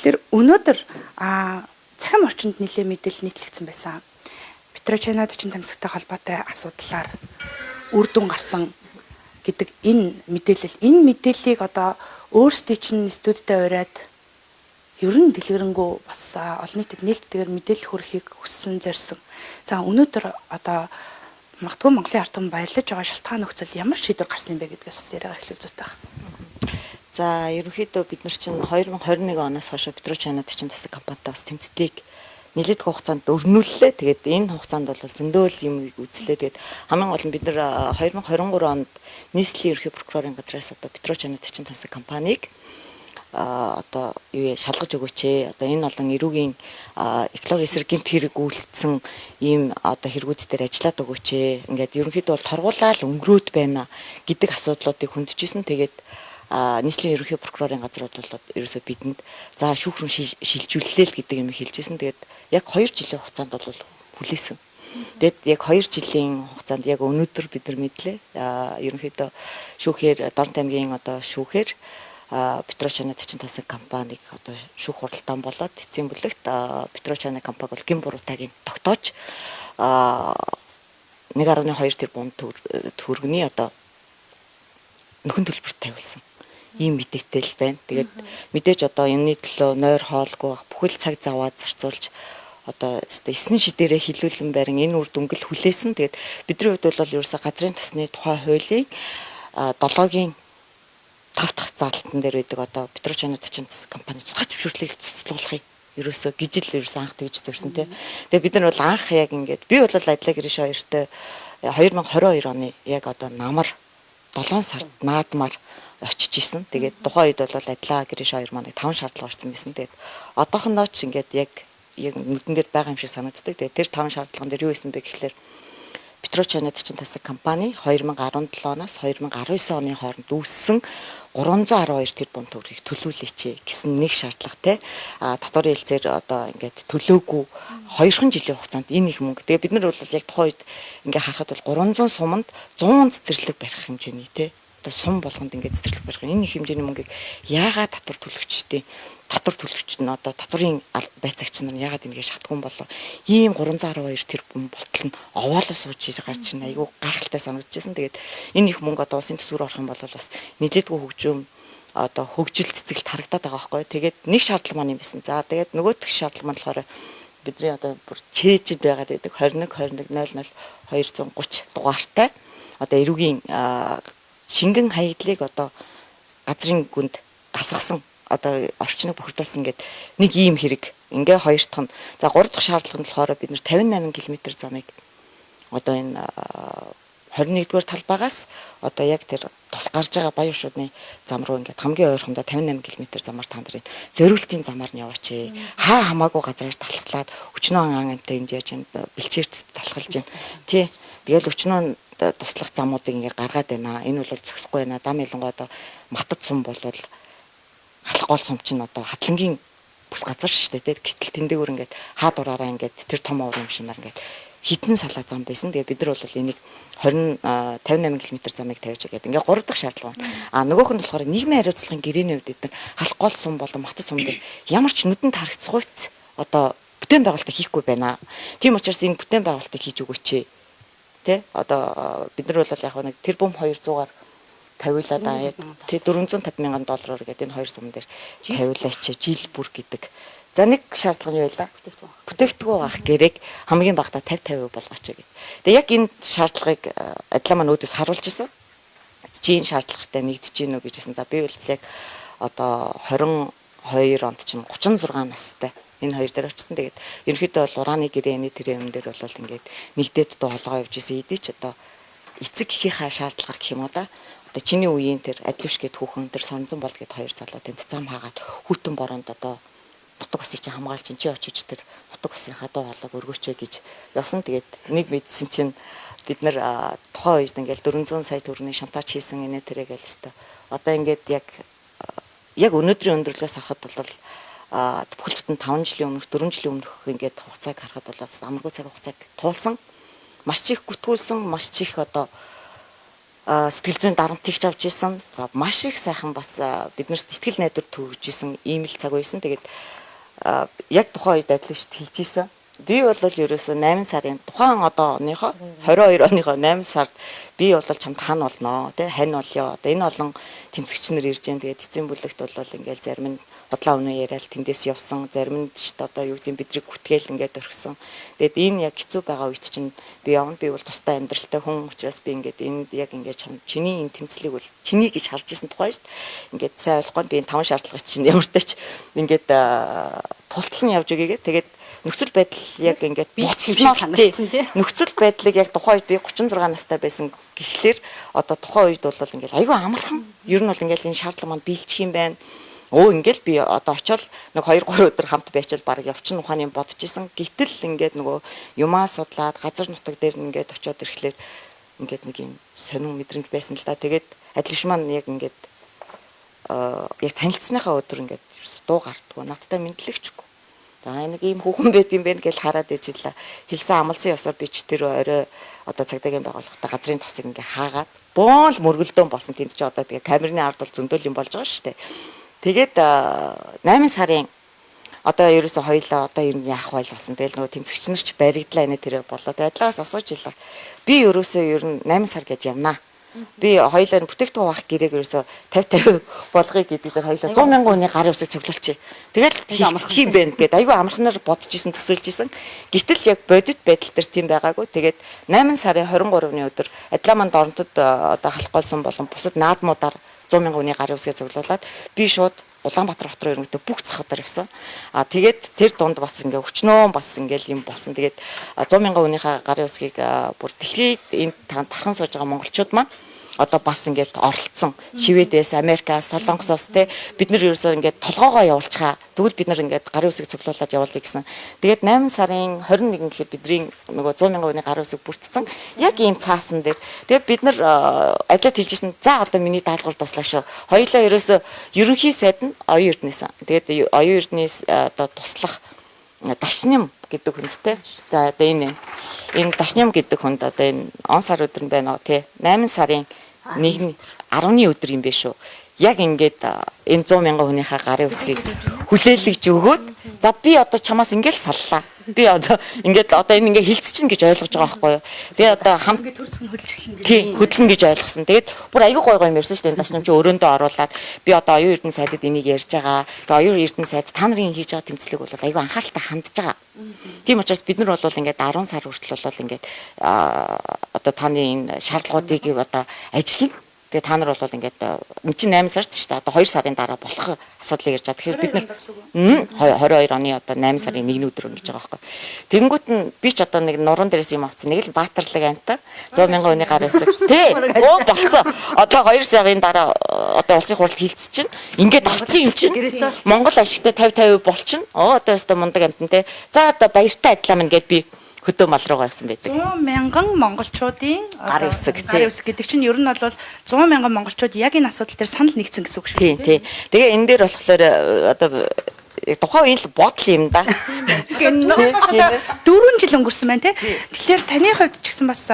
Тэгэхээр өнөөдөр цахим орчинд нэлээд мэдээлэл нийтлэгдсэн байсан. Петрочайна 40 тамсагтай холбоотой асуудлаар үр дүн гарсан гэдэг энэ мэдээлэл, энэ мэдээллийг одоо өөрсдийн чинь студидтэй уриад ер нь дэлгэрэнгүй бас олон нийтэд нээлттэйгээр мэдээлэл хүргэхийг хүссэн, зорьсон. За, өнөөдөр одоо магадгүй Монголын ард түмэн баярлаж байгаа шалтгаан нөхцөл ямар шийдвэр гарсан юм бэ гэдгээс бас яриагаа эхлүүл зүйтэй байна. За, ерөнхийдөө бид нар чинь 2021 оноос хойш Петрочайна 40 тасаг компанитай бас тэмцлийг нэлээдгүй хугацаанд өрнүүллээ. Тэгээд энэ хугацаанд бол зөндөө л юм үзлээ. Тэгээд хамгийн гол нь бид нар 2023 онд нийслэлийн ерөнхий прокурорын газраас одоо Петрочайна 40 тасаг компанийг одоо юу шалгаж өгөөч ээ. Одоо энэ олон эрүүгийн экологи эсрэг гэмт хэрэг үйлдсэн ийм одоо хэрэгүүд дээр ажиллаад өгөөч ээ. Ингээд ерөнхийдөө бол торгуулаад өнгөрөөд байна гэдэг асуудлуудыг хөндөжсэн. Тэгээд нийслэлийн ерөнхий прокурорын газар бол ерөөсөө бидэнд за шүүх рүү шилжүүллээ л гэдэг юм хэлжсэн. Тэгээд яг 2 жилийн хугацаанд бол хүлээсэн. Тэгээд яг 2 жилийн хугацаанд яг өнөөдөр бид нар мэдлээ. Ерөнхийдөө шүүхээр Дорнот аймгийн одоо шүүхээр Петрочайна 40 тасаг компанийг одоо шүүх хуралдаан болоод эцсийн бүлэгт Петрочайна компани бол гин буруутайг тогтоож 1.2 тэрбум төгрөгийн одоо нөхөн төлбөрт тавиулсан ийм мэдээтэй л байна. Тэгээд мэдээж одоо энэний төлөө нойр хоолгүй бүхэл цаг заваа зарцуулж одоо 9 шидээрээ хилүүлэн барин энэ үр дүнгэл хүлээсэн. Тэгээд бидний хувьд бол ерөөсө газрын тосны тухай хуулийн 7-гийн 5 дахь заалтан дээр байдаг одоо Петрочайна 40 компани тусгай зөвшөөрлийг цуцлуулахыг ерөөсөө гижил ерөөсөө анх тэгж зорьсон тий. Тэгээ бид нар бол анх яг ингээд би бол Адлаа Гэриш хоёртой 2022 оны яг одоо намар 7 сард наадмаар очиж исэн. Тэгээд тухайн үед бол Адлаа Гэриш хоёр маань 5 шаардлага гарсан байсан. Тэгээд одоохондоо ч ингээд яг яг нүдэн дээр байгаа юм шиг санагддаг. Тэгээд тэр 5 шаардлаган дээр юу байсан бэ гэхлээр Петрочайна 40 тасаг компани 2017 оноос 2019 оны хооронд үүссэн 312 тэрбум төгрөгийг төлүүлээч гэсэн нэг шаардлагатай. Татварын хэлцээр одоо ингээд төлөөгүй 2 жилийн хугацаанд энэ их мөнгө. Тэгээ бид нар бол яг тухайн үед ингээд харахад бол 300 суманд 100 цэцэрлэг барих хэмжээний те одоо сум болгонд ингээд цэцэрлэг барих энэ их хэмжээний мөнгийг яагаад татвар төлөгчтэй татвар төлөгч нь одоо татварын байцаагч нар яагаад ингэж шатгүй болоо ийм 312 тэрбум болтол нь овоолоо сууж байгаа чинь айгүй гайхалтай санагдчихсэн. Тэгээд энэ их мөнгө одоо улсын төсвөр орох юм бол бас нэлээдгүй хөгжим одоо хөгжил цэцгэлт харагдаад байгаа байхгүй. Тэгээд нэг шаардлага маань юм байсан. За, тэгээд нөгөөх шаардлага маань болохоор бидний одоо бүр чэйжэд байгаад байдаг 21 21 00 230 дугаартай одоо эрүүгийн шингэн хаягдлыг одоо газрын гүнд гасгасан, одоо орчныг бохирдуулсан гэд нэг ийм хэрэг. Ингээ хоёр дахь нь. За, гурав дахь шаардлага нь болохоор бид нэр 58 км замыг одоо энэ 21-р талбайгаас одоо яг тэр тус гарч байгаа баян шуудны зам руу ингээд хамгийн ойрхондоо 58 км замаар та нарын зориултын замаар нь яваач. Хаа хамаагүй газраар талхлаад өчнөө ан амтай энд яаж бэлчээрт талхалж байна. Тий. Тэгэл өчнөө туслах замуудыг ингээ гаргаад байна. Энэ бол зөксөхгүй байна. Дам ялангуяа одоо Матад сум болвол Халах гол сум чинь одоо Хатлангийн бүс газар шүү дээ. Гэтэл тэндээгээр ингээд хаа дураараа ингээд тэр том оврын машинаар ингээд хитэн салаа зам байсан. Тэгээ бид нар бол энийг 20 58 км замыг тавьж гэдэг. Ингээ гурав дахь шаардлага байна. А нөгөөх нь болохоор нийгмийн хариуцлагын гэрээний хувьд эдгээр Халах гол сум болон Матад сум дээр ямар ч нүдэнд харагдсагүйц одоо бүтээн байгуулалтыг хийхгүй байна. Тийм учраас энэ бүтээн байгуулалтыг хийж өгөөч. Тэ, одоо бид нар бол яг нэг тэрбум 200-аар тавиулаад аа яг тий 450 мянган доллараар гэдэг энэ хоёр сум дээр тавиулаач жил бүр гэдэг. За, нэг шаардлага нь юу байлаа? Бүтээгдэхүүн авах гэрээг хамгийн багадаа 50 50% болгооч гэдэг. Тэгээ яг энэ шаардлагыг Адлаа маань өөдөөс харуулж исэн. Чи энэ шаардлагатай нэгдэж гин үү гэжсэн. За, би бол яг одоо 22 онд чинь 36 настай энэ хоёр дээр очсон. Тэгээд ерөнхийдөө бол урааны гэрээний тэр юм дээр бол ингээд нэгдээд дуу хоолой явж исэн. Эдий ч одоо эцэг эхийнхаа шаардлагаар гэх юм уу да. Одоо чиний үеийн тэр Адлууш гэд хүүхэн, тэр Соронзон бол гэд хоёр залуу тэнд зам хаагаад хүтэн бороонд одоо нутаг усыг чи хамгаалж чи очиж тэр нутаг усынхаа дуу хоолойг өргөөч гэж явсан. Тэгээд нэг мэдсэн чинь бид нар тухайн үед ингээл 400 сая төгрөгийн шантаж хийсэн инээ тэрэ гээл өстө. Одоо ингээд яг яг өнөөдрийн өндөрлөгөөс харахад бол бүхэл бүтэн 5 жилийн өмнөх, 4 жилийн өмнөх ингээд хугацааг харахад бол амаргүй цаг хугацааг туулсан. Маш их гүтгүүлсэн, маш их одоо Сэтгэл зүйн дарамтыг ч авч исэн. За маш их сайхан бас биднэрт итгэл найдвар төрж исэн ийм л цаг байсан. Тэгээд яг тухайн үед адилхан хэлж исэн. Би бол ерөөсөө 8 сарын тухайн одоо оныхоо 22 оныхоо 8 сард би бол чамд хан болноо тий, хань болёо. Одоо энэ олон тэмцэгч нар ирж जैन. Тэгээд эцсийн бүлэгт бол ингээл зарим нь худлаа үнэ яриад тэндээс явсан, зарим нь ч одоо юу гэдэг бидрийг гүтгээл ингээд орхисон. Тэгээд энэ яг хэцүү байгаа үед чинь би явна. Би бол тустай амьдралтай хүн учраас би ингээд энд яг ингээд чам чиний энэ тэмцлийг бол чиний гэж харж исэн тухай шүү дээ. Ингээд сайн ойлгохгүй би энэ 5 шаардлагыг чинь ямар ч тач ингээд тултал нь явж өгье. Тэгээд нөхцөл байдал яг ингээд санагдсан тий. Нөхцөл байдлыг яг тухайн үед би 36 настай байсан гэхлээр одоо тухайн үед бол ингээд айгүй амархан. Ер нь бол ингээд энэ шаардлага маань биелчих юм байна. Ингээл би одоо очиод нэг 2 3 өдөр хамт байчвал баг явчин ухааны бодож исэн. Гэтэл ингээд нөгөө юмаа судлаад газар нутаг дээр ингээд очиод ирэхлээр ингээд нэг юм сонин мэдрэмж байсан л да. Тэгээд адилш маань яг ингээд яг танилцсныхаа өдөр ингээд дуу гардггүй, надтай мэдлэгчгүй. За нэг ийм хүүхэн байт юм байна гэж хараад ижил хэлсэн амлсан ёсоор би ч тэр орой одоо цагдаагийн байгууллагатай газрын тосыг ингээ хаагаад бөөн л мөргөлдөөн болсон. Тэнд чи одоо тэгээ камерны ард бол зөндөл юм болж байгаа шүү дээ. Тэгээд 8 сарын одоо ерөөсө хоёлаа одоо ер нь яах вэ болсон. Тэгэл нөгөө тэмцэгч нар ч баригдлаа энэ тэрэ болоо. Тэгээд адилаас асууж илаа. Би ерөөсөө ер нь 8 сар гэж явнаа. Би хоёлаа бүтээгдэхүүн авах гэрээг ерөөсөө 50 50 болгоё гэдэг дээр хоёлаа 100 мянган хүний гарын үсэг цоглуулчих. Тэгэл хийчих юм байна гэд айгүй амархнаар бодож исэн, төсөөлж исэн. Гэтэл яг бодит байдал дээр тийм байгаагүй. Тэгээд 8 сарын 23-ны өдөр адилаа манд оронтод одоо халахгүйсэн болон бусад наадмуудаар 100 мянган хүний гарын үсгээ цоглуулад би шууд Улаанбаатар хот руу ерөнхийдөө бүх цахуудаар явсан. А тэгээд тэр дунд бас ингээ өчнөө бас ингээл юм болсон. Тэгээд 100 мянган хүнийхээ гарын үсгийг бүр дэлхийд энэ тархан сууж байгаа монголчууд маань одоо бас ингээд оролцсон. Шведээс, Америкаас, Солонгосоос те бид нар ерөөсөө ингээд толгоогоо явуулчихаа. Тэгвэл бид нар ингээд гарын үсэг цуглуулад явуулъя гэсэн. Тэгээд 8 сарын 21 гэхэд бидний нөгөө 100 мянган хүний гарын үсэг бүрдсэн. Яг ийм цаасан дээр. Тэгээд бид нар адилт хэлжсэн. За одоо миний даалгавар дуслаа шүү. Хоёулаа ерөөсөө ерөнхий сайд нь Оюун Эрдэнэс. Тэгээд Оюун Эрдэнэс одоо туслах Дашням гэдэг хүндтэй. За одоо энэ Дашням гэдэг хүнд одоо энэ он сар өдөр нь байна уу те 8 сарын 1-10-ны өдөр юм биш үү. Яг ингээд энэ 100 мянган хүнийхээ гарын үсгийг хүлээлгэж өгөөд за би одоо чамаас ингээд саллаа. Би одоо ингээд одоо энэ ингээд хилцчин гэж ойлгож байгаа байхгүй юу. Тэгээ одоо хамт ингээд төрсөн хөдөлж эхлэн. Тийм, хөдлөн гэж ойлгосон. Тэгээд бүр аягүй гой гой юм ярьсан шүү дээ. Энэ дашнам чи өрөөндөө оруулаад би одоо Оюун Эрдэнэ сайдад энийг ярьж байгаа. Тэгээ Оюун Эрдэнэ сайд та нарын хийж байгаа тэмцлэг бол аягүй анхааралтай хандж байгаа. Тийм учраас бид нар бол ингээд 10 сар хүртэл бол ингээд одоо таны энэ шаардлагуудыг одоо ажиллана. Тэгээ та нар бол ингээд энэ чинь 8 сард шүү дээ. Одоо 2 сарын дараа болох асуудлыг ярьж байгаа. Тэгэхээр бид нар 22 оны одоо 8 сарын 1-ний өдөр ингэж байгаа байхгүй. Тэгэнгүүт нь би ч одоо нэг нуруунд дээрээс юм авцсан. Нэг л баатарлаг амтаа 100 мянган хүний гар үсэг. Тэ. Өө болцсон. Одоо 2 сарын дараа одоо улсын хурал хилцсэн чинь ингээд авцсан юм чинь. Монгол ашигтай 50 50 болчихно. Оо одоо өстө мундаг амтан те. За одоо баяртай ажиллаа минь гэд би хөдөө мал руугаа явсан байдаг. 100 мянган монголчуудын гарын үсэг гарын үсэг гэдэг чинь ер нь бол 100 мянган монголчууд яг энэ асуудал дээр санал нэгдсэн гэсэн үг шүү дээ. Тийм, тийм. Тэгээ энэ дээр болохоор одоо тухайн үеийн л бодол юм да. Энэ 4 жил өнгөрсөн байна те. Тэгэхээр таны хувьд ч гэсэн бас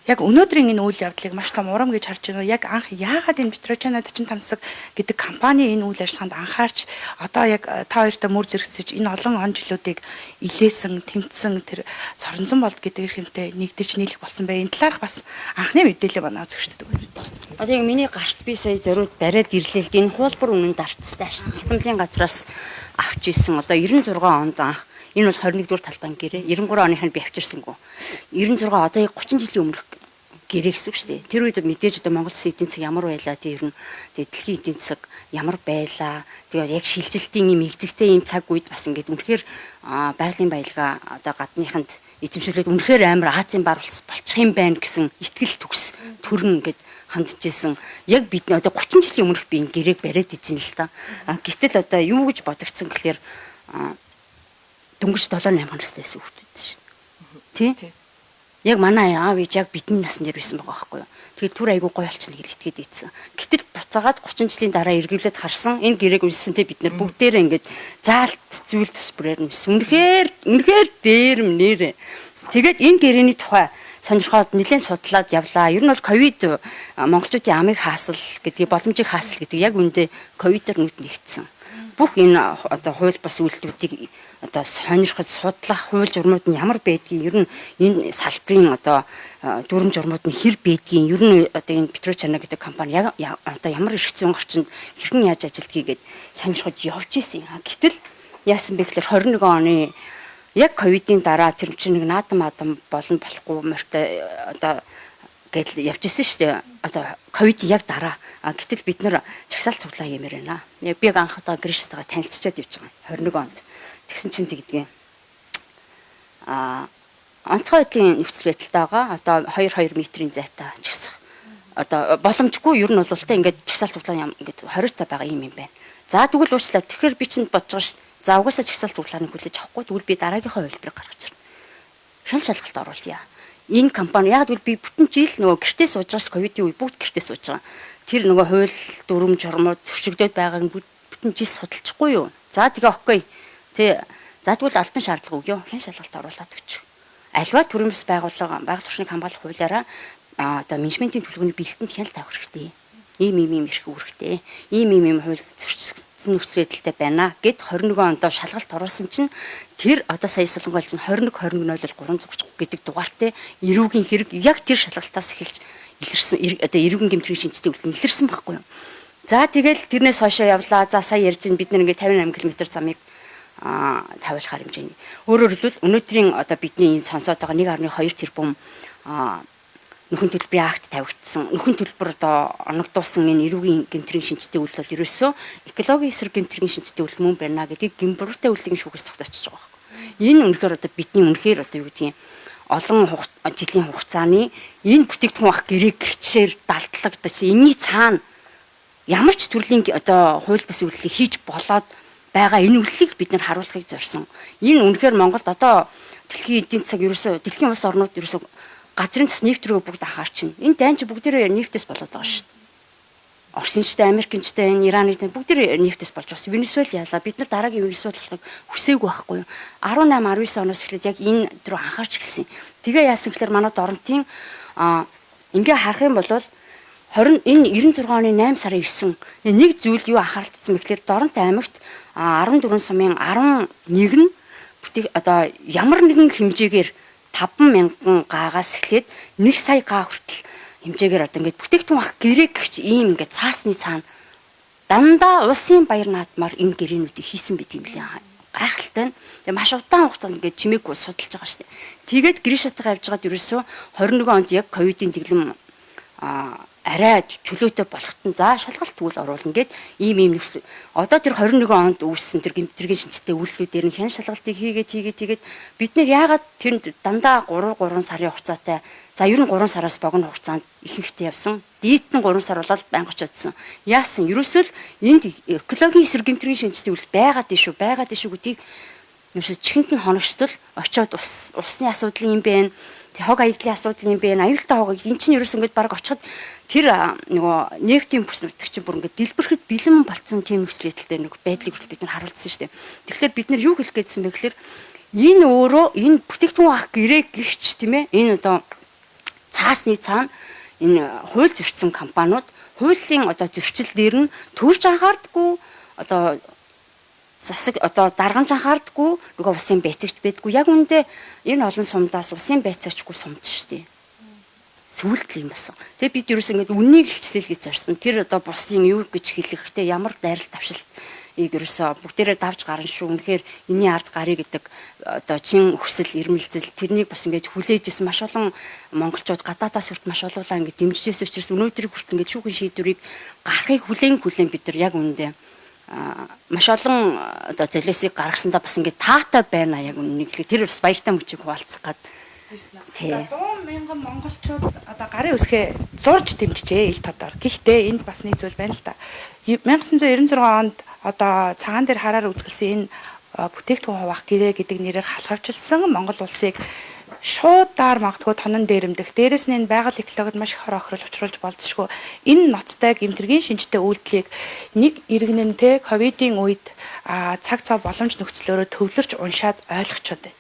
яг өнөөдрийн энэ үйл явдлыг маш том урам гэж харж байна уу? Яг анх яагаад энэ Петрочана Дачин Тамсаг гэдэг компани энэ үйл ажиллагаанд анхаарч одоо яг та хоёртой мөр зэрэгцэж энэ олон он жилүүдийг илээсэн, тэмцсэн тэр соронзон болд гэдэг эрхэмтэй нэгдэж нийлэх болсон бай. Энэ талаарх бас анхны мэдээлэл манай үзэгчдэд өгөөч. Одоо яг миний гарт би сая зориуд бариад ирлээ л дээ. Энэ хуулбар үнэн дарцтай ашиглалтын газраас авч исэн одоо 96 онд анх энэ бол 21 дугаар талбайн гэрээ 93 оных нь би авчирсангүй. 96 одоо яг 30 жилийн өмнөх гэрээ гэсэн үг шүү дээ. Тэр үед мэдээж одоо Монгол улсын эдийн засаг ямар байлаа, тэр нь тэгээ дэлхийн эдийн засаг ямар байлаа. Тэгээ яг шилжилтийн юм нэгзэгтэй ийм цаг үед бас ингээд үнэхээр байгалийн баялгаа одоо гадныханд эзэмшүүлээд үнэхээр амар Азийн бар болчих юм байна гэсэн итгэл төгс төрн ингээд хандж исэн. Яг бидний одоо 30 жилийн өмнөх би энэ гэрээг бариад ижин л та. Гэтэл одоо юу гэж бодогдсон гэхлээр дөнгөж 7 8 настай байсан хүүхдүүд шүү дээ. Тий? Яг манай аав ээж яг бидний насн дээр байсан байгаа байхгүй юу. Тэгээд түр айгуу гоё болчихно гэж итгээд ийдсэн. Гэтэл буцаагаад 30 жилийн дараа эргэлээд харсан энэ гэрээг уншсан те бид нар бүгдээрээ ингээд заалт зүйл тус бүрээр нь үнэхээр үнэхээр дээрэм нэрэ. Тэгээд энэ гэрээний тухай сонирхоод нэлээд судлаад явлаа. Ер нь бол ковид монголчуудын амыг хаасал гэдгийг, боломжийг хаасал гэдэг яг үндэ ковидор нүд нэгтсэн. Бүх энэ одоо хууль бус үйлдэлүүдийг одоо сонирхож судлах, хууль журмууд нь ямар байдгийг, ер нь энэ салбарын одоо дүрм журмууд нь хэр байдгийг, ер нь одоо энэ Петрочана гэдэг компани яг одоо ямар эрх зүйн орчинд хэрхэн яаж ажилдгийг гээд сонирхож явж исэн. Гэтэл яасан бэ гэхээр 21 оны яг ковидын дараа тэр чинь нэг наадам адам болно болохгүй морьтой одоо гэдэл явж исэн шүү дээ. Одоо ковид яг дараа. Гэтэл бид нэр чагсаал цуглаа юмэр байна. Яг би анх удаа Гриштайгаа танилцчиад явж байгаа. 21 онд. Тэгсэн чинь тэгдгээ. Онцгой байдлын нөхцөл байдалтай байгаа. Одоо 2-2 метрийн зайтай чагсах. Одоо боломжгүй ер нь бол тэ ингээд чагсаал цуглаа ингээд 20 та байгаа юм байна. За тэгвэл уучлаа. Тэгэхээр би чинь бодож байгаа шүү. За угаасаа чагсаал цуглааныг хүлээж авахгүй. Тэгвэл би дараагийнхаа хувилбарыг гаргаж ирнэ. Хян шалгалт оруулъя. Энэ компани яг гэвэл би бүтэн жил нөгөө гэртээ сууж байгаа ш, ковидын үе бүгд гэртээ сууж байгаа. Тэр нөгөө хууль дүрм журмууд зөрчигдөд байгааг бүтэн жил судалчихгүй юу. За тэгээ окей. Тэ за тэгвэл албан шаардлага өгөө. Хэн шалгалт оруулаад өгч. Альва төрийн бас байгууллага байгаль орчныг хамгаалах хуулиараа одоо менежментийн төлөвлөгөөний бэлтэнд хяналт тавих хэрэгтэй. Ийм ийм ийм эрх үүрэгтэй. Ийм ийм ийм хууль зөрчигдсөн нөхцөл байдалтай байна гэд 21 онд шалгалт оруулсан чинь тэр одоо сая Солонгойл чинь 21 21 00 330 гэдэг дугаартай эрүүгийн хэрэг яг тэр шалгалтаас эхэлж илэрсэн, одоо эрүүгийн гэмтрийн шинжилгээ үйлдэл илэрсэн байхгүй юу. За тэгэл тэрнээс хойшоо явлаа. За сая ярьж ин бид нар ингээд 58 км замыг тавиулахар хэмжээний. Өөрөөр хэлбэл өнөөдрийн одоо бидний энэ сонсоод байгаа 1.2 тэрбум нөхөн төлбөрийн акт тавигдсан. Нөхөн төлбөр одоо оногдуулсан энэ эрүүгийн гэмтрийн шинжтэй үйлдэл бол ерөөсөө экологийн эсрэг гэмтрийн шинжтэй үйлдэл мөн байна гэдгийг гэмбруутай үйлдлийн шүүхээс тогтоочж байгаа байхгүй. Энэ үнэхээр одоо бидний үнэхээр одоо юу гэдгийг олон жилийн хугацааны энэ бүтээгдэхүүн ах гэрээг гिचээр далдлагдаж энэний цаана ямар ч төрлийн одоо хууль бус үйлдэлийг хийж болоод байгаа энэ үйлдэлийг бид нар харуулахыг зорьсон. Энэ үнэхээр Монголд одоо дэлхийн эдийн засаг ерөөсөө дэлхийн улс орнууд ерөөсөө газрын тус нефт рүү бүгд анхаарч байна. Энэ дайн чи бүгдээрээ нефтээс болоод байгаа шүү дээ. Оросчтой, Америкчтай, энэ Ираны бүгдээрээ нефтээс болж байгаа. Венесуэл ялаа. Бид нар дараагийн Венесуэл болохыг хүсээгүй байхгүй юу? 18 19 оноос эхлээд яг энэ рүү анхаарч ирсэн. Тэгээ яасан гэхээр манай Доронтын ингээ харах юм бол 20 энэ 96 оны 8 сарын 9 нэг зүйл юу анхааралтсан бэ гэхээр Доронт аймагт 14 сумын 11 нь бүтээх одоо ямар нэгэн хэмжээгээр 5,000 гаагаас эхлээд 1 сая гаа хүртэл хэмжээгээр одоо ингээд бүтээгдэхүүн ах гэрээг гिच ийм ингээд цаасны цаана дандаа улсын баяр наадмаар энэ гэрээнүүдийг хийсэн байт юм лээ. Гайхалтай нь. Тэгээ маш удаан хугацаанд ингээд чимээгүй судалж байгаа шүү дээ. Тэгээд Гришатайгаа явж байгаад ерөөсөө 21 онд яг ковидын дэглэм арай чөлөөтэй болоход нь за шалгалт тэгвэл оруулна гэд ийм ийм нөхцөл. Одоо тэр 21 онд үүссэн тэр гэмтрийн шинжтэй үйлдэлүүдээр нь хян шалгалтыг хийгээд бид нэр яагаад тэр дандаа 3 сарын хугацаатай за ер нь 3 сараас богино хугацаанд ихэнхдээ явсан. Дийт нь 3 сар болоод байнга очиодсон. Яасан? Ерөөсөө л энд экологийн эсрэг гэмтрийн шинжтэй үйлдэл байгаад шүү, байгаад шүү гэдгийг ерөөсөө чихэнд нь хоногчтол очиод усны асуудал юм бэ? Хог аягдлын асуудал юм бэ? Аюултай хог эн чинь ерөөсөө ингээд баг очиход тэр нөгөө нефтийн бүс нутаг чинь бүр ингээд дэлбэрэхэд бэлэн болцсон тийм нөхцөл байдалтай нэг байдлыг хүртэл бид нар харуулсан шүү дээ. Тэгэхээр бид нар юу хэлэх гээдсэн бэ гэхээр энэ өөрөө энэ бүтээгдэхүүн ах гэрээ гихч тийм ээ энэ одоо цаасны цаана энэ хууль зөрчсөн компаниуд хуулийн одоо зөрчил дээр нь төрж анхаардаггүй одоо засаг одоо дарганж анхаардаггүй нөгөө усын байцаагч байдгүй. Яг үүндээ энэ олон сумдаас усын байцаагчгүй сумд шүү дээ. Сүулт юм болсон. Тэгээ бид ерөөс ингээд үннийг илчлэл гэж зорьсон. Тэр одоо бусын юу гэж хэлэхтэй ямар дайрал давшилтыг ерөөсөө бүгдээрээ давж гарна шүү. Үнэхээр энэний ард гарыг гэдэг одоо чин хүсэл эрмэлзэл тэрнийг бас ингээд хүлээж исэн маш олон монголчууд гадаадаас хүрт маш олуулаа ингээд дэмжижээс учраас өнөөдрийг хүртэл ингээд шүүхэн шийдвэрийг гарахыг хүлээн бид нар яг үүндээ маш олон одоо золиосыг гаргасандаа бас ингээд таатай байна яг үннийг хэлэх. Тэр бас баяртай мөчийг хуваалцах гад. За 100 мянган монголчууд одоо гарын үсгээ зурж дэмжижээ ил тодор. Гэхдээ энд бас нэг зүйл байна л да. 1996 онд одоо цагаан дээр хараар үзгэлсэн энэ бүтээгдэхүүн хуваах гэрээ гэдэг нэрээр халахвчилсан Монгол улсыг шууд даар магадгүй тонон дээрэмдэх. Дээрэс нь энэ байгаль экологид маш их хор охирол учруулж болзошгүй. Энэ ноцтой гэмтэргийн шинжтэй үйлдэлийг нэг иргэнэнтэй ковидын үед цаг цав боломж нөхцлөөрөө төвлөрч уншаад ойлгочоод байна.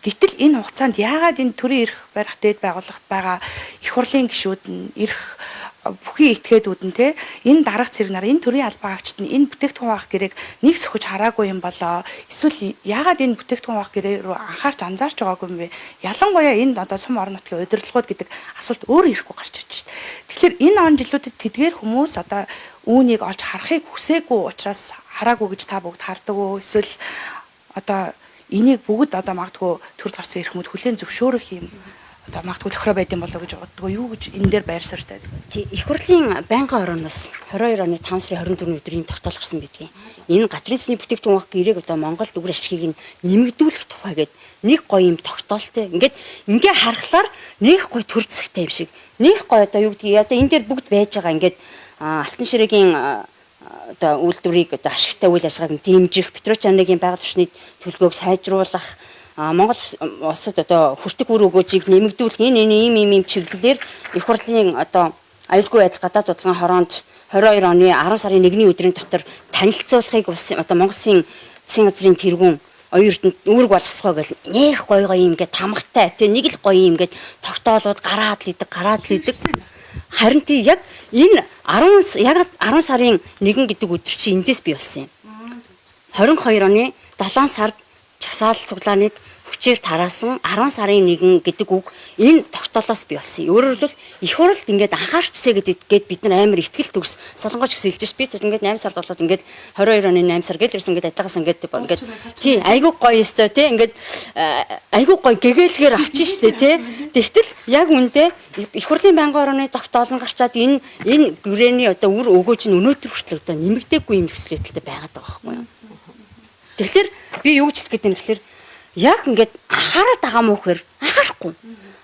Гэтэл энэ хугацаанд яагаад энэ төрийн эрх барих дээд байгууллагт байгаа их хурлын гишүүд нь, эрх бүхий этгээдүүд нь те энэ дарга цэрэг нар, энэ төрийн албан хаагчид нь энэ бүтээгдэхүүн хуваах гэрээг нэг сөхөж хараагүй юм болоо? Эсвэл яагаад энэ бүтээгдэхүүн хуваах гэрээ рүү анхаарч анзаарч байгаагүй юм бэ? Ялангуяа энэ одоо сум орон нутгийн удирдлагууд гэдэг асуулт өөр ирэхгүй гарч ирж байна. Тэгэхээр энэ он жилүүдэд тэдгээр хүмүүс одоо үүнийг олж харахыг хүсээгүй учраас хараагүй гэж та бүгд хардаг уу? Эсвэл одоо энийг бүгд одоо магадгүй төрд гарсан эрхмүүд хүлээн зөвшөөрөх юм одоо магадгүй тохироо байд юм болоо гэж боддгоо, юу гэж энэ дээр байр суурьтай? Тий, их хурлын байнгын орооноос 22 оны 5 сарын 24-ний өдөр ийм тогтоол гарсан байдгийг. Энэ газрын цэсний бүтээгдэхүүн хуваах гэрээг одоо Монголд үр ашигыг нь нэмэгдүүлэх тухай гээд нэг гоё юм тогтоолтой. Ингээд ингээ харахлаар нэг гоё төр зэсэгтэй юм шиг. Нэг гоё одоо юу гэдгийг одоо энэ дээр бүгд байж байгаа ингээд алтан ширээгийн одоо үйлдвэрийг одоо ашигтай үйл ажиллагааг дэмжих, Петрочаныгийн байгаль орчны төлөвлөгөөг сайжруулах, Монгол улсад одоо хүртэх үр өгөөжийг нэмэгдүүлэх энэ энэ ийм ийм ийм чиглэлээр их хурлын одоо аюулгүй байдал гадаад бодлогын хороонд 22 оны 10 сарын 1-ний өдрийн дотор танилцуулахыг улсын одоо Монгол Улсын засгийн газрын тэргүүн оюун эрдэнэт үүрэг болгосгоо гэл нэх гоё гоё юм гээд тамгатай тий нэг л гоё юм гээд тогтоолууд гараад л идэг гараад л идэг. Харин тий яг энэ 10 яг 10 сарын 1 гэдэг өдөр чи эндээс бий болсон юм. 22 оны 7 сард жагсаал цуглааныг хүчээр тараасан 10 сарын 1 гэдэг үг энэ тогтоолоос бий болсон. Өөрөөр хэлбэл их хурлд ингээд анхаарчжээ гэдэг бид нар амар ихтгэл төгс солонгоч гэсэн хэлж ш. Би тэр ингээд 8 сард болоод ингээд 22 оны 8 сар гэж ирсэн ингээд адилхаас ингээд ингээд тий айгүй гоё өстой тий ингээд айгүй гоё гэгээлгээр авчин штэ тий. Тэгтэл яг үндэ их хурлын байнгын орооны тогтоол нь гарчаад энэ энэ гүрээний одоо үр өгөөж нь өнөөдөр хүртэл одоо нэмэгдээгүй юм нөхцөл байдалтай байгаад байгаа байхгүй юу. Тэгэхээр би юу гэж хэлэх гээд байна гэхээр яг ингээд анхаарал байгаа мó гэхээр анхаарахгүй.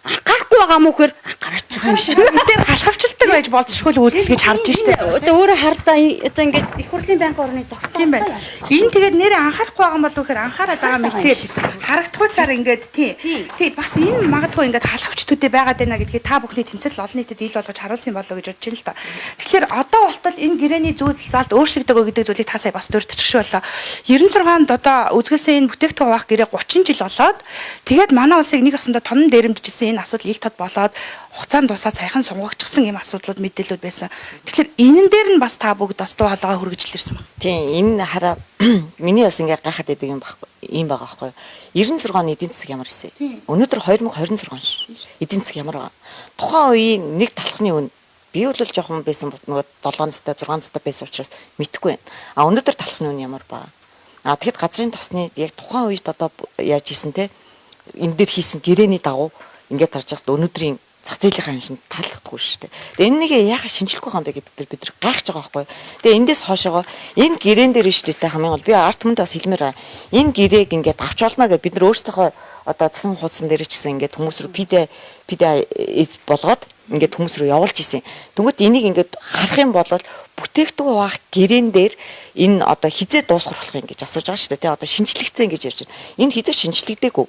Анхаарахгүй байгаа мó гэхээр анхаарч байгаа юм шиг. Бид тэр халахвчилдаг байж болцсошгүй л үйлдэл гэж харж штэ. Одоо өөрөө хардаа одоо ингээд их хурлын байнгын орны тогтоол. Тийм байна. Энэ тэгээд нэрээ анхаарахгүй байгаа юм болов уу гэхээр анхаарал байгаа мэтэл харагдахуйцаар ингээд тий. Тий бас энэ магадгүй ингээд халахвч төдий байгаад байна гэдгийг та бүхний тэмцэл олон нийтэд ил болгож харуулсан болоо гэж бодож байна л та. Тэгэхээр одоо болтол энэ гэрээний зүйл заалт өөрчлөгдөөгөө гэдэг зүйлийг та сая бас дурдчих шиг боллоо. 96 онд одоо үзгэлсэн энэ бүтээгдэхүүн хуваах гэрээ 30 жил болоод тэгээд манай улсыг нэг осондоо тонон дээрэмдчихсэн энэ асуудал ил тод болоод хугацаанд дуусаад саяхан сунгагчсан юм асуудлууд мэдээлэлүүд байсан. Тэгэхээр энэн дээр нь бас та бүгд бас дуу хоолойгоо хүргэж ирсэн баг. Тийм энэ хараа миний бас ингээ гайхаад байдаг юм байхгүй юм байгаа байхгүй. 96 оны эдийн засаг ямар исэн? Өнөөдөр 2026 он ш. Эдийн засаг ямар байгаа? Тухайн үеийн нэг талхны үн би бол жоохон байсан нөгөө 7 настай 6 настай байсан учраас мэдэхгүй байна. А өнөөдөр талхны үн ямар байгаа? А тэгэхэд газрын тосны яг тухайн үед одоо яаж хийсэн те? Энэ дээр хийсэн гэрээний дагуу ингээд тарж байхад өнөөдрийн зах зээлийн ханшинд таалагдахгүй шүү дээ. Тэгээ энэ нэг яхаа шинжлэхгүй юм бэ гэдэг дээр бид нар гайхаж байгаа байхгүй. Тэгээ эндээс хойшоогоо энэ гэрээн дээр шүү дээ хамгийн гол би арт түмэнд бас хэлмээр байгаа. Энэ гэрээг ингээд авч олно гэж бид нар өөрсдийнхөө одоо цахим хуудсан дээр ч гэсэн ингээд хүмүүс рүү PDF болгоод ингээд хүмүүс рүү явуулж исэн. Тэнгүүт энийг ингээд харах юм бол бүтээгдэхүүн хуваах гэрээн дээр энэ одоо хизээ дуусгах болох юм гэж асууж байгаа шүү дээ. Тэгээ одоо шинжлэгдсэн гэж ярьж байна. Энэ хизээ шинжлэгдээгүй.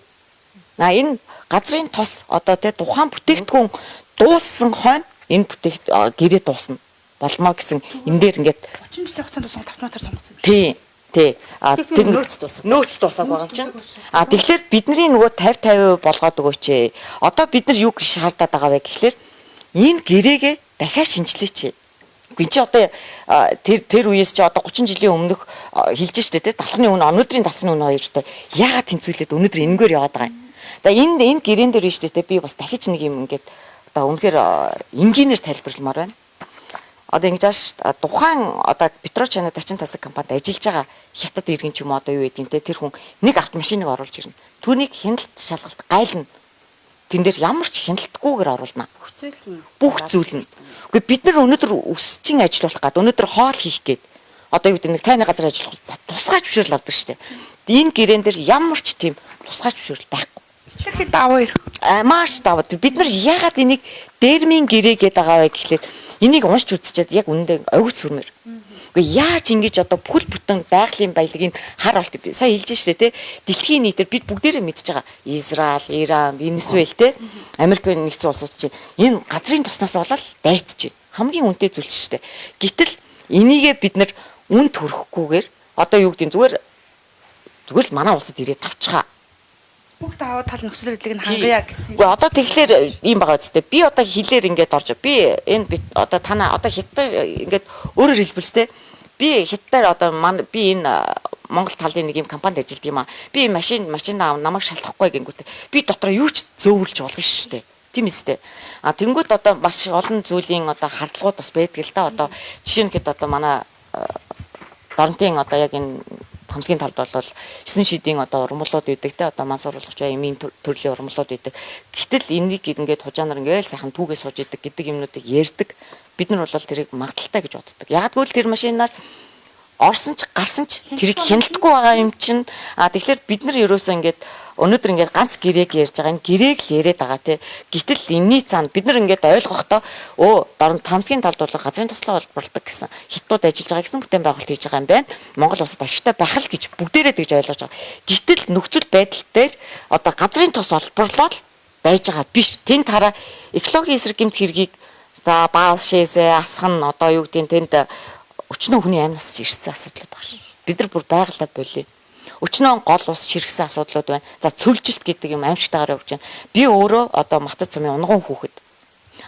На энэ газрын тос одоо тэ тухайн бүтээгдэхүүн дууссан хойно энэ гэрээ дуусна болмоо гэсэн энэ дээр ингээд 30 жилийн хугацаанд дууссан автоматар сонгоцсон юм шиг. Тий. Тий. А тэр нөөц дуусах. Нөөц дуусах байгаа юм чинь. А тэгэхээр бидний нөгөө 50 50% болгоод өгөөч ээ. Одоо бид нар юу гэж шаардаад байгаа вэ гэхлээр энэ гэрээгээ дахиад шинжилээч. Үгүй чи одоо тэр үеэс чи одоо 30 жилийн өмнөх хэлж штэ тэ талхны үн өнөөдрийн талхны үн хоёртой яагаад тэнцвүүлээд өнөөдөр энэгээр яваад байгаа юм. За энэ гэрээн дээр нь шүү дээ би бас дахиж нэг юм ингээд одоо үнэхээр энгийнээр тайлбарламаар байна. Одоо ингэж ааш тухайн одоо Петрочана дачин тасаг компанид ажиллаж байгаа хятад иргэн ч юм уу одоо юу гэдгийг те тэр хүн нэг автомашиныг оруулж ирнэ. Түүнийг хяналт шалгалт гайлна. Тэн дээр ямар ч хяналтгүйгээр оруулна. Бүх зүйл юм. Бүх зүйл нь. Үгүй бид нар өнөөдөр өсчин ажиллуулах гад өнөөдөр хоол хийх гээд одоо юу гэдэг нэг тайны газар ажиллах тусгай зөвшөөрөл авдаг шүү дээ. Энэ гэрээн дээр ямар ч тийм тусгай зөвшөөрөл байхгүй. Тэгэхээр давуу ирэх. Маш давуу. Бид нар яагаад энийг дэрмийн гэрээ гэдэг байгаа вэ гэхлээр энийг уншиж үзчихэд яг үнэндээ огт сүрмээр. Үгүй яаж ингэж одоо бүхэл бүтэн байгалийн баялагын хар алт сая хэлж штэ тэ дэлхийн нийтээр бид бүгдээрээ мэдж байгаа. Израиль, Иран, Венесуэл тэ Америк нэгдсэн улсууд чинь энэ газрын тосноос болоод дайтж байна. Хамгийн үнэтэй зүйл штэ. Гэтэл энийгээ бид нар үн төрөхгүйгээр одоо юу гэдэг зүгээр зүгээр л манай улсад ирээд тавчгаа. Бүх даваа тал нөхцөл байдлыг нь хангая гэсэн. Гэхдээ одоо тэгэхээр ийм байгаа үстэй. Би одоо хилээр ингээд орж би энэ одоо танаа одоо хятад ингээд өөрөөр хэлбэл те би хятадаар одоо би энэ Монгол талын нэг юм компанид ажилладаг юм аа. Би машин намайг шалгахгүй гингүүтээ. Би дотроо юу ч зөөвөрлж болно шүү дээ. Тийм үстэй. А тэнгууд одоо маш олон зүйлийн одоо хардлагууд бас байдаг л та. Одоо жишээ нь хэд одоо манай Доронтын одоо яг энэ хамсгийн талд бол 9 шидийн одоо урмлууд байдаг те одоо мансууруулах бай эмийн төрлийн урмлууд байдаг. Гэтэл энийг ингээд хужаанаар ингээд сайхан түүгээ сууж идэг гэдэг юмнуудыг ярьдаг. Бид нар бол тэрийг магадaltaй гэж боддог. Яагадгүй л тэр машинаар орсон ч гарсан ч тэрийг хяналтгүй байгаа юм чинь. А тэгэхээр бид нар ерөөсөө ингээд өнөөдөр ингээд ганц гэрээг ярьж байгаа. Энэ гэрээг л яриад байгаа те. Гэтэл энэний цаана бид нар ингээд ойлгохдоо дорн тамсгийн талд бол газрын тослоо олборлдог гэсэн хятадууд ажиллаж байгаа гэсэн бүтээн байгуулалт хийж байгаа юм байна. Монгол улсад ашигтай байх л гэж бүгдээрээ тэгж ойлгож байгаа. Гэтэл нөхцөл байдал дээр одоо газрын тос олборлоод байж байгаа биш. Тэн тараа экологийн эсрэг гэмт хэргийг за баал шээсээ асах нь одоо юу гэдгийг тэнд өчнөө хүний амнаас ч ирсэн асуудлууд байгаа шүү. Бид нар бүр байгалаа болио. Өчнөө гол ус ширхсэн асуудлууд байна. За цөлжилт гэдэг юм аимшигтайгаар явж байна. Би өөрөө одоо Матад сумын унган хүүхэд.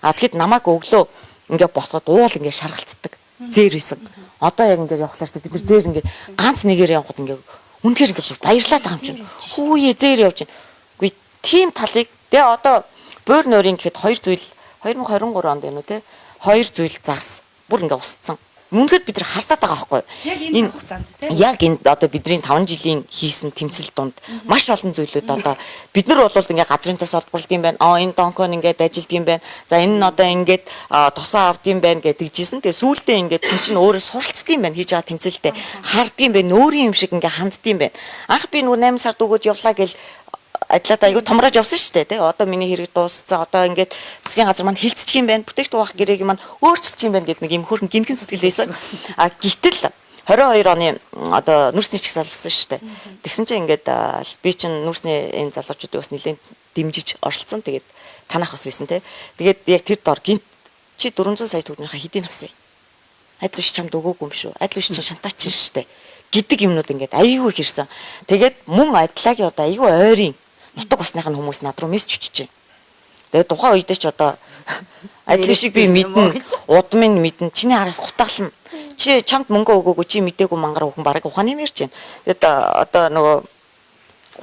А тэгэхэд намайг өглөө ингээ босгоод уул ингээ шаргалцдаг. Зээр байсан. Одоо яг ингээ явхлаар бид нар зээр ингээ ганц нэгээр явхад ингээ үнэхээр ингээ баярлаад байгаа юм чинь. Хүүе зээр явж байна. Үгүй тийм талыг тэгээ одоо буур нойрын гэхэд хоёр зүйл 2023 онд энэ үү те хоёр зүйл загас бүр ингээ устсан. Үнэхээр бид нар хардаад байгаа байхгүй юу? Яг энэ хугацаанд тийм. Яг энэ одоо бидний 5 жилийн хийсэн тэмцэл дунд маш олон зүйлүүд одоо бид нар бол ингээ газрын тос олборлт юм байна. Энэ донкон ингээд ажилд юм байна. За энэ нь одоо ингээд тосоо авд юм байна гэдэг жисэн. Тэгээ сүүлдээ ингээд тэн чинь өөрөө суралцд юм байна. Хийж байгаа тэмцэлдээ хардд юм байна. Өөрийн юм шиг ингээ хандд юм байна. Анх би нөгөө 8 сард өгөөд явлаа гэл ажлаад айгүй томроод явсан шүү дээ тий. Одоо миний хэрэг дууссан. Одоо ингээд засгийн газар маань хилцчих юм байна. Бүтээгдэхүүн авах гэрээг маань өөрчилчих юм байна гэдэг нэг юм хөөрхөн гинхэн сэтгэл байсан. А гэтэл 22 оны одоо нүрсний чигсаал болсон шүү дээ. Тэгсэн чинь ингээд би чинь нүрсний энэ залуучуудыг бас нэлээд дэмжиж оролцсон. Тэгээд танах бас байсан тий. Тэгээд яг тэр дор гинт чи 400 сая төгрөгнийхаа хэдийг авсан юм? Адил биш чамд өгөөгүй юм шүү. Адил биш чинь шантаач шүү дээ гэдэг юмнууд ингээд айгүй их ирсэн. Тэгээд мөн адилаагийн одоо айгүй ойрын нутаг усных нь хүмүүс над руу мессеж биччихэв. Тэгээд тухайн үед ч одоо адил шиг би мэднэ, удмын мэднэ, чиний араас гутаглана. Чи чамд мөнгө өгөөгүй, чи мдээгүй мангар хүн бараг ухааны юм ярьж байна. Тэгээд одоо нөгөө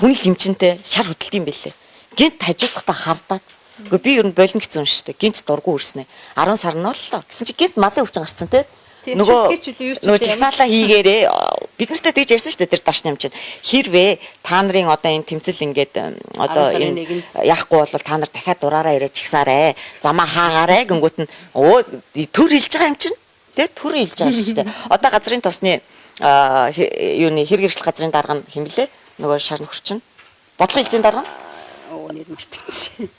хүн л эмчинтэй шар хөдөлд юм бэлээ. Гинт хажуудахтаа хардаад. Үгүй би ер нь болно гэсэн юм шүү дээ. Гинт дургу үрснэ. 10 сар нь боллоо. Гэсэн чи гинт малын өвчин гарцсан те. Нөгөө жагсаалаа хийгээрээ бид нартай тэгж ярьсан шүү дээ тэр дашны юм чинь. Хэрвээ та нарын одоо энэ тэмцэл ингээд одоо энэ яахгүй бол та нар дахиад дураараа ирээд жагсаарэ. Замаа хаагаарэ гингүүт нь төр хилж байгаа юм чинь. Тэ төр хилж байгаа шүү дээ. Одоо газрын тосны юуны хэрэг эрхлэх газрын дарга нь хэм блэ? Нөгөө шар нөхөр чинь. Бодлогын хэлцээний дарга нь нэр мартчихсан.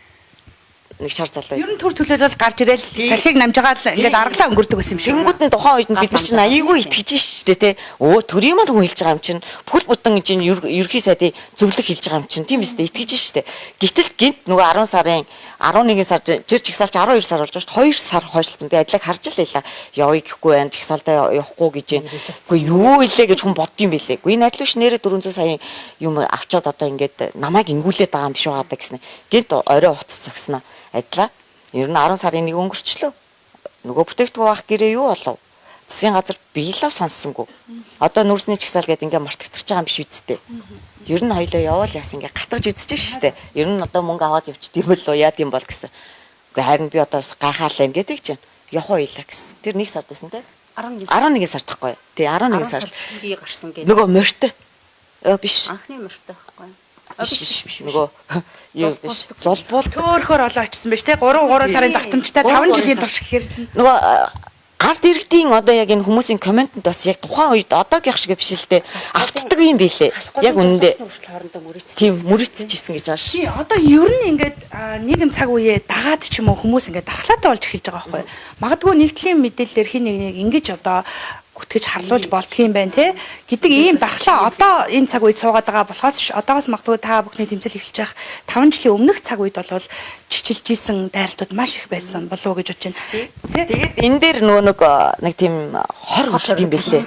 Нэг шар залуу. Ер нь төр төлөөлөл гарч ирээл салхийг намжгаад л ингээд аргалаа өнгөрдөг байсан юм шиг. Тэнгүүд нь тухайн үед нь бид нар чинь айгүй итгэж шүү дээ те. Төрийн маань хүн хэлж байгаа юм чинь бүхэл бүтэн чинь ерөнхий сайдын зөвлөх хэлж байгаа юм чинь тийм үстэй итгэж шүү дээ. Гэтэл гинт нөгөө 10 сарын 11 сар жир жагсаалч 12 сар болж байгаа шүү. 2 сар хойшлсон. Би адилыг харж л байлаа. Явъя гэхгүй байна. Жагсаалдаа явахгүй гэж байна. Үгүй юу илээ гэж хүн бодд юм бэлээ. Үгүй энэ адил биш нэрээ 400 саяын юм авчаад одоо ингээд намайг ингүүлээд байгаа юм биш байгаа даа гэснэ. Гинт орой утас зогсноо. Адилаа. Ер нь 10 сарын 1 өнгөрчлөө. Нөгөө бүтээгдэхүүн авах гэрээ юу болов? Засгийн газар биелав сонссонгүй. Одоо нүрсний чагсаал гэдэг ингээ мартагдчих байгаа юм биш үсттэй. Ер нь хоёлоо яваал яасан ингээ гатгаж үзэж штэ. Ер нь одоо мөнгө аваад явчих тийм болов яа тийм бол гэсэн. Үгүй харин би одоо бас гайхаалаа юм гэдэг чинь. Явах уу илаа гэсэн. Тэр 1 сард байсан те. 11 сард тахгүй. Тий 11 сард гарсан гэдэг. Нөгөө морьтой. Биш. Анхны морьтой байхгүй. Биш. Нөгөө юу биш. Зулбуул төөрхөр олоо очсон байж те 3 сарын давтамжтай 5 жилийн турш гэхэр чинь нөгөө ард иргэдийн одоо яг энэ хүмүүсийн комментэнд бас яг тухайн үед одоогийнх шиг биш л дээ автдаг юм билээ. Яг үнэндээ тийм мөрөцчихсэн гэж байгаа ш. Тий одоо ер нь ингээд нийгэм цаг үеэ дагаад ч юм уу хүмүүс ингээд дархлаатай болж эхэлж байгаа байхгүй. Магадгүй нэгдлийн мэдээллээр хин нэг нэг ингэж одоо гүтгэж харлуулж болдго юм байна те гэдэг ийм дархлаа одоо энэ цаг үед суугаад байгаа болохоос одоогоос магадгүй та бүхний тэмцэл эхэлж явах 5 жилийн өмнөх цаг үед бол чичилж исэн дайралтууд маш их байсан болов уу гэж бодож байна. Тэгээд энэ дээр нөгөө нэг тийм хор хөлт юм бэлээ.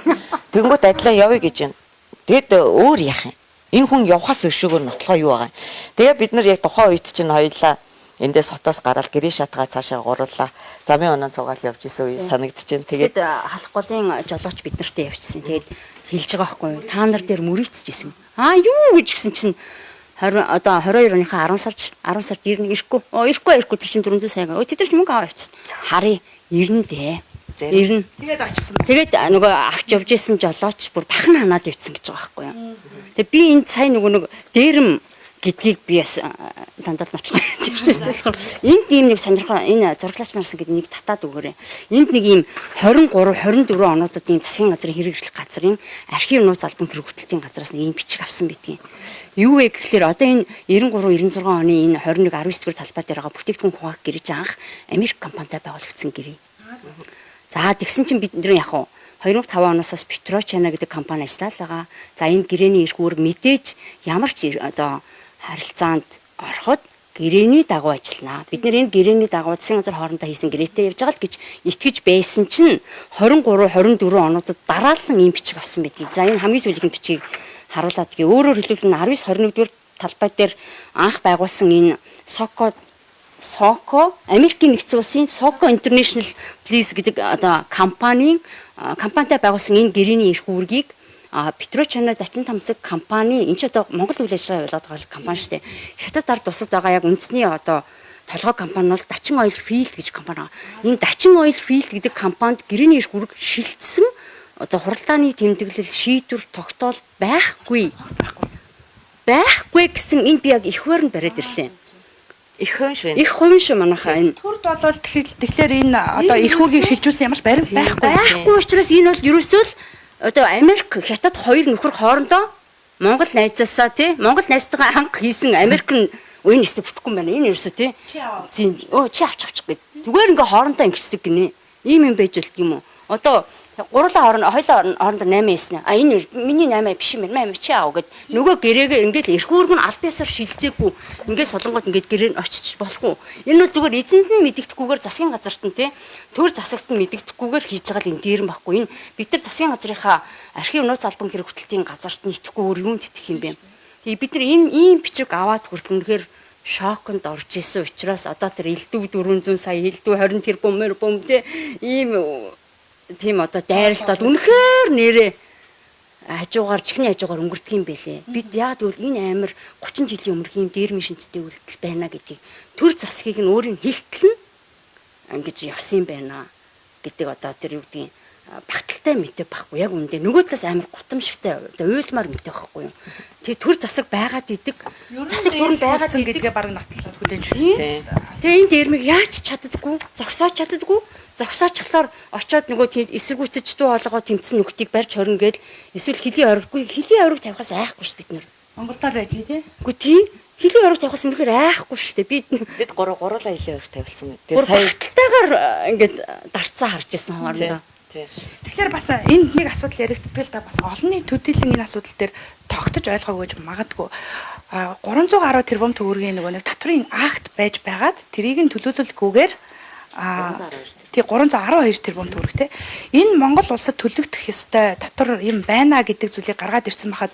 Тэнгүүт адилаа явъя гэж байна. Тэгэд өөр яах юм? Энэ хүн явхаас өшөөгөр нотлогоо юу байгаа юм. Тэгээ бид нар яг тухайн үед чинь хоёулаа эндээс хотоос гараад гэрээ шатгаа цаашаа гурлаа. Замын унаа цугаал явж исэн үе санагдчихэв. Тэгээд халах голын жолооч бид нартай явчихсан. Тэгээд хэлж байгаа байхгүй юу? Та нар дээр мөрийцчихсэн. Аа юу гэж гисэн чинь 20 одоо 22 оныхаа 10 сард 10 сард ирэхгүй. Оо ирэхгүй тэр чинь 400 сая. Өө тэд нар ч мөнгө аваа явчихсан. Харъя ирнэ дээ. Ирнэ. Тэгээд очсон. Тэгээд нөгөө авч явж исэн жолооч бүр бахан ханаад явчихсан гэж байгаа байхгүй юу? Тэгээд би энд сая нөгөө нэг дээрэм гэдгийг би бас дандаа нотлох гэж болохоор энд ийм нэг сонирхол энэ зураглаач марсан гэдэг нэг татаад өгөөрэй. Энд нэг ийм 23 24 онуудад ийм засгийн газрын хэрэг эрхлэх газрын архив нууц албан хэрэг хөтөлтийн газраас нэг ийм бичиг авсан байдгийн. Юу вэ гэхлээр одоо энэ 93 96 оны энэ 21 19 дугаар талбай дээр байгаа бүтээгдэхүүн хуваах гэрэж анх Америк компанитай байгуулагдсан гэрээ. За тэгсэн чинь бид нар яг 2005 оноос Петро Чайна гэдэг компани ажиллаад байгаа. За энэ гэрээний эрх үүрэг мэдээж ямар ч одоо харилцаанд ороход гэрээний дагуу ажиллана. Бид нэр энэ гэрээний дагуу засгийн газар хоорондоо хийсэн гэрээтэй явж байгаа л гэж итгэж байсан чинь 23 24 онуудад дараалан ийм бичиг авсан байдгийг. За энэ хамгийн сүүлийн бичгийг харуулад гээ. Өөрөөр хэлбэл энэ 19 21 дугаар талбай дээр анх байгуулсан энэ Соко Америкийн нэгдсэн улсын Соко International Police гэдэг одоо компанийн компанитай байгуулсан энэ гэрээний эрх үүргийг Петро Чана Дачин тамцаг компани энэ ч одоо Монгол үйл ажиллагаа явуулаад байгаа компани шүү дээ. Хятад ард улсад байгаа яг үндэсний одоо толгой компани бол Дачин Oil Field гэж компани байгаа. Энэ Дачин Oil Field гэдэг компанид гэрээний эрх үүрэг шилжсэн одоо хуралдааны тэмдэглэл шийдвэр тогтоол байхгүй. Байхгүй гэсэн энд би яг их хуваар нь бариад ирлээ. Их хувин шүү. Их хувин шүү манайхаа энэ. Төрд болвол тэгэхээр энэ одоо эрх үүргийг шилжүүлсэн ямар ч баримт байхгүй. Байхгүй учраас энэ бол ерөөсөө л одоо Америк хятад хоёр нөхөр хоорондоо Монгол найзаасаа тий Монгол найзтайгаа анх хийсэн Америк нь энэ өстө бүтэхгүй юм байна. Энэ ерөөсөө тий. Чи өө чи авч авчих гэд. Зүгээр ингээ хоорондоо ингэсдэг гинэ. Ийм юм байж болдго юм уу? Одоо гурлаа хооронд хоёлоо хоорондоо 8 хийсэн. А энэ миний 8 биш юм байна. Чи аав гэд нөгөө гэрээгээ ингээл эрх үүрэг нь аль биесээр шилжээгүй. Ингээд солонгод ингээд гэрээ нь очиж болох уу? Энэ бол зүгээр эзэнд нь мэдэгдэхгүйгээр засгийн газарт нь тий төр засагт нь мэдэгдэхгүйгээр хийж байгаа л энэ дээр юм баггүй. Энэ бид нар засгийн газрынхаа архив нууц албан хэрэг хөтөлтийн газарт нь итгэхгүй өөр юунд итгэх юм бэ? Тэгээ бид нар энэ ийм бичиг аваад хүртэл үнэхээр шоконд орж исэн учраас одоо тэр элдв 400 сая элдв 20 тэрбум мэрбум тий ийм тийм одоо дайралт бол үнэхээр нэрээ хажуугаар чихний хажуугаар өнгөрдөг юм бэлээ. Бид яг гэвэл энэ амир 30 жилийн өмнөх ийм дээрмийн шинжтэй үйлдэл байна гэдгийг төр засгийг нь өөрийн хилтэл нь ингэж явсан юм байна гэдэг одоо тэр юу гэдгийг багталтай мэдээ байхгүй яг үндэ нөгөө талаас амар гутамшигтай одоо уйлмаар мэдээ байхгүй юу. Тэгээ төр засаг байгаад идэг. Засаг түр нь байгаад идэг гэдгээ бараг нотлоод хүлээн зөвшөөрсөн. Тэгээ энэ дээрмийг яаж чаддаггүй, зогсоож чаддаггүй. Зогсоочхлоор очоод нөгөө тийм эсэргүүцэж дуу хоолойгоо тэмцсэн нөхдийг барьж хорно гээл эсвэл хөлийн оргигүй хөлийн ориг тавихаас айхгүй шүү бид нар. Монголд л байж тий. Үгүй тий. Хөлийн ориг тавихаас үнэхээр айхгүй шүү дээ. Бид гурлаа хөлийн ориг тавилсан мэт. Тэгээ сая багталтайгаар ингээд дарцаа харж исэн хоорондоо. Тэгэхээр бас энд нэг асуудал яригддаг л да бас олонний төдийлөн энэ асуудал дээр тогтож ойлгоогүй гэж магадгүй. 300 гаруй тэрбум төгрөгийн нөгөө нэг татврын акт байж байгаад тэрийг нь төлөөлөлгүйгээр тий 312 тэрбум төгрөг те. Энэ Монгол улсад төлөгдөх ёстой татвар юм байна гэдэг зүйлийг гаргаад ирсэн байхад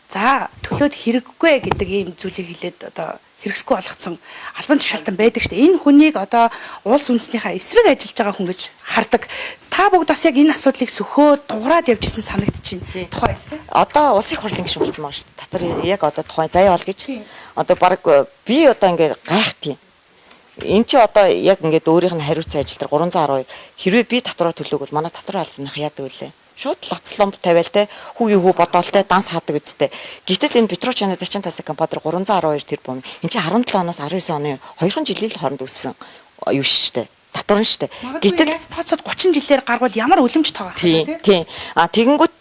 за төлөөд хэрэггүй гэдэг ийм зүйлийг хэлээд одоо хэрэгсэхгүй болгоцсон албан тушаалтан байдаг шүү дээ. Энэ хүнийг одоо улс үндэснийхаа эсрэг ажиллаж байгаа хүн гэж хардаг. Та бүгд бас яг энэ асуудлыг сөхөө дуграад явж исэн санагдчихэв. Тухай. Одоо улсын хурлын гишүүн болсон байгаа шүү дээ. Татвар яг одоо тухайн заяа бол гэж. Одоо баг би одоо ингээд гайхтیں۔ Энд чи одоо яг ингээд өөрийнх нь хариуцсан ажил дээр 312 хэрвээ би татвараа төлөөг бол манай татварын албаных яадаг вүлээ? Шууд лацломб тавиал те хүүгийн хүү бодоол те данс хаадаг үсттэй. Гэтэл энэ Петро Чана Дачин тасаг компани 312 тэрбум. Энд чи 17 оноос 19 оны 2 жилийн л хооронд үүссэн юу штэ. Татвар нь штэ. Гэтэл тооцоод 30 жилээр гаргавал ямар үлэмж тоогоо тий. Тий. А тэгэнгүүт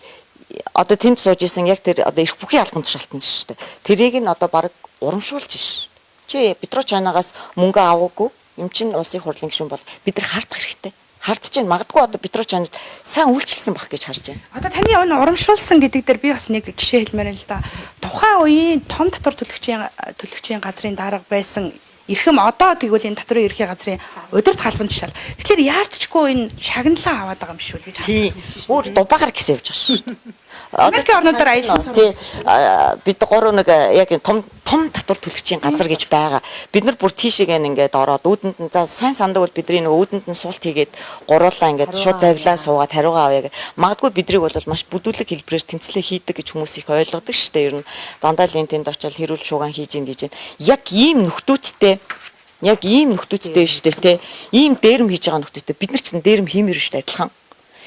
одоо тэнд сууж исэн яг тэр одоо эрх бүхий албан тушаалтан штэ. Тэрийг нь одоо баг урамшуулж ш. Чи Петро Чанагаас мөнгө аваагүй. Эм чин улсын хурлын гишүүн бол бид нар хардах хэрэгтэй. Хардж чинь магадгүй одоо Петро Чанад сайн үйлчилсэн байх гэж харж байна. Одоо таны энэ урамшуулсан гэдэг дээр би бас нэг жишээ хэлмээр л да. Тухайн үеийн том татвар төлөгчийн газрын дарга байсан Эрхэм одоо тэгвэл энэ татврын ерхий газрын удирдах албан тушаал. Тэгэхээр яалтчгүй энэ шагналаа аваад байгаа юм шүү л гэж хардаг. Тийм. Өөр дубаагаар гэсэн явж байгаа шүү дээ. Америкийн орнуудаар аялсан тий. Бид гурав нэг яг том том татвар төлөгчийн газар гэж байгаа. Бид нар бүр тийшээгээ ингээд ороод үүдэнд нь за сайн сандаг бол бидний нэг үүдэнд нь суулт хийгээд гуруулаа ингээд шууд завилаа суугаад хариугаа авъя гэх. Магадгүй бидрийг бол маш бүдүүлэг хэлбэрээр тэмцлээ хийдэг гэж хүмүүс их ойлгодог шүү дээ. Ер нь дандаа л энэ тэнд очиод хэрүүл шууган хийж ин гэж байна. Яг ийм нөхдүүдтэй яг ийм нөхдүүдтэй шүү дээ те. Ийм дээрэм хийж байгаа нөхдүүдтэй бид нар ч гэсэн дээрэм хиймээр шүү дээ адилхан.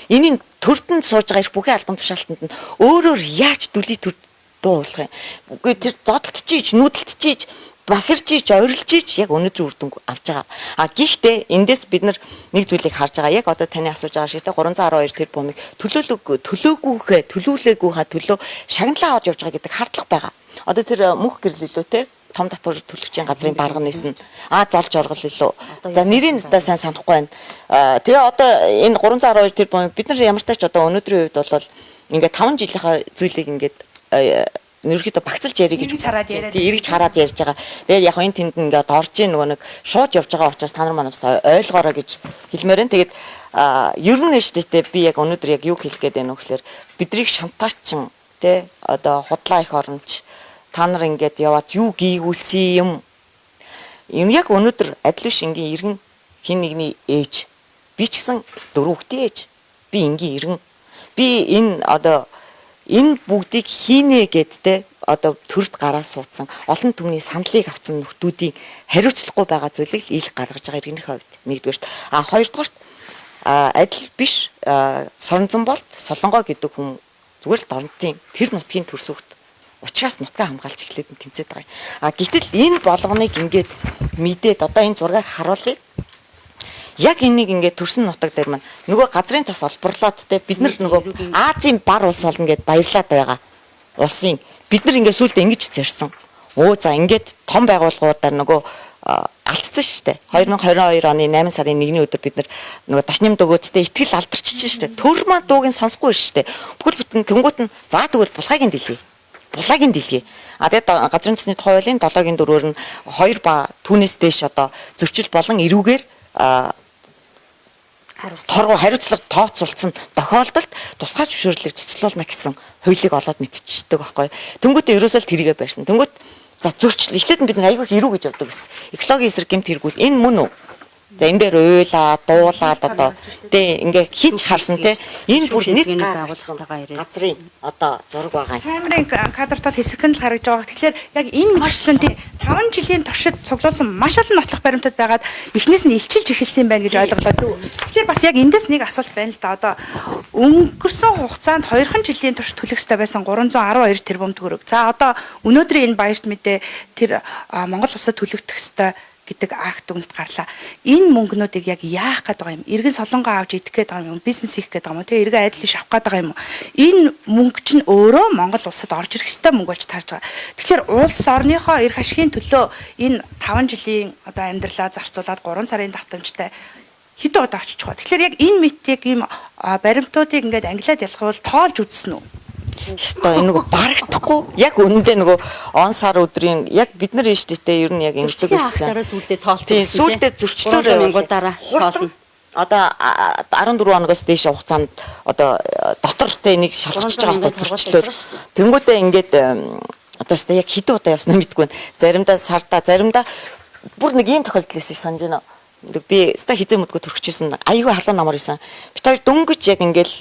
Энийн төрдөнд сууж байгаа их бүхий албан тушаалтанд нь өөрөөр яаж дүлий төр дуу уулах юм. Үгүй тэр зодтолтчийж, нүүдэлтчийж, бахирчийж, орилжийж яг өнөөдрийн үр дүнг авч байгаа. А гэхдээ эндээс бид нар нэг зүйлийг харж байгаа. Яг одоо таны асууж байгаа шиг те 312 тэрбумыг төлөөлөөгүй, төлөөгүйхээ, төлүүлээгүйхаа төлөө шагналаа аваад явж байгаа гэдэг хардлага байгаа. Одоо тэр мөнх гэрэл илүү те том татвар төлөгчийн газрын дарга нэсэн а золж оргол илүү. За нэрийг нь сайн санахгүй байна. Тэгээ одоо энэ 312 тэрбум бид нар ямар ч тач одоо өнөөдрийн үед бол ингээд 5 жилийнхаа зүйлийг ингээд ерөнхийдөө багцалж ярих гэж Эргэж хараад яриад. Тий, эргэж хараад ярьж байгаа. Тэгээд яг энэ тэнд ингээд орж ийн нөгөө нэг шууд явж байгаа учраас та нар манаас ойлгоорой гэж хэлмээр байна. Тэгээд ер нь шүү дээ би яг өнөөдөр яг юу хэлэх гээд байна вэ гэхээр бидрийг шантаачин тий одоо худлаа их оромж та нар ингээд яваад юу гийгүүлсэн юм. Юм яг өнөөдөр адил биш энгийн иргэн хин нэгний ээж. Би ч гэсэн дөрөв хүүхдийн ээж. Би энгийн иргэн. Би энэ одоо энэ бүгдийг хийнэ гэд те одоо төрд гараа суудсан олон түмний саналыг авсан нөхдүүдийн хариуцлагагүй байгаа зүйлийг л ил гаргаж байгаа иргэнийхээ хувьд нэгдүгээрт. А хоёрдугаарт адил биш соронзон болт солонгоо гэдэг хүн зүгээр л дорнотын тэр нутгийн төрсөгт учраас нутгаа хамгаалж эхлээд нь тэмцээд байгаа юм. А гэтэл энэ болгоныг ингээд мэдээд одоо энэ зургийг харуулъя. Яг энийг ингээд төрсөн нутаг дээр маань нөгөө газрын тос олборлоод те бид нар нөгөө Азийн бар улс болно гэд баярлаад байгаа улсын бид нар ингээд сүултээ ингэж зорьсон. Өө за ингээд том байгууллагуудаар нөгөө алдсан шүү дээ. 2022 оны 8 сарын 1-ний өдөр бид нар нөгөө дашним дөгөөдтэй итгэл алдарчиж шүү дээ. Төр маань дууг нь сонсохгүй шүү дээ. Бүхэл бүтэн тэнгуут нь за тэгвэл булхайгийн дэлхий. Булаагийн дэлхий. А тэгээд газрын төсний тухай хуулийн 7-гийн 4-өр нь 2 ба түүнээс дээш одоо зөрчил болон эрүүгээр торгуу хариуцлага тооцоолсон тохиолдолд тусгай зөвшөөрлийг цуцлуулна гэсэн хуулийг олоод мэдчихдэг байхгүй. Тэнгүүтээ ерөөсөө л тэрийгэ барьсан. Тэнгүүт за зөрчил эхлээд нь бид нар айгүй их эрүү гэж явдаг гэсэн. Экологийн эсрэг гэмт хэрэгүүл энэ мөн үү? За энэ дээр уйлаа, дуулаад одоо тий ингээ хинч харсан те энэ бүр нэг байгууллагатайгаа ирээд газрын одоо зураг байгаа юм. Камерын кадрт бол хэсэгхэн л харагдж байгаа. Тэгэхээр яг энэ мэтчлэн тий 5 жилийн туршид цуглуулсан маш олон нотлох баримтад байгаад эхнээс нь илчилж эхэлсэн юм байна гэж ойлголоо зөв. Тэгэхээр бас яг эндээс нэг асуулт байна л да. Одоо өнгөрсөн хугацаанд 2 жилийн турш төлөх ёстой байсан 312 тэрбум төгрөг. За одоо өнөөдрийн энэ баярт мэдээ тэр Монгол улсад төлөгдөх ёстой гэдэг акт дүгнэлт гарлаа. Энэ мөнгнүүдийг яг яах гээд байгаа юм? Иргэн солонгоо авч идэх гээд байгаа юм уу? Бизнес хийх гээд байгаа юм уу? Тэгээ иргэн адил биш авах гээд байгаа юм уу? Энэ мөнгө чинь өөрөө Монгол улсад орж ирэх ёстой мөнгө болж таарж байгаа. Тэгэхээр улс орныхоо эрх ашигын төлөө энэ 5 жилийн одоо амьдралаа зарцуулаад 3 сарын давтамжтай хэдэн удаа очих вэ? Тэгэхээр яг энэ мэт яг ийм баримтуудыг ингээд англиад ялгавал тоолж үзсэн үү? Ёстой энэ нөгөө барагдахгүй яг үнэндээ нөгөө он сар өдрийн яг бид нар шүү дээ ер нь яг ингэдэг зөрчлийн байсан. актаараа сүулдэ тоолдог Тийм гэсэн сүулдэ зөрчлөөр мянгуудаараа тоолно. Одоо 14 хоногоос дээш хугацаанд одоо дотор тэ нэг шалгаж байгаа байхгүй зөрчлөөр. Тэнгүүтээ ингээд одоо өстой яг хэдэн удаа явснаа мэдэхгүй байна. Заримдаа сартаа, заримдаа бүр нэг ийм тохиолдол байсан шиг санаж байна. Би өстой хизээ мэдгүй төрчихсэн. Айгүй халуун намар исэн. Бит хоёр дөнгөж яг ингээл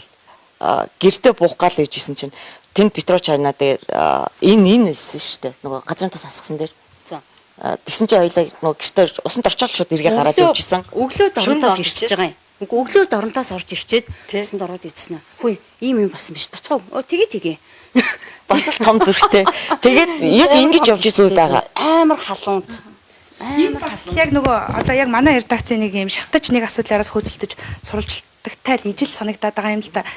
гэртээ буух гал гэж исэн чинь тэнд Петро Чайна дээр энэ исэн шүү дээ. Нөгөө газрын тос асгасан дээр. За. Тэгсэн чинь хоёлаа нөгөө гэртээ усанд орчоол шууд эргээ гараад явж исэн. Өглөө дорнотоос ирчихэж байгаа юм. Үгүй өглөө дорнотоос орж ирчээд Тий. усанд ороод идсэн. Хөөе, ийм юм болсон биш. Буцгаа. Оо тэгээ тэгээ. Бас л том зүрхтэй. Тэгээд яг ингэж явж исэн үе байгаа. Амар халуунт. Энэ Амар бас яг нөгөө одоо яг манай редакцийн нэг юм шатаж нэг асуудлаараас хөөцөлдөж сурвалжлагтай л ижил санагдаад байгаа юм л да.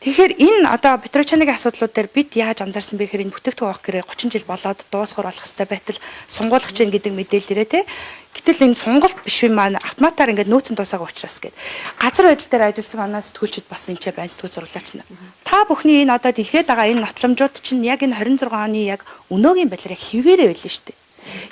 Тэгэхээр энэ одоо Петрочаныгийн асуудлууд дээр бид яаж анзаарсан бэ гэхээр энэ бүтээгдэхүүн авах гэрээ 30 жил болоод дуусгар болох ёстой байтал сунгуулах чинь гэдэг мэдээлэл ирээ те. Гэтэл энэ сунгалт биш юм маань автоматар ингээд нөөцөн дуусаагүй учраас гээд. Газар байдал дээр ажилласан манай сэтгүүлчид бас энэ ч байна сэтгүүл зурлаач нар. Та бүхний энэ одоо дэлгээд байгаа энэ нотламжууд чинь яг энэ 26 оны яг өнөөгийн байдлаар яг хിവэрэ байлаа шүү дээ.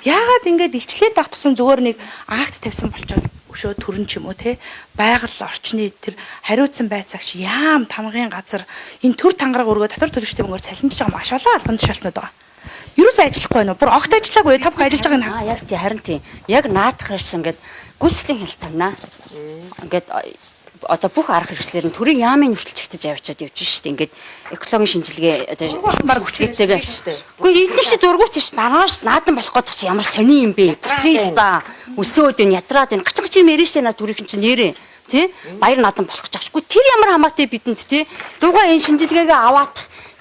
Яагаад ингэж илчлээд авах тусам зүгээр нэг акт тавьсан болчоод өшөө төрөн ч юм уу те байгаль орчны тэр хариуцсан байцаагч яам тамгын газар энэ төр тангараг өргөө татвар төлөгчтэй мөнгөөр цалинжиж байгаа маш олон албан тушаалтнууд байгаа. Ерөөсөө ажиллахгүй байна уу? Бүр огт ажиллаагүй та бүхэн ажиллаж байгааг нь харсан. Яг тий харин тий. Яг наадах шиг ингээд гүйцэтгэлийн хяналт тавина. Ингээд одоо бүх арга хэрэгслэр нь төрийн яамын нүртэлчигдэж авчиад явж шít. Ингээд экологийн шинжилгээ одоо баг хүчгээтэйгээ. Үгүй эдгээр чи дургуут ш маргааш наадан болох гэдэг чи ямар сони юм бэ? Үгүй л да. Өсөөд энэ ядраад энэ гач гач юм ярина штэ наа төрийнхэн чи нэрээ. Тэ? Баяр наадан болох гэж аашгүй. Тэр ямар хамаатай бидэнд тэ? Дугаа энэ шинжилгээгээ аваад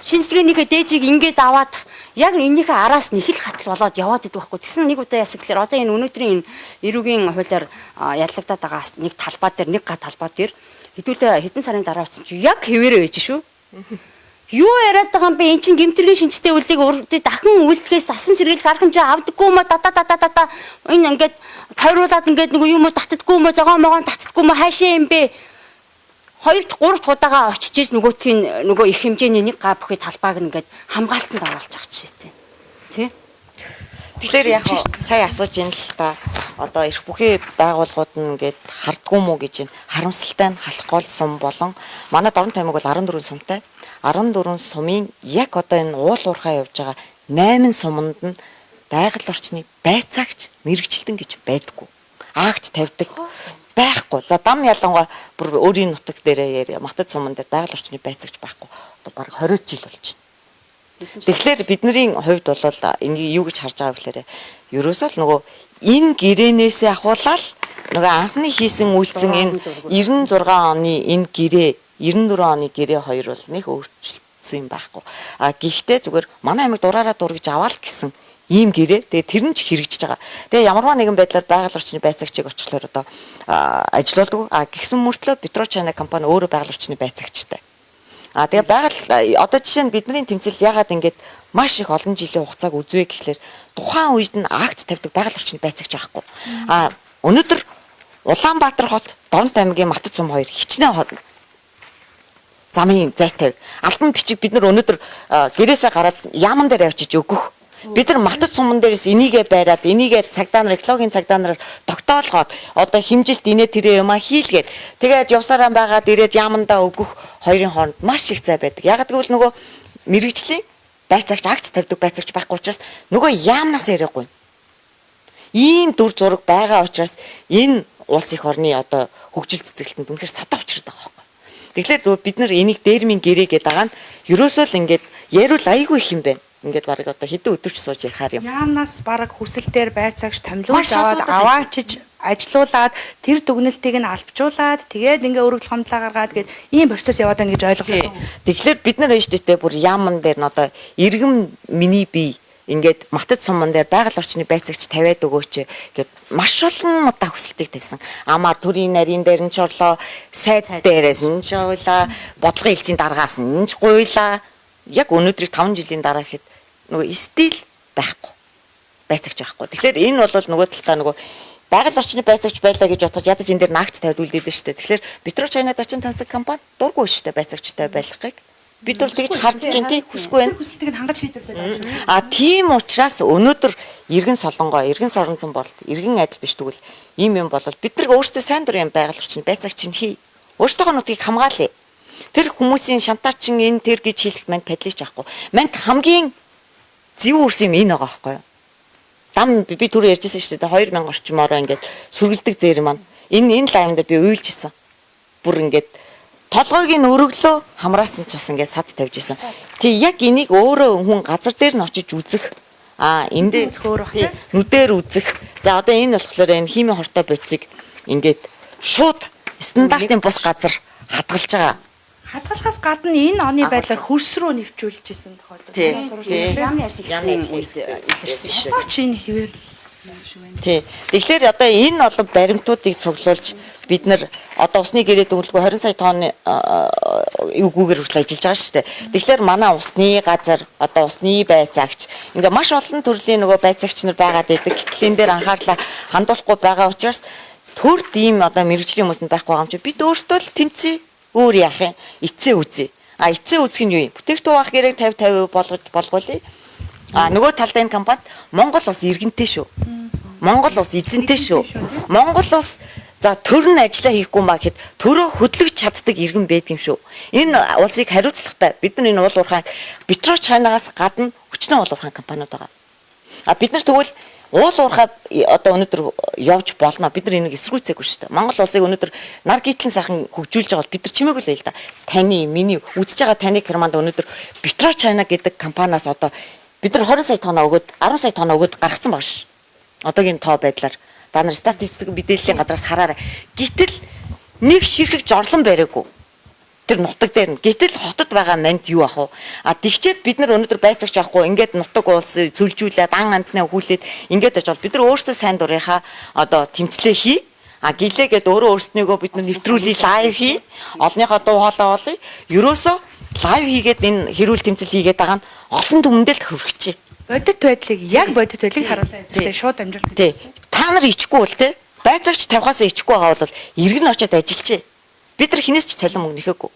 шинжилгээнийхээ дээжийг ингээд аваад яг энэнийхээ араас нэхэл хатал болоод яваад идэх байхгүй. Тэгсэн нэг удаа яасан гэхээр одоо энэ өнөөдрийн энэ эрүүгийн хуулиар яллагдаад байгаа нэг талбай дээр нэг га талбай дээр хэдүүлээ хэдэн сарын дараа очсон чи яг хэвээрээ байж шүү. Юу яриад байгаа юм бэ? Эн чинь гэмтэргийн шинжтэй үлийг дахин үлдэхээс асан сэргийлэх арга хэмжээ авдаггүй юм а дата дата дата энэ ингээд тойруулаад ингээд нэг юм уу татдаггүй юм уу зогоо могоон татдаггүй юм уу хаашаа юм бэ? 2 дахь 3 дахь удаага очиж иж нөгөөтхийн нөгөө их хэмжээний нэг га бүхий талбайг ингээд хамгаалтанд оруулж байгаа жишээтэй. Тэ? Тэгэхээр яг сая асууж ин л та одоо эрх бүхий байгууллагууд нь ингээд хардгуу мүү гэж ин харамсалтай нь халах гол сум болон манай Дорнот аймаг бол 14 сумтай. 14 сумын яг одоо энэ уул уурхай явж байгаа 8 суманд нь байгаль орчны байцаагч мэрэгчлэн гэж байдаггүй. Агт тавьдаг байхгүй. За дам ялангуяа бүр өөрийн нутаг дээрээ яриа. Матад суман дээр байгаль орчны байцаагч байхгүй. Одоо бараг 20 жил болж байна. Тэгэхээр бидний хувьд бол ингээ юу гэж харж байгаа вэ гэхээр ерөөсөө л нөгөө энэ гэрээнээсээ ахуулаад нөгөө анхны хийсэн үйлцэн энэ 96 оны энэ гэрээ 94 оны гэрээ хоёр бол нэг өөрчлөлтсөн юм байхгүй. А гэхдээ зүгээр манай аймаг дураараа дургиж аваал гэсэн ийм гэрээ. Тэгээ тэр нь ч хэрэгжиж байгаа. Тэгээ ямарваа нэгэн байдлаар байгаль орчны байцаагчийг очихлоор одоо ажилуулдаг. А гисэн мөртлөө Петро Чайна компани өөрөө байгаль орчны байцаагчтай. А тэгээ байгаль одоо жишээ нь бидний тэмцэл ягаад ингэж маш их олон жилийн хугацааг үзвэ гэхлээр тухайн үед нь акт тавьдаг байгаль орчны байцаагч байхгүй. А өнөөдөр Улаанбаатар хот, Дорнот аймгийн Матад сум хоёр хичнээн хот замын зайтай. Албан бичиг бид нар өнөөдөр гэрээсээ гараад яаман дээр авчиж өгөх. Бид нар Матад суман дээрээс энийгээ байраад, энийгээ цагдаа нар, экологийн цагдаа нараар тогтоолгоод одоо хэмжилт инээ тэрээ юмаа хийлгээд тэгээд явсараа байгаад ирээд яамандаа өгөх хоёрын хооронд маш их зай байдаг. Яг гэвэл нөгөө мэрэгжлийн байцаагч агч тавьдаг байцаагч байхгүй учраас нөгөө яамнаас яриаггүй. Ийм дүр зураг байгаа учраас энэ улс их орны одоо хөгжил цэцгэлтэнд үнэхээр садаа учраад байгаа байхгүй. Тэгэхээр бид нар энийг дээрмийн гэрээ гэдэг байгаа нь ерөөсөө л ингээд яриул айгүй их юм байна. Ингээд бараг одоо хэдэн өдөрч сууж ярихаар юм. Яамнаас бараг хүсэлтээр байцаагч томилуулж аваад аваачиж ажилуулад тэр дүгнэлтийг нь албажуулаад тэгээд ингээ өргөдөл хомдлоо гаргаад гээд ийм процесс яваад байна гэж ойлголоо. Тэгэхээр бид нар энэ дээ бүр яаман дээр нь одоо иргэм миний бие ингээд Матад суман дээр байгаль орчны байцаагч тавиад өгөөч гэд маш олон удаа хүсэлтийг тавьсан. Амаар төрийн нарийн дээр нь ч орлоо, сайд дээрээс нь ч ойлаа, бодлогын хэлцийн дараагаас нь ч гуйлаа. Яг өнөөдрийг 5 жилийн дараа гэхэд нөгөө стил байхгүй. Байцаагч байхгүй. Тэгэхээр энэ бол нөгөө талдаа нөгөө байгаль орчны байцаагч байлаа гэж бодоход ядаж энэ дээр наагч тавьд үлдээдэн шүү дээ. Тэгэхээр Петро Чайна дачин тансаг компани дургүй шүү дээ байцаагчтай байлгахыг. Бид бол тэгж харж чинь тий хүсгүй байна. Хүсэлтийг нь хангаж шийдвэрлээд байгаа шүү. А тийм учраас өнөөдөр иргэн солонгоо, иргэн соронзон болт, иргэн адил биш тэгвэл ийм юм болол бид нар өөрсдөө сайн дурын байгаль орчин байцаагч нь хий. Өөрсдийнхөө нутгийг хамгаалъя. Тэр хүмүүсийн шантаачин энэ тэр гэж хэлэх манд падлийч байхгүй. Манд хамгийн зөв үрс юм энэ байгаа байхгүй юу? Дам би түрүү ярьжсэн шүү дээ 2000 орчмоороо ингээд сүргэлдэг зээр маань энэ лайвн дээр би уйлжсэн. Бүр ингээд толгойг нь өрөглөө хамраас нь цус ингээд сад тавьж исэн. Тий яг энийг өөрөө хүн газар дээр нь очиж үзэх. А энэ дээр нүдээр үзэх. За одоо энэ болохоор энэ химийн хортой бодисыг ингээд шууд стандартын бус газар хадгалж байгаа. Хадгалахаас гадна энэ оны байдлаар хөрс рүү нэвчүүлж исэн тохиолдол. Яамны ажил хийсэн үед илэрсэн шүү. Ясаач энэ хിവэрл юм шиг байна. Тий. Тэгэхээр одоо энэ олон баримтуудыг цуглуулж бид нар одоо усны гэрээ дүнлэгөө 20 сая тонны эвгүүгээр хүртэл ажиллаж байгаа шүү дээ. Тэгэхээр манай усны газар одоо усны байцаагч ингээ маш олон төрлийн нөгөө байцаагч нар байгаад байдаг. Гэтэл энэ дээр анхаарлаа хандуулахгүй байгаа учраас төрд ийм одоо мэрэгжлийн хүмүүс нь байхгүй байгаа юм чи бид өөртөө л тэмцээ. Өөр яах юм? Эцээ үзье. А эцээ үзэх нь юу юм? Бүтээгдэхүүн авах гэрээг 50 50% болгож болгоулъя. А нөгөө талдаа энэ компанид Монгол улс иргэнтэй шүү. Монгол улс эзэнтэй шүү. Монгол улс за төр нь ажиллаа хийхгүй маа гэхэд төрөө хөдлөж чаддаг иргэн байд юм шүү. Энэ улсыг хариуцлагатай бид нар энэ уул уурхай Петро Чайнагаас гадна өчнөө уул уурхай компаниуд байгаа. А бид нар тэгвэл уул уурхай одоо өнөөдөр явж болно. Бид нар энийг эсэргүүцээгүй шүү дээ. Монгол улсыг өнөөдөр нар гитлэн сайхан хөгжүүлж байгаа бол бид нар чимээгүй л байл да. Таны, миний үзэж байгаа таны карманд өнөөдөр Петро Чайна гэдэг компаниас одоо бид нар 20 сая тонна өгөөд 10 сая тонна өгөөд гаргацсан байгаа ш. Одоогийн тоо байдлаар та нар статистик мэдээллийн газраас хараарай. Гэтэл нэг ширхэг жорлон бариагүй. Тэр нутаг дээр нь. Гэтэл хотод байгаа манд юу ах вэ? А тэгчээд бид нар өнөөдөр байцаагч авахгүй ингээд нутаг улс цөлжүүлээд ан амтнаа өхүүлээд ингээд очоод бид нар өөрсдөө сайн дурынхаа одоо тэмцлээ хий. А гэлээгээд өөрөө өөрснийгөө бид нар нэвтрүүлээ live хий. Олныхоо дуу хоолой олъё. Ерөөсөө live хийгээд энэ хэрүүл тэмцэл хийгээд байгаа нь олон түмэндээ л хүрхчихье. Бодит байдлыг яг бодит байдлыг харуулсан гэдэг шууд амжилт. Тий. Та нар ичихгүй бол те байцаагч тавихаас ичихгүй байгаа бол иргэн очиод ажиллажээ. Бид нар хинээс ч цалин мөнгө нэхээггүй.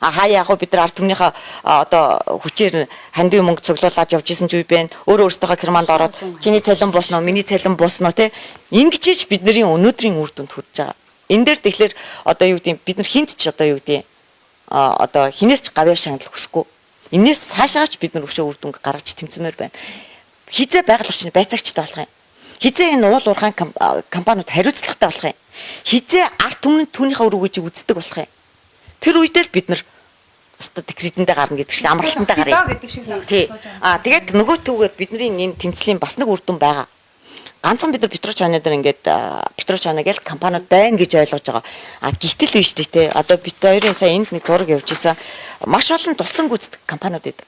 А хаа яг бид нар ард түмнийхээ одоо хүчээр хандив мөнгө цуглуулад явж исэн ч үе байна. Өөрөө өөрсдийнхөө карманд ороод чиний цалин бууснаа, миний цалин бууснаа те ингэж бидний өнөөдрийн үр дүнд хүрч байгаа. Энэ дээр тэгэхээр одоо юу гэдэг бид нар хинт ч одоо юу гэдэг одоо хинээс ч гавьяа шагнал хүсэхгүй. Энээс цаашаач бид нар өшөө үр дүнг гаргаж тэмцмээр байна. Хизээ байгаль орчны байцаагчтай болох юм. Хизээ энэ уул уурхайн компаниуд хариуцлагатай болох юм. Хизээ ард түмэн түүнийхээ үр өгөөжийг үздэг болох юм. Тэр үедээ л бид нар өстө декретэндээ гарна гэдэг шиг амралтандаа гарна гэдэг шиг загсаж. Аа тэгээд нөгөө түүгээр бидний энэ тэмцлийн бас нэг үр дүн байгаа. Ганцхан бид нар Петро Чайна дээр ингээд Петро Чайна гэл компаниуд байна гэж ойлгож байгаа. А гэтэл биш үү те. Одоо бид хоёрын сая энд нэг зураг явж исэн. Маш олон туслан гүйцэтгэх компаниуд байдаг.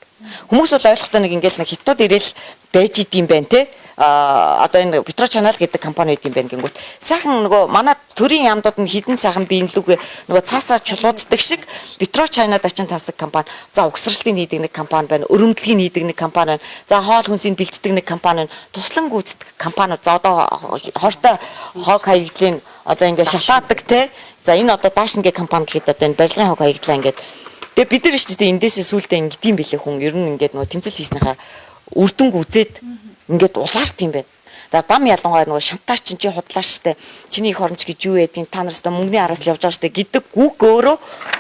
Хүмүүс бол ойлгохдоо нэг ингээд нэг хятад ирээл байж идэм байх те. Одоо энэ Петро Чанал гэдэг компани байд юм байна гингүүт. Сайхан нөгөө манай төрийн яамдууд нь хідэн сайхан биенлүүгээ нөгөө цаасаа чулууддаг шиг Петро Чайнад ачин тасаг компани. За угсралтын хийдэг нэг компани байна, өрөмдлөгийн хийдэг нэг компани байна. За хоол хүнсийг бэлддэг нэг компани байна. Туслан гүйцэтгэх компаниуд. За одоо хортой хог хаягдлын одоо ингээд шатаадаг те. За энэ одоо Даашингээ компани гэхэд одоо энэ барилгын хог хаягдлаа ингээд. Тэгээ бид нар шүү дээ эндээсээ сүултээ ингэдэм билээ хүн. Ер нь ингээд нөгөө тэмцэл хийснийхаа үр дүнг үзээд ингээд улаарт юм байна. За дам ялангуяа нөгөө шантаач чинь чи худлаа штэ. Чиний их хоромч гэж юу байдгийг та нар өстө мөнгөний араас л явж байгаа штэ гэдэг үг өөрөө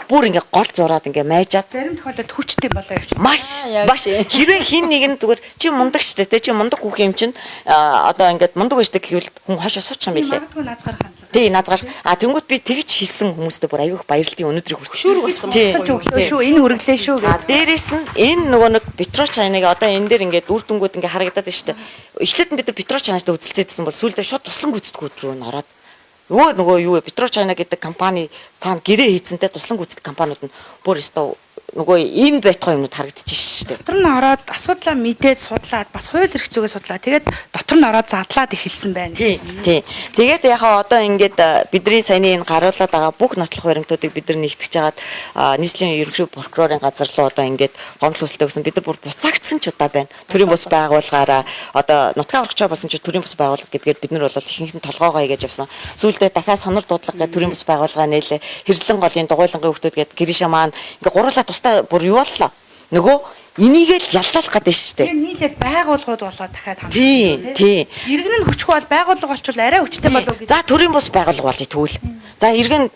бүр ингээд гол зураад ингээд майжаад зарим тохиолдолд хүчтэй болоо явчих. Маш маш хэрвээ хин нэг нь зүгээр чи мундаг штэ те чи мундаг хүүх юм чинь одоо ингээд мундаг штэ гэвэл хүн хойшоо суучих юм билээ. Магадгүй наазгаар хандлага. Тий наазгаар. А тэнгуут би тэгж хэлсэн хүмүүстээ бүр аюух баярлалын өнөөдрийг хүртэл. Шүүрэг болсон. Буцаж өглөө шүү. Энэ үргэлээ шүү гэж. Дээрээс нь энэ нөгөө нэг Петро Чайныг одоо энэ дээр ингээд үр дүнгууд ингээд харагдаад байна штэ. Эхлээд нь бид нар Петро Чайнастай үзэлцээдсэн бол сүүлдээ шууд туслан гүйцэтгэх рүү нь ороод нөгөө юу вэ Петро Чайна гэдэг компани цаана гэрээ хийцэнтэй туслан гүйцэтгэх компаниуд нь бүр өстө нөгөө энэ байтугай юмнууд харагдчих шүү дээ. Дотор нь ороод асуудлаа мэдээд судлаад бас хууль эрх зүйгээ судлаа. Тэгээд дотор нь ороод задлаад эхэлсэн байна. Тий. Тий. Тэгээд яхаа одоо ингээд бидний саяны энэ гаруулад байгаа бүх нотлох баримтуудыг бид нар нэгтгэж хагаад нийслэлийн ерөнхий прокурорын газар руу одоо ингээд гомдол хүсэлтээ өгсөн. Бид нар бүр буцаагдсан ч удаа байна. Төрийн бус байгууллагаараа одоо нутгаа аврагчаа болсон чи төрийн бус байгууллага гэдгээр бид нар бол ихэнх нь толгоогоо хийж явсан. Сүүлдээ дахиад сонор дуудлага гэдэг төрийн бус байгууллага нээлээ. Хэрлэн голын дугуйлангийн хүмүүс гэдэг Гриша маань ингээд гурлаа тустай бүр юу боллоо. Нөгөө энийгээ л яллуулах гэдэг шүү дээ. Тэгэхээр нийлээд байгууллагууд болоод дахиад хамт. Тий, тий. Иргэн нь хүчгүй бол байгууллага болчвол арай хүчтэй болов гэж. За төрийн бус байгууллага болъё тэгвэл. За иргэн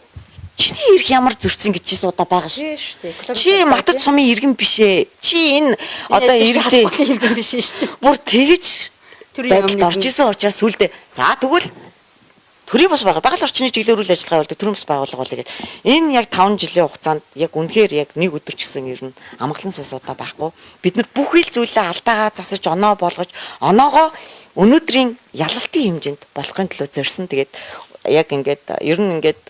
чиний эрх ямар зөрчсөн гэж чи суудаа байгаа шүү. Чи Матад сумын иргэн биш ээ. Чи энэ одоо иргэдээ иргэн биш шүү дээ. Бүр тэгж байдалд орж исэн учраас сүлдээ. За тэгвэл төрийн бус байгаль орчны чиглэлээр үйл ажиллагаа явуулдаг төрийн бус байгууллага болъё гэх. Энэ яг 5 жилийн хугацаанд яг үнэхээр яг нэг өдөр ч гэсэн ер нь амгалан сус удаа байхгүй. Бид нар бүх ил зүйлээ алдаагаа засаж оноо болгож оноогоо өнөөдрийн ялалтын хэмжээнд болохын төлөө зорьсон. Тэгээд яг ингээд ер нь ингээд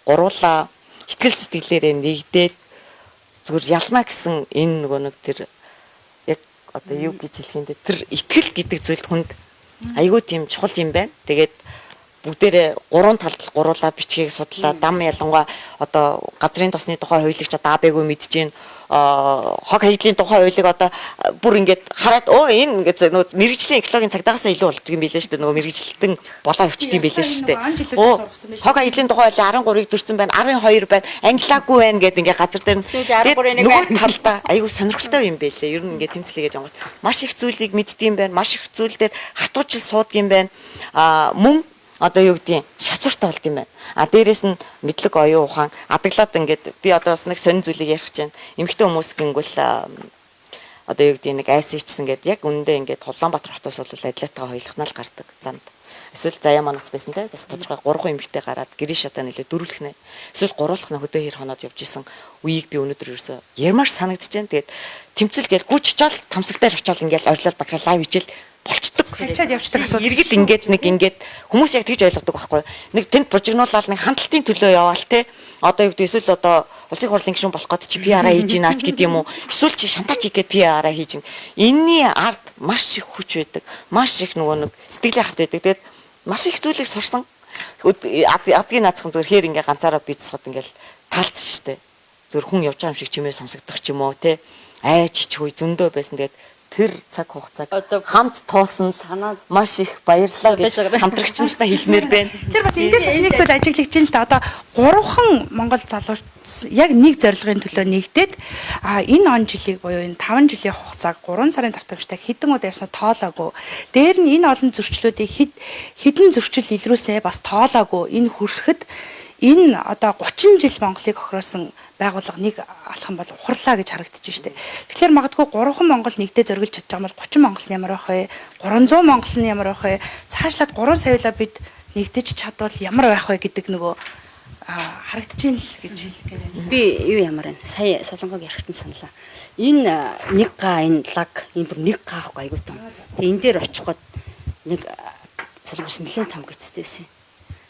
гуруулаа ихтгэл сэтгэлээрээ нэгдээд зүгээр ялна гэсэн энэ нөгөө нэг тэр яг одоо юу гэж хэлэх юм бэ? Тэр итгэл гэдэг зүйлд хүнд айгүй тийм чухал юм байна. Тэгээд Бүгдээрээ гурван талд гуруулаа бичгийг судлаа. Дам ялангуяа одоо газрын тосны тухай хуулийг ч одоо АБ-г мэдэж гин, хог хаядлын тухай хуулийг одоо бүр ингээд хараад өө энэ ингээд нөгөө мэрэгжлийн экологийн цагдаагаасаа илүү болдог юм билээ шүү дээ. Нөгөө мэрэгжилтэн болоо явчт юм билээ шүү дээ. Хог хаядлын тухай хуулийн 13-ыг зөрчсөн байна, 12 байна, ангилаагүй байна гэд ингээд газар дээр нөгөө талдаа айгүй сонирхолтой юм билээ. Ер нь ингээд тэмцлэгээд явгот маш их зүйлийг мэддэг юм байна. Маш их зүйл дээр хатуучил суудаг юм байна. Мөн одоо юу гэдгийг шацууртай болд юм байна. А дээрэс нь мэдлэг, оюун ухаан адаглаад ингээд би одоо бас нэг сонин зүйлийг ярих гэж байна. Эмэгтэй хүмүүс гингүүл одоо юу гэдгийг нэг айс ичсэн гээд яг үнэндээ ингээд Улаанбаатар хотоос бол адилтайгаа хоёулахнаа л гардаг замд. Эсвэл заяа маань бас байсан те бас тодорхой 3 эмэгтэй гараад гэрээ шатаа нэлээ дөрвөлхнэ. Эсвэл гурвуулхнаа хөдөө хэр хоноод явж исэн үеийг би өнөөдөр ерөөсөө ярмаар санагдаж байна. Тэгээд тэмцэл гээл гүч очоод тамсаг дээр очоод ингээд орилол бакра лайв хичээл болчдөг. Чачаад явцдаг асуудал. Иргэд ингээд нэг ингээд хүмүүс яг тэгж ойлгодог байхгүй. Нэг тэнд бужигнуулаад нэг хандлтын төлөө яваал те. Одоо юу гэдэг эсвэл одоо улсын хурлын гишүүн болох гээд чи PR-аа хийж гинаач гэдэг юм уу? Эсвэл чи шантаж хийх гээд PR-аа хийж гин. Энийний ард маш их хүч байдаг. Маш их нөгөө нэг сэтгэлийн хат байдаг. Тэгээд маш их зүйлийг сурсан. Адгийн наацхан зөвхөн хээр ингээ ганцаараа бийцсахад ингээл талц штэ. Зөвхөн хүн явж байгаа юм шиг чимээ сонсогдох ч юм уу те. Айж ичих үе зөндөө байсан. Тэгээд тэр цаг хугацааг хамт туулсан санаад маш их баярлалаа гэж хамтрагч нартай хэлмээр байна. Тэр бас эндээс бас нэг зүйл ажиглагдж байна л да. Одоо гурван Монгол залууч яг нэг зорилгын төлөө нэгдээд энэ он жилийг буюу энэ 5 жилийн хугацааг 3 сарын давтамжтай хэдэн удаа явснаа тоолоогүй. Дээр нь энэ олон зөрчлүүдийг хэдэн зөрчил илрүүлсээ бас тоолоогүй. Энэ хүрхэд энэ одоо 30 жил Монголыг хохиросон байгууллага нэг алхам бол ухарлаа гэж харагдаж штэ. Тэгэхээр магадгүй 3 Монгол нэгдээ зориглож чадж байгаа бол 30 Монгол нь ямар байх вэ? 300 Монгол нь ямар байх вэ? Цаашлаад 3 саяулаа бид нэгдэж чадвал ямар байх вэ гэдэг нөгөө харагдаж ийн л гэж хэлэх гээд байна. Би юу ямар байна? Сая Солонгог ярихтан саналаа. Энэ нэг га энэ лаг энэ бүр нэг га ахгүй айгуу том. Тэгээ энэ дээр очих гээд нэг Солонгос нэлээд том гисцээсэн.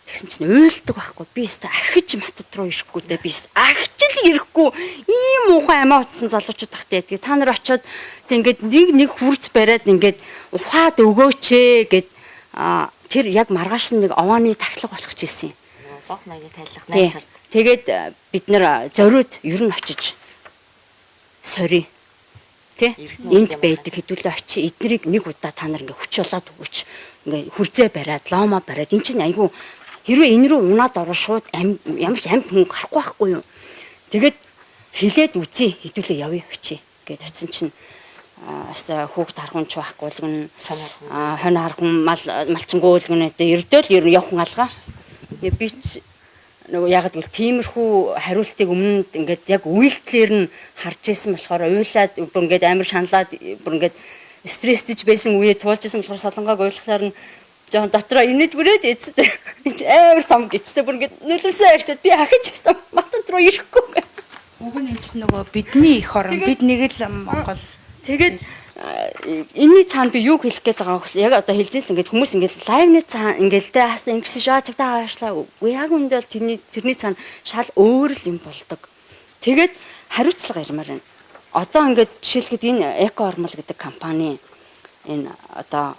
Тэгсэн чинь уйлдаг байхгүй. Би өстө ахиж матад руу ирэхгүй дээ. Би ахиж л ирэхгүй. Ийм муухай амиа утсан залуучууд тахтай. Тэгээ та нар очиод тэг ингээд нэг нэг хүрц бариад ингээд ухаад өгөөч ээ гэд тэр яг маргааш нэг овооны тахлага болох ч гэсэн юм. Лох маягийн тайлах 8 сард. Тэгээд бид нар зориуд ер нь очиж сори тэ энд байдаг хэдүүлээ очи эднийг нэг удаа та нар ингээ хүч болоод өгөөч. Ингээ хүрзээ бариад ломо бариад эн чинь айгүй хэрвээ энэ рүү унаад орвол шууд ямар ч амьд хүн гарахгүй байхгүй юу. Тэгээд хилээд үзье хэдүүлээ явъя очи гэд очисон чинь бас хүүхд харах хүн ч байхгүй л гэн хонь харах хүн мал малчингуу л гэн ердөө л ер нь явах хүн алгаа. Тэгээ би ч нөгөө яг гэвэл тиймэрхүү хариултыг өмнө ингээд яг үйлдэлээр нь харж исэн болохоор уйлаад бүр ингээд амар шаналаад бүр ингээд стресстэж байсан үеэ туулж исэн болохоор Солонгог уйлахлаар нь жоохон дотроо инээдгүрээд эцэст энэ амар том гистэй бүр ингээд нөлөөсөө арчаад би ахиж гэсэн матанд руу ирэхгүй. Уг нь энэ чинь нөгөө бидний эх орон бид нэг л Монгол. Тэгээд энэний цаана би юу хэлэх гээд байгаа вэ? Яг одоо хэлж ил ингээд хүмүүс ингээд лайвны цаана ингээд л дээ хаасан ингэсэн шаа цагтаа хаашлаа. Үгүй яг үндэ бол тэрний цаана шал өөр л юм болдог. Тэгээд хариуцлага ярмаар байна. Одоо ингээд жишээлбэл энэ Эко Ормол гэдэг компани энэ одоо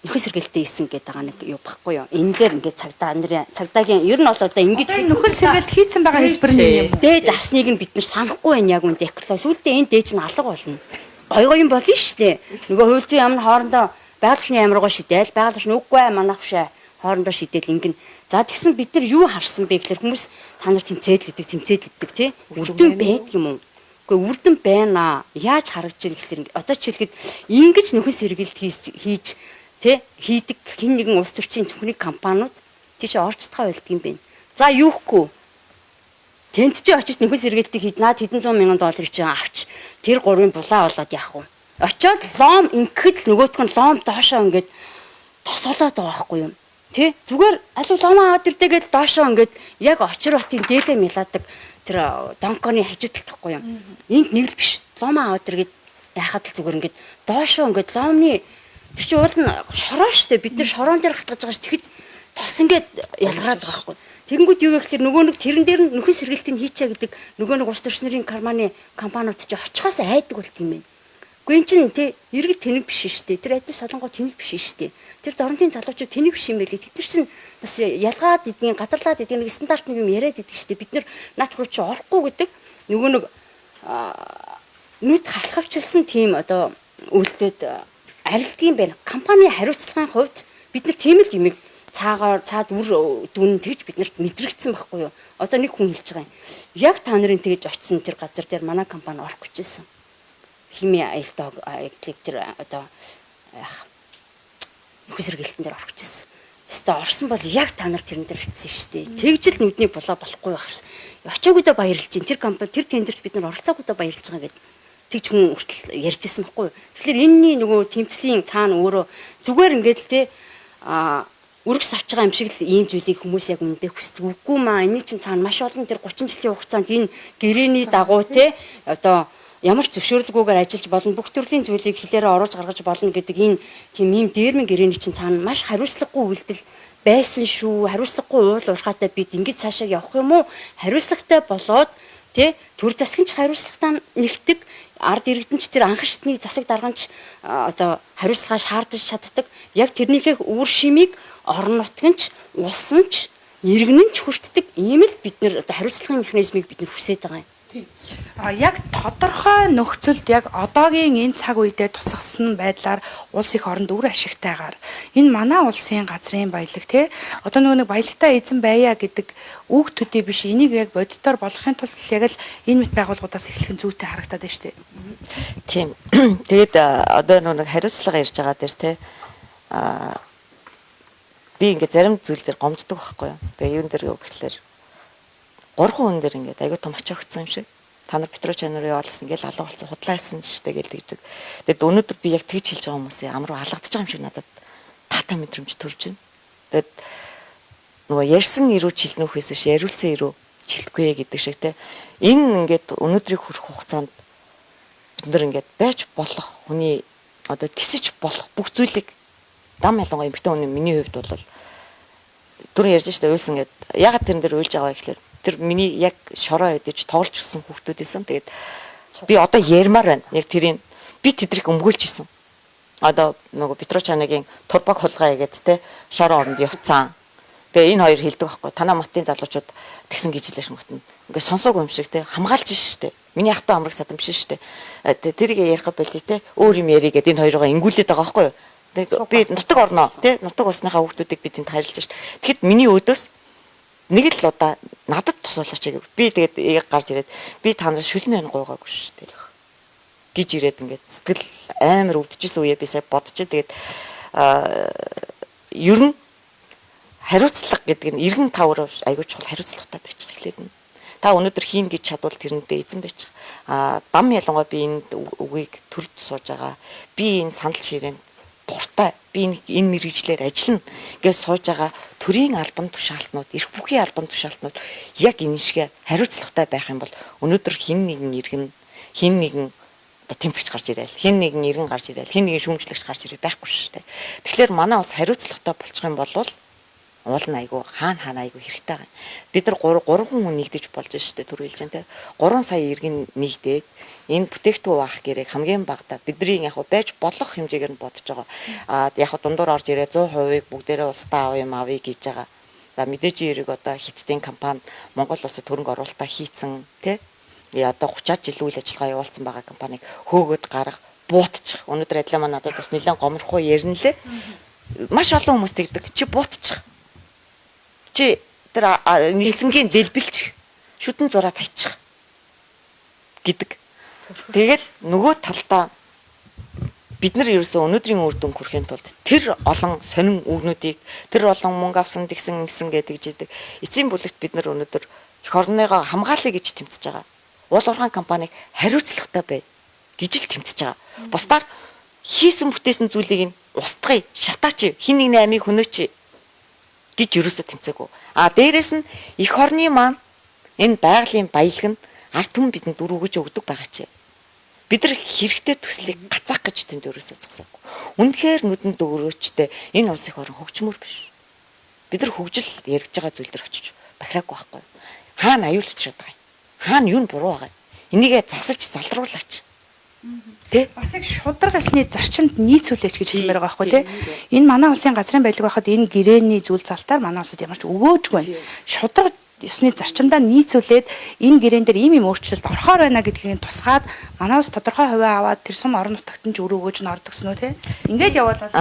нөхөн сэргэлтээ хийсэн гэдэг байгаа нэг юу баггүй юу. Энэ дээр ингээд цагдаа нарын цагдаагийн ер нь бол одоо ингэж нөхөн сэргэлт хийцэн байгаа хэлбэр нь юм. Дээж авсныг нь бид нар санахгүй байна яг үндэ эколог. Сүүлдээ энэ дээж нь алга болно. Гой гой юм болно шүү дээ. Нөгөө хууль зүйн яам нь хоорондоо байгаль орчны яам руугаа шидээл байгаль орчин үгүй манайх бишээ хоорондоо шидээл ингэн. За тэгсэн бид нар юу харсан бэ гэхээр хүмүүс та нар тэмцээлдэг тэмцээлдэг тий. Үрдүн байдаг юм уу? Үгүй үрдэн байна. Яаж харагдаж байна гэхээр одоо жишээлхэд ингэж нөхөн сэргэлт хийж тэ хийдэг хин нэгэн улс төрчийн зөвхний компаниуд тийш орж чадхаа болдго юм байна. За юу хгүй. Тэнд чи очиж нөхөн сэргэлтийг хийж наад хэдэн зуун мянган доллар чи авч тэр гурвын булаа болоод яах вэ? Очоод лом ингэхэд л нөгөөх нь лом доошоо ингээд тосолоод байгаа байхгүй юу? Тэ зүгээр алуу лом аваад ирдэ гэж доошоо ингээд яг очир батын дээлээ мялаадаг тэр донконы хажуу талд байхгүй юу? Энд нэг л биш. Лом аваад иргээд яхад л зүгээр ингээд доошоо ингээд ломны тэр чинь уул нь шороо штэ бид нар шороон дээр хатгаж байгаа ш тэгэхэд тос ингээд ялгараад байгаа байхгүй. Тэгэнгүүт юу вэ гэхээр нөгөө нэг тэрэн дээр нь нөхөн сэргэлтийг хийчээ гэдэг нөгөө нэг улс төрчнөрийн карманы компаниуд чи очихоос айдаг болт юм байна. Үгүй эн чинь тий иргэд тэнэг биш шүү дээ. Тэр адил солонгоо тэнэг биш шүү дээ. Тэр дорнотын залуучууд тэнэг биш юм байлээ. Тэд нар чинь бас ялгаад идгийн, гадарлаад идгийн нэг стандарт нэг юм яриад идэг шүү дээ. Бид нар наадах руу чи орохгүй гэдэг нөгөө нэг нүд халахвчилсан тийм одоо үйлдэлд арилдгийн байна. Компани хариуцлагын хувьд бид нар тийм л юмыг цаагаар цаад үр дүн тэгж биднэрт мэдрэгдсэн байхгүй юу? Одоо нэг хүн хэлж байгаа юм. Яг та нарын тэгж очисон тэр газар дээр манай компани орох гэж байсан. Хими аюултай аяллыг тэр одоо нөхөн сэргийлтэн дээр орох гэж байсан. Хэвээ орсон бол яг та нар тэрэн дээр очисон шүү дээ. Тэгж л нүдний булаа болохгүй байх шээ. Очоогүйдээ баярлж чинь тэр компани тэр тендерт бид нар оролцоогүйдээ баярлж байгаа гэдэг тэгж хүн хүртэл ярьж исэн байхгүй юу. Тэгэхээр энэний нөгөө тэмцлийн цаана өөрөө зүгээр ингээд л те үргэс авч байгаа юм шиг л ийм зүйлийг хүмүүс яг үнэндээ хүсдэг. Үгүй маа энэний чинь цаана маш олон тэр 30 жилийн хугацаанд энэ гэрээний дагуу те одоо ямар ч зөвшөөрлгүйгээр ажиллаж болно, бүх төрлийн зүйлийг хилээрээ оруулж гаргаж болно гэдэг энэ тийм ийм дээрмэн гэрээний чинь цаана маш хариуцлагагүй үйлдэл байсан шүү. Хариуцлагагүй уул уурхаатай бид ингэж цаашаа явах юм уу? Хариуцлагатай болоод тэ төр засгийн ч хариуцлагатай нэгдэг, ард иргэдэн ч тэр анхан шатны засаг дарганч одоо хариуцлага шаардаж чаддаг. Яг тэрнийхээ үр шимийг орон нутгийн ч, улс нь ч, иргэн нь ч хүртдэг. Ийм л бид нэр одоо хариуцлагын механизмыг бид нэр хүсэж байгаа юм. А яг тодорхой нөхцөлд яг одоогийн энэ цаг үедээ тусгасан байдлаар улс их оронд үр ашигтайгаар энэ манай улсын газрын баялаг те одоо нөгөө нэг баялагтай эзэн байя гэдэг үг төдий биш, энийг яг бодитоор болгохын тулд яг л энэ мэт байгууллагуудаас эхлэх нь зүйтэй харагдаад байна шүү дээ. Тийм. Тэгээд одоо нөгөө нэг хариуцлага ярьж байгаа дээр те би ингээд зарим зүйл дээр гомддог байхгүй юу. Тэгээ юун дээр гэхэлэр 3 хүн дээр ингээд аягүй том ачаа өгсөн юм шиг. Та нар Петро чанар яваалсан ингээл алга болсон худлаа хийсэн штэ гэл тэгдэг. Тэгэд өнөөдөр би яг тэгж хэлж байгаа хүмүүсээ амар алгадж байгаа юм шиг надад таатай мэдрэмж төрж байна. Тэгэд нөгөө ярьсан ирүү чилнүүхээс ш яриулсан ирүү чилэхгүй гэдэг шиг те. Энэ ингээд өнөөдрийг хүрэх хугацаанд бид нар ингээд байж болох хүний одоо тисэж болох бүх зүйлийг дам ялангуяа эмэгтэй хүний миний хувьд бол түрүү ярьж штэ уйлсан гэд. Ягаад тэрэн дээр уйлж байгаа вэ гэхэлэр тэр миний яг шороо өдөж тоглож өссөн хүүхдүүд байсан. Тэгээд би одоо ярмаар байна. Яг тэрийг би тэдрийг өмгөөлж исэн. Одоо нөгөө Петро Чанагийн турбаг хулгай гэдэг те шороо оронд явцсан. Тэгээ энэ хоёр хэлдэг байхгүй. Танаа матын залуучууд тэгсэн гэж хэлээ шмөтн. Ингээ сонсоогүй юм шиг те хамгаалж шин штэ. Миний ах トゥ амраг садан биш штэ. Тэрийг ярих болий те өөр юм ярий гэд энэ хоёроо ингүүлээд байгаа байхгүй юу. Би нутаг орноо те нутаг улсныхаа хүүхдүүдийг би тэнд харилж шин. Тэгэхэд миний өөдөөс нэг л удаа надад тусуулаач гэв. Би тэгээд яг гарч ирээд би та нараа шүлэн байна гуйгаагүй шүү дээ гэж ирээд ингээд сэтгэл амар өвдөжсэн үе би сая бодчих. Тэгээд ер нь хариуцлага гэдэг нь иргэн тавар айгүй чухал хариуцлагатай байж эхлээд нь. Та өнөөдөр хийн гэж чадвал тэрнтэй эзэн байж. Дам ялангуяа би энэ үгийг төрд сууж байгаа. Би энэ сандал ширээнд дуртай. Би энэ мэргэжлээр ажиллана гэж сууж байгаа төрийн албан тушаалтнууд, эрх бүхий албан тушаалтнууд яг энэ шиг хариуцлагатай байх юм бол өнөөдөр хэн нэгэн иргэн, хэн нэгэн одоо тэмцэгч гарч ирээл, хэн нэгэн иргэн гарч ирээл, хэн нэгэн шүүмжлэгч гарч ирээ байхгүй шүү дээ. Тэгэхээр манай улс хариуцлагатай болчих юм бол уул нь айгүй хаана айгүй хэрэгтэй байгаа. Бид нар 3 хүн нэгдэж болж шүү дээ түрүү хэлж байна те. 3 сая иргэн нэгдээд энэ бүтээгдэхүүн авах гэрээг хамгийн багадаа бидний яг байж болох хэмжээгээр нь бодож байгаа. А яг дундуур орж ирээ 100%-ыг бүгдээрээ улсдаа авъя юм авъя гэж байгаа. За мэдээж эрэг одоо Хятадын компани Монгол улсад хөрөнгө оруулалтаа хийцэн те. Одоо 30-аад жил үйл ажиллагаа явуулсан байгаа компанийг хөөгөөд гарах буутчих. Өнөөдөр адилхан маань надад бас нэлээд гомрох ярина лээ. Маш олон хүмүүс тэгдэг. Чи буутчих. Чи тэр нийлцэнгийн дэлбэлчих. Шүдэн зураад хайчих гэдэг. Тэгээд нөгөө талдаа бид нар ерөөсөө өнөөдрийн үр дүн хүрэхин тулд тэр олон сонин үгнүүдийг тэр олон мөнгө авсан тэгсэн ингэсэн гэдэг жидэг. Эцсийн бүлэгт бид нар өнөөдөр эх орныгоо хамгаалъя гэж тэмцэж байгаа. Уул уурхайн компанийг хариуцлагатай бай гэж л тэмцэж байгаа. Бусдаар хийсэн бүтээсэн зүйлийг нь устгая, шатаач, хин нэгний амийг хөнөөч гэж ерөөсөө тэмцээгүй. А дээрэс нь эх орны маань энэ байгалийн баялаг нь ард түмэн бидэнд үр өгөж өгдөг байгаа чи. Бид нар хэрэгтэй төслийг гацаах гэж тэнд ерөөсөө зогсоогүй. Үнэхээр нүдэнд дөрөөчтэй энэ улс их орон хөгжмөр биш. Бид нар хөгжил яригдж байгаа зүйл төр очиж бахираагүй байхгүй. Хаана аюул учраад байгаа юм? Хаана юу нь буруу байгаа юм? Энийгээ засаж залруулаач. Тэ? Бас яг шударга элсний зарчимд нийцүүлээч гэж хэлмээр байгаа байхгүй тий. Энэ манай улсын газрын баялаг байхад энэ гэрээний зүйл залтаар манай улсад ямар ч өгөөжгүй байна. Шударга ёсны зарчимдаа нийцүүлээд энэ гэрээн дээр ийм ийм өөрчлөлт орохоор байна гэдгийг тусгаад манай улс тодорхой хувиа аваад тэр сум орон нутагт нь ч өрөө өгөөж нь ордог гэсэн үү тий. Ингээд явбал бас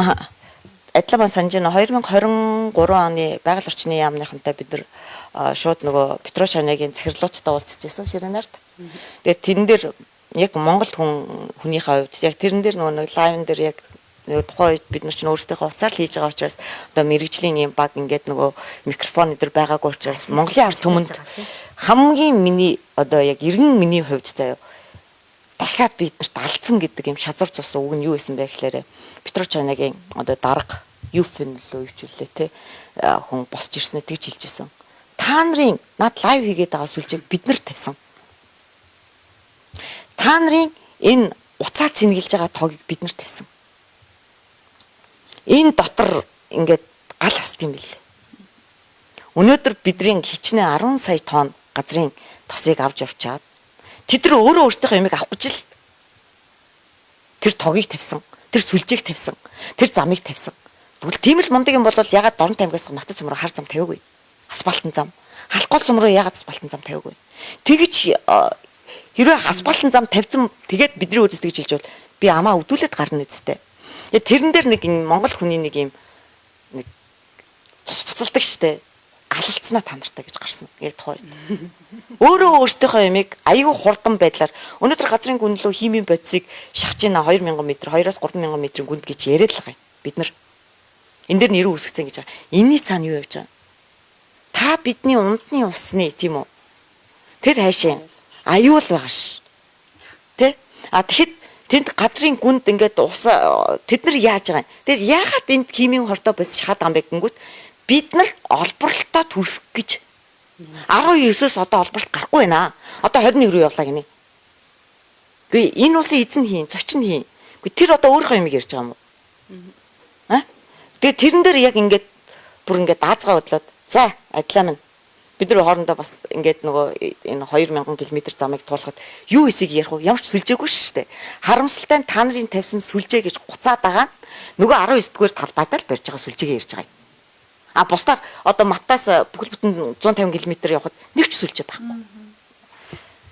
Адилхан маань санаж байна. 2023 оны байгаль орчны яамныхантай бид нар шууд нөгөө Петро Шанагийн захирлуудтай уулзч байсан ширээнарт. Тэгээд тэрэн дээр яг Монгол хүнийхээ хувьд яг тэрэн дээр нөгөө нэг лайвн дээр яг тухайн үед бид нар чинь өөрсдийнхөө утсаар л хийж байгаа учраас одоо мэрэгжлийн юм баг ингээд нөгөө микрофон өдр байгаагүй учраас Монголын ард түмэнд хамгийн миний одоо яг иргэн миний хувьд заяа дахиад биднэрт алдсан гэдэг юм шазуур цусан үг нь юу байсан бэ гэхээр Петро Чанагийн одоо дарга Юфен лөө ювчлээ те хүн босч ирснээр тэгж хэлж исэн. Та нарын над лайв хийгээд байгаа сүлжээг бид нар тавьсан. Та нарын энэ уцаа цэнгэлж байгаа тогийг бид нар тавьсан. Энэ дотор ингээд гал хаст юм бэл. Өнөөдөр бидний хичнээн 10 сая тонн газрын тосыг авч явчаад тэд нар өөрөө өөрсдийнхөө юмыг авах гэж л тэр тогийг тавьсан, тэр сүлжээг тавьсан, тэр замыг тавьсан. Тэгвэл тийм л мундаг юм бол ягаад Дорнот аймгаас Матад сум руу хар зам тавиагүй? Асфальтын зам. Халахгол сум руу ягаад асфальтын зам тавиагүй? Тэгж хэрвээ асфальтын зам тавьсан тэгээд бидний өөдөөс тэгж хэлж бол би амаа өвдүүлээд гарна үсттэй. Тэрэн дээр нэг Монгол хүний нэг юм нэг цус буцалдаг штэ. Алалцнаа та нартай гэж гарсан. Яг тухайн үед. Өөрөө өөртөөхөө ямиг аюу хурдан байдлаар өнөөдөр газрын гүнлөө химийн бодисыг шахаж ийна 2000 м 2-оос 3000 м-ийн гүнд гэж яриад л байгаа юм. Бид нар энэ дээр нэрүү үсгэцэн гэж байгаа. Энийний цаана юу явж байгаа? Та бидний ундны усны тийм үү? Тэр хайшаа аюул байгаа ш. Тэ? А тэгэхэд тэнд газрын гүнд ингээд ус тэд нар яаж байгаа юм? Тэр яагаад энд химийн хортой бодис шахаад байгаа юм бэ гингүүт бид нар олборлолтоо төрсөх гэж 19-өөс одоо олборлолт гарахгүй байна. Одоо 21 рүү явлаа гинэ. Үгүй энэ улсын эзэн хийн, зочин хийн. Үгүй тэр одоо өөрийнхөө юмыг ярьж байгаа юм уу? Аа? Тэгээ тэрэн дээр яг ингээд бүр ингээд даазгаа хөдлөөд за адилаа минь. Бид нар хоорондоо бас ингээд нөгөө энэ 2000 км замыг туулахад юу эсийг ярих вэ? Ямар ч сүлжээгүй шүү дээ. Харамсалтай нь та нарын тавьсан сүлжээ гэж гуцаад байгаа нь нөгөө 19 дугаар талбайдаа л барьж байгаа сүлжээгээ ярьж байгаа юм. А бусдаар одоо Матаас бүхэл бүтэн 150 км явхад нэг ч сүлжээ байхгүй.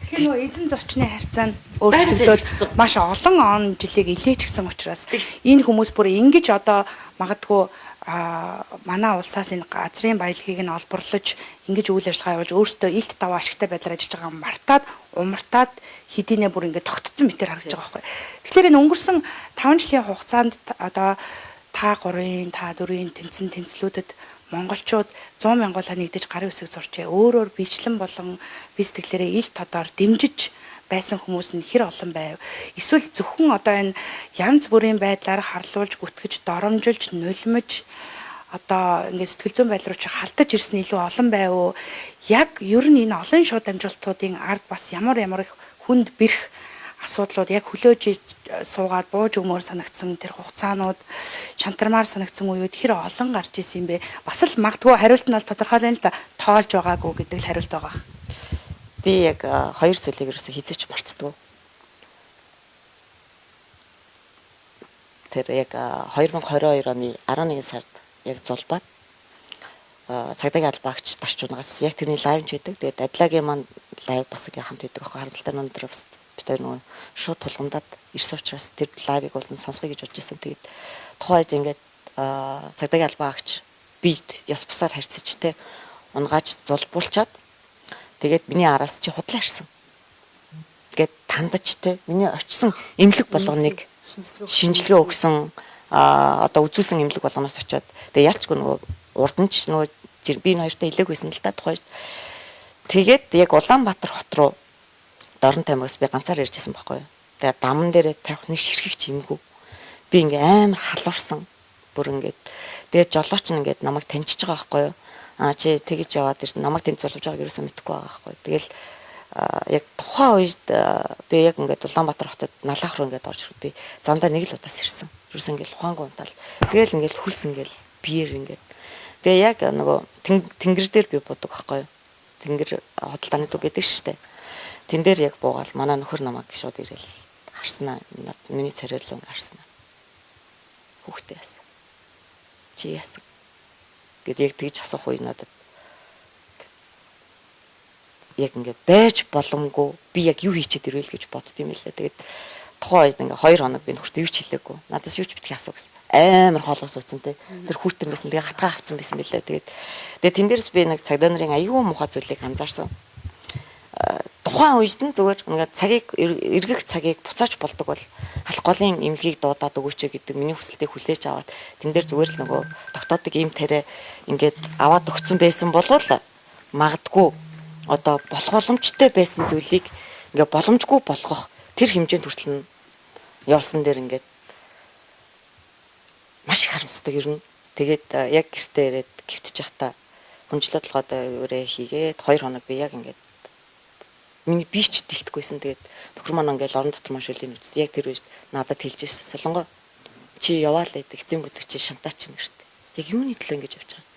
Тэгэхээр нөгөө эзэн зочны харьцаа нь өөрчлөгдөөд маш олон он жилийг илээчихсэн учраас энэ хүмүүс бүр ингэж одоо магадгүй манай улсаас энэ газрын баялагийг нь олборлож ингэж үйл ажиллагаа явуулж өөрсдөө илт даваа ашигтай байдлаар ажиллаж байгаа мартаад умартаад хэдийнэ бүр ингэ тогтцсон мэтэр харагдаж байгаа байхгүй. Тэгэхээр энэ өнгөрсөн 5 жилийн хугацаанд одоо та 3-ын та 4-ийн тэмцэн тэмцлүүдэд монголчууд 100 мянгуулаа нэгдэж гарын үсэг зурчээ. Өөрөөр бичлэн болон би сэтгэлээрээ ил тодоор дэмжиж байсан хүмүүс нь хэр олон байв. Эсвэл зөвхөн одоо энэ янз бүрийн байдлаар харлуулж, гүтгэж, доромжилж, нулимж одоо ингээд сэтгэл зүйн байдал руу чи халтаж ирсэн илүү олон байв уу? Яг ер нь энэ олон шууд дамжуултуудын ард бас ямар ямар их хүнд бэрх асуудлууд яг хөлөөж суугаад бууж өгмөр санагдсан тэр хугацаанууд шантармаар санагдсан үеуд хэр олон гарч исэн юм бэ? Бас л магадгүй хариулт нь бол тодорхой л да тоолж байгаагүй гэдэг л хариулт байгаа. Би яг хоёр зүйлийг ерөөсөө хизээч мартдаггүй. Тэр яг 2022 оны 11 сард яг зулбаад цагдаагийн албаагч дарчуунаас яг тэрний лайв ч байдаг. Тэгээд Адилагийн маань лайв бас ингээ хамт байдаг аахгүй харамсалтай нь өнөөдөр бас бид хоёр нөгөө шууд тулгамдаад ирсэн учраас тэр лайвыг бол сонсгоё гэж бодож байсан. Тэгээд тухайн үед ингээд цагдаагийн албаагч бид ёс бусаар харьцаж те унгааж зулбуулчаад тэгээд миний араас чи худлаа ирсэн. Тэгээд тандаж те миний очисон эмнэлэг болгоныг шинжилгээ өгсөн одоо үзүүлсэн эмнэлэг болгоноос очиод тэгээд ялчгүй нөгөө урд нь ч нөгөө би энэ хоёртой илээг байсан л та тухайд. Тэгээд яг Улаанбаатар хот руу Дорнот аймагаас би ганцаар ирж байсан байхгүй юу. Тэгээд даман дээрээ тавих нэг ширхэг чимгүй. Би ингээ амар халуурсан. Бүр ингээд тэгээд жолооч нь ингээд намайг таньчихж байгаа байхгүй юу. Аа чи тэгэж яваад ирсэн. Намайг тэнд зулвж байгааг ерөөсөө мэдэхгүй байгаа байхгүй юу. Тэгэл яг тухайн үед би яг ингээд Улаанбаатар хотод налаах руу ингээд орж ирэхэд би замдаа нэг л удаас ирсэн. Ерөөсөө ингээд ухаангүй унтаал. Тэгэл ингээд хөлс ингээд биеэр ингээд. Тэгээ яг нөгөө тэнгэр дээр би будаг байхгүй юу. Тэнгэр худалдааны төв гэдэг шүү дээ. Тэн дээр яг буугаал манай нөхөр намайг шууд ирээл Харснаа миний царайлуу харснаа. Хүүхдээ яасан. Чи яасан? Гэт яг тэгж асуух үе надад яг ингээ байж боломгүй би яг юу хийчихэд ирвэл гэж бодд юм лээ. Тэгээд тухайн үед ингээ 2 хоног би нөхөртөө юу ч хэлээгүй. Надаас юу ч битгий асуу гэсэн. Амар хоолоос ууцсан те. Тэр хүүтэн байсан. Тэгээ хатгаа авцсан байсан мэлээ. Тэгээд тэгээ тэн дээрс би нэг цагдаа нарын аюу муухай зүйлийг анзаарсан. Тухайн үед нь зүгээр ингээд цагийг эргэх цагийг буцааж болдог бол халах голын эмнэлгийг дуудаад өгөөч гэдэг миний хүсэлтийг хүлээж аваад тэн дээр зүгээр л нөгөө тогтоодог ийм тариа ингээд аваад өгцөн байсан болвол магадгүй одоо болох боломжтой байсан зүйлийг ингээ боломжгүй болгох тэр хэмжээнд хүртэл нь явсан дээр ингээд маш их харамсдаг ер нь. Тэгээд яг гэртээ ирээд гівтэж явахдаа хүнжлээ толгойд өрөө хийгээд 2 хоног би яг ингээд миний би ч дэлтэхгүйсэн. Тэгээд нөхөр маань ингээл орон дотор маань шүлийн үзсэн. Яг тэр үед надад хэлж ирсэн. Солонгоо чи яваал гэдэг эцэн бүлэг чи шантаа чинь гэрт. Яг юуны төлөө ингэж явж байгаа.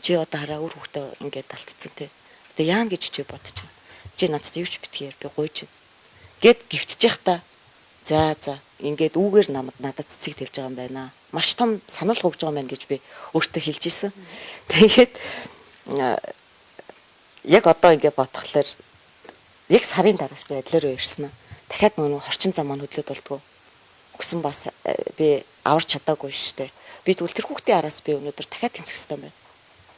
Чи одоо хараа үр хөвгтөө ингээд алтцсан те. Одоо яана гэж чи бодож байгаа. Чи надад юу ч битгээр би гуйж. Гэт гівтэж явах та. За за ингээд үүгээр намд надад цэцэг тавьж байгаа юм байна. Маш том санал өгж байгаа юм байна гэж би өөртөө хэлж исэн. Тэгээд яг одоо ингээд бодхолоор яг сарын дараас би адилаар ирсэн. Дахиад нөгөө хорчин зам маань хөдлөөд болдгоо. Өгсөн бас би аварч чадаагүй шүү дээ. Би тэгвэл тэр хүүхдийн араас би өнөөдөр дахиад тэмцэх ёстой юм байна.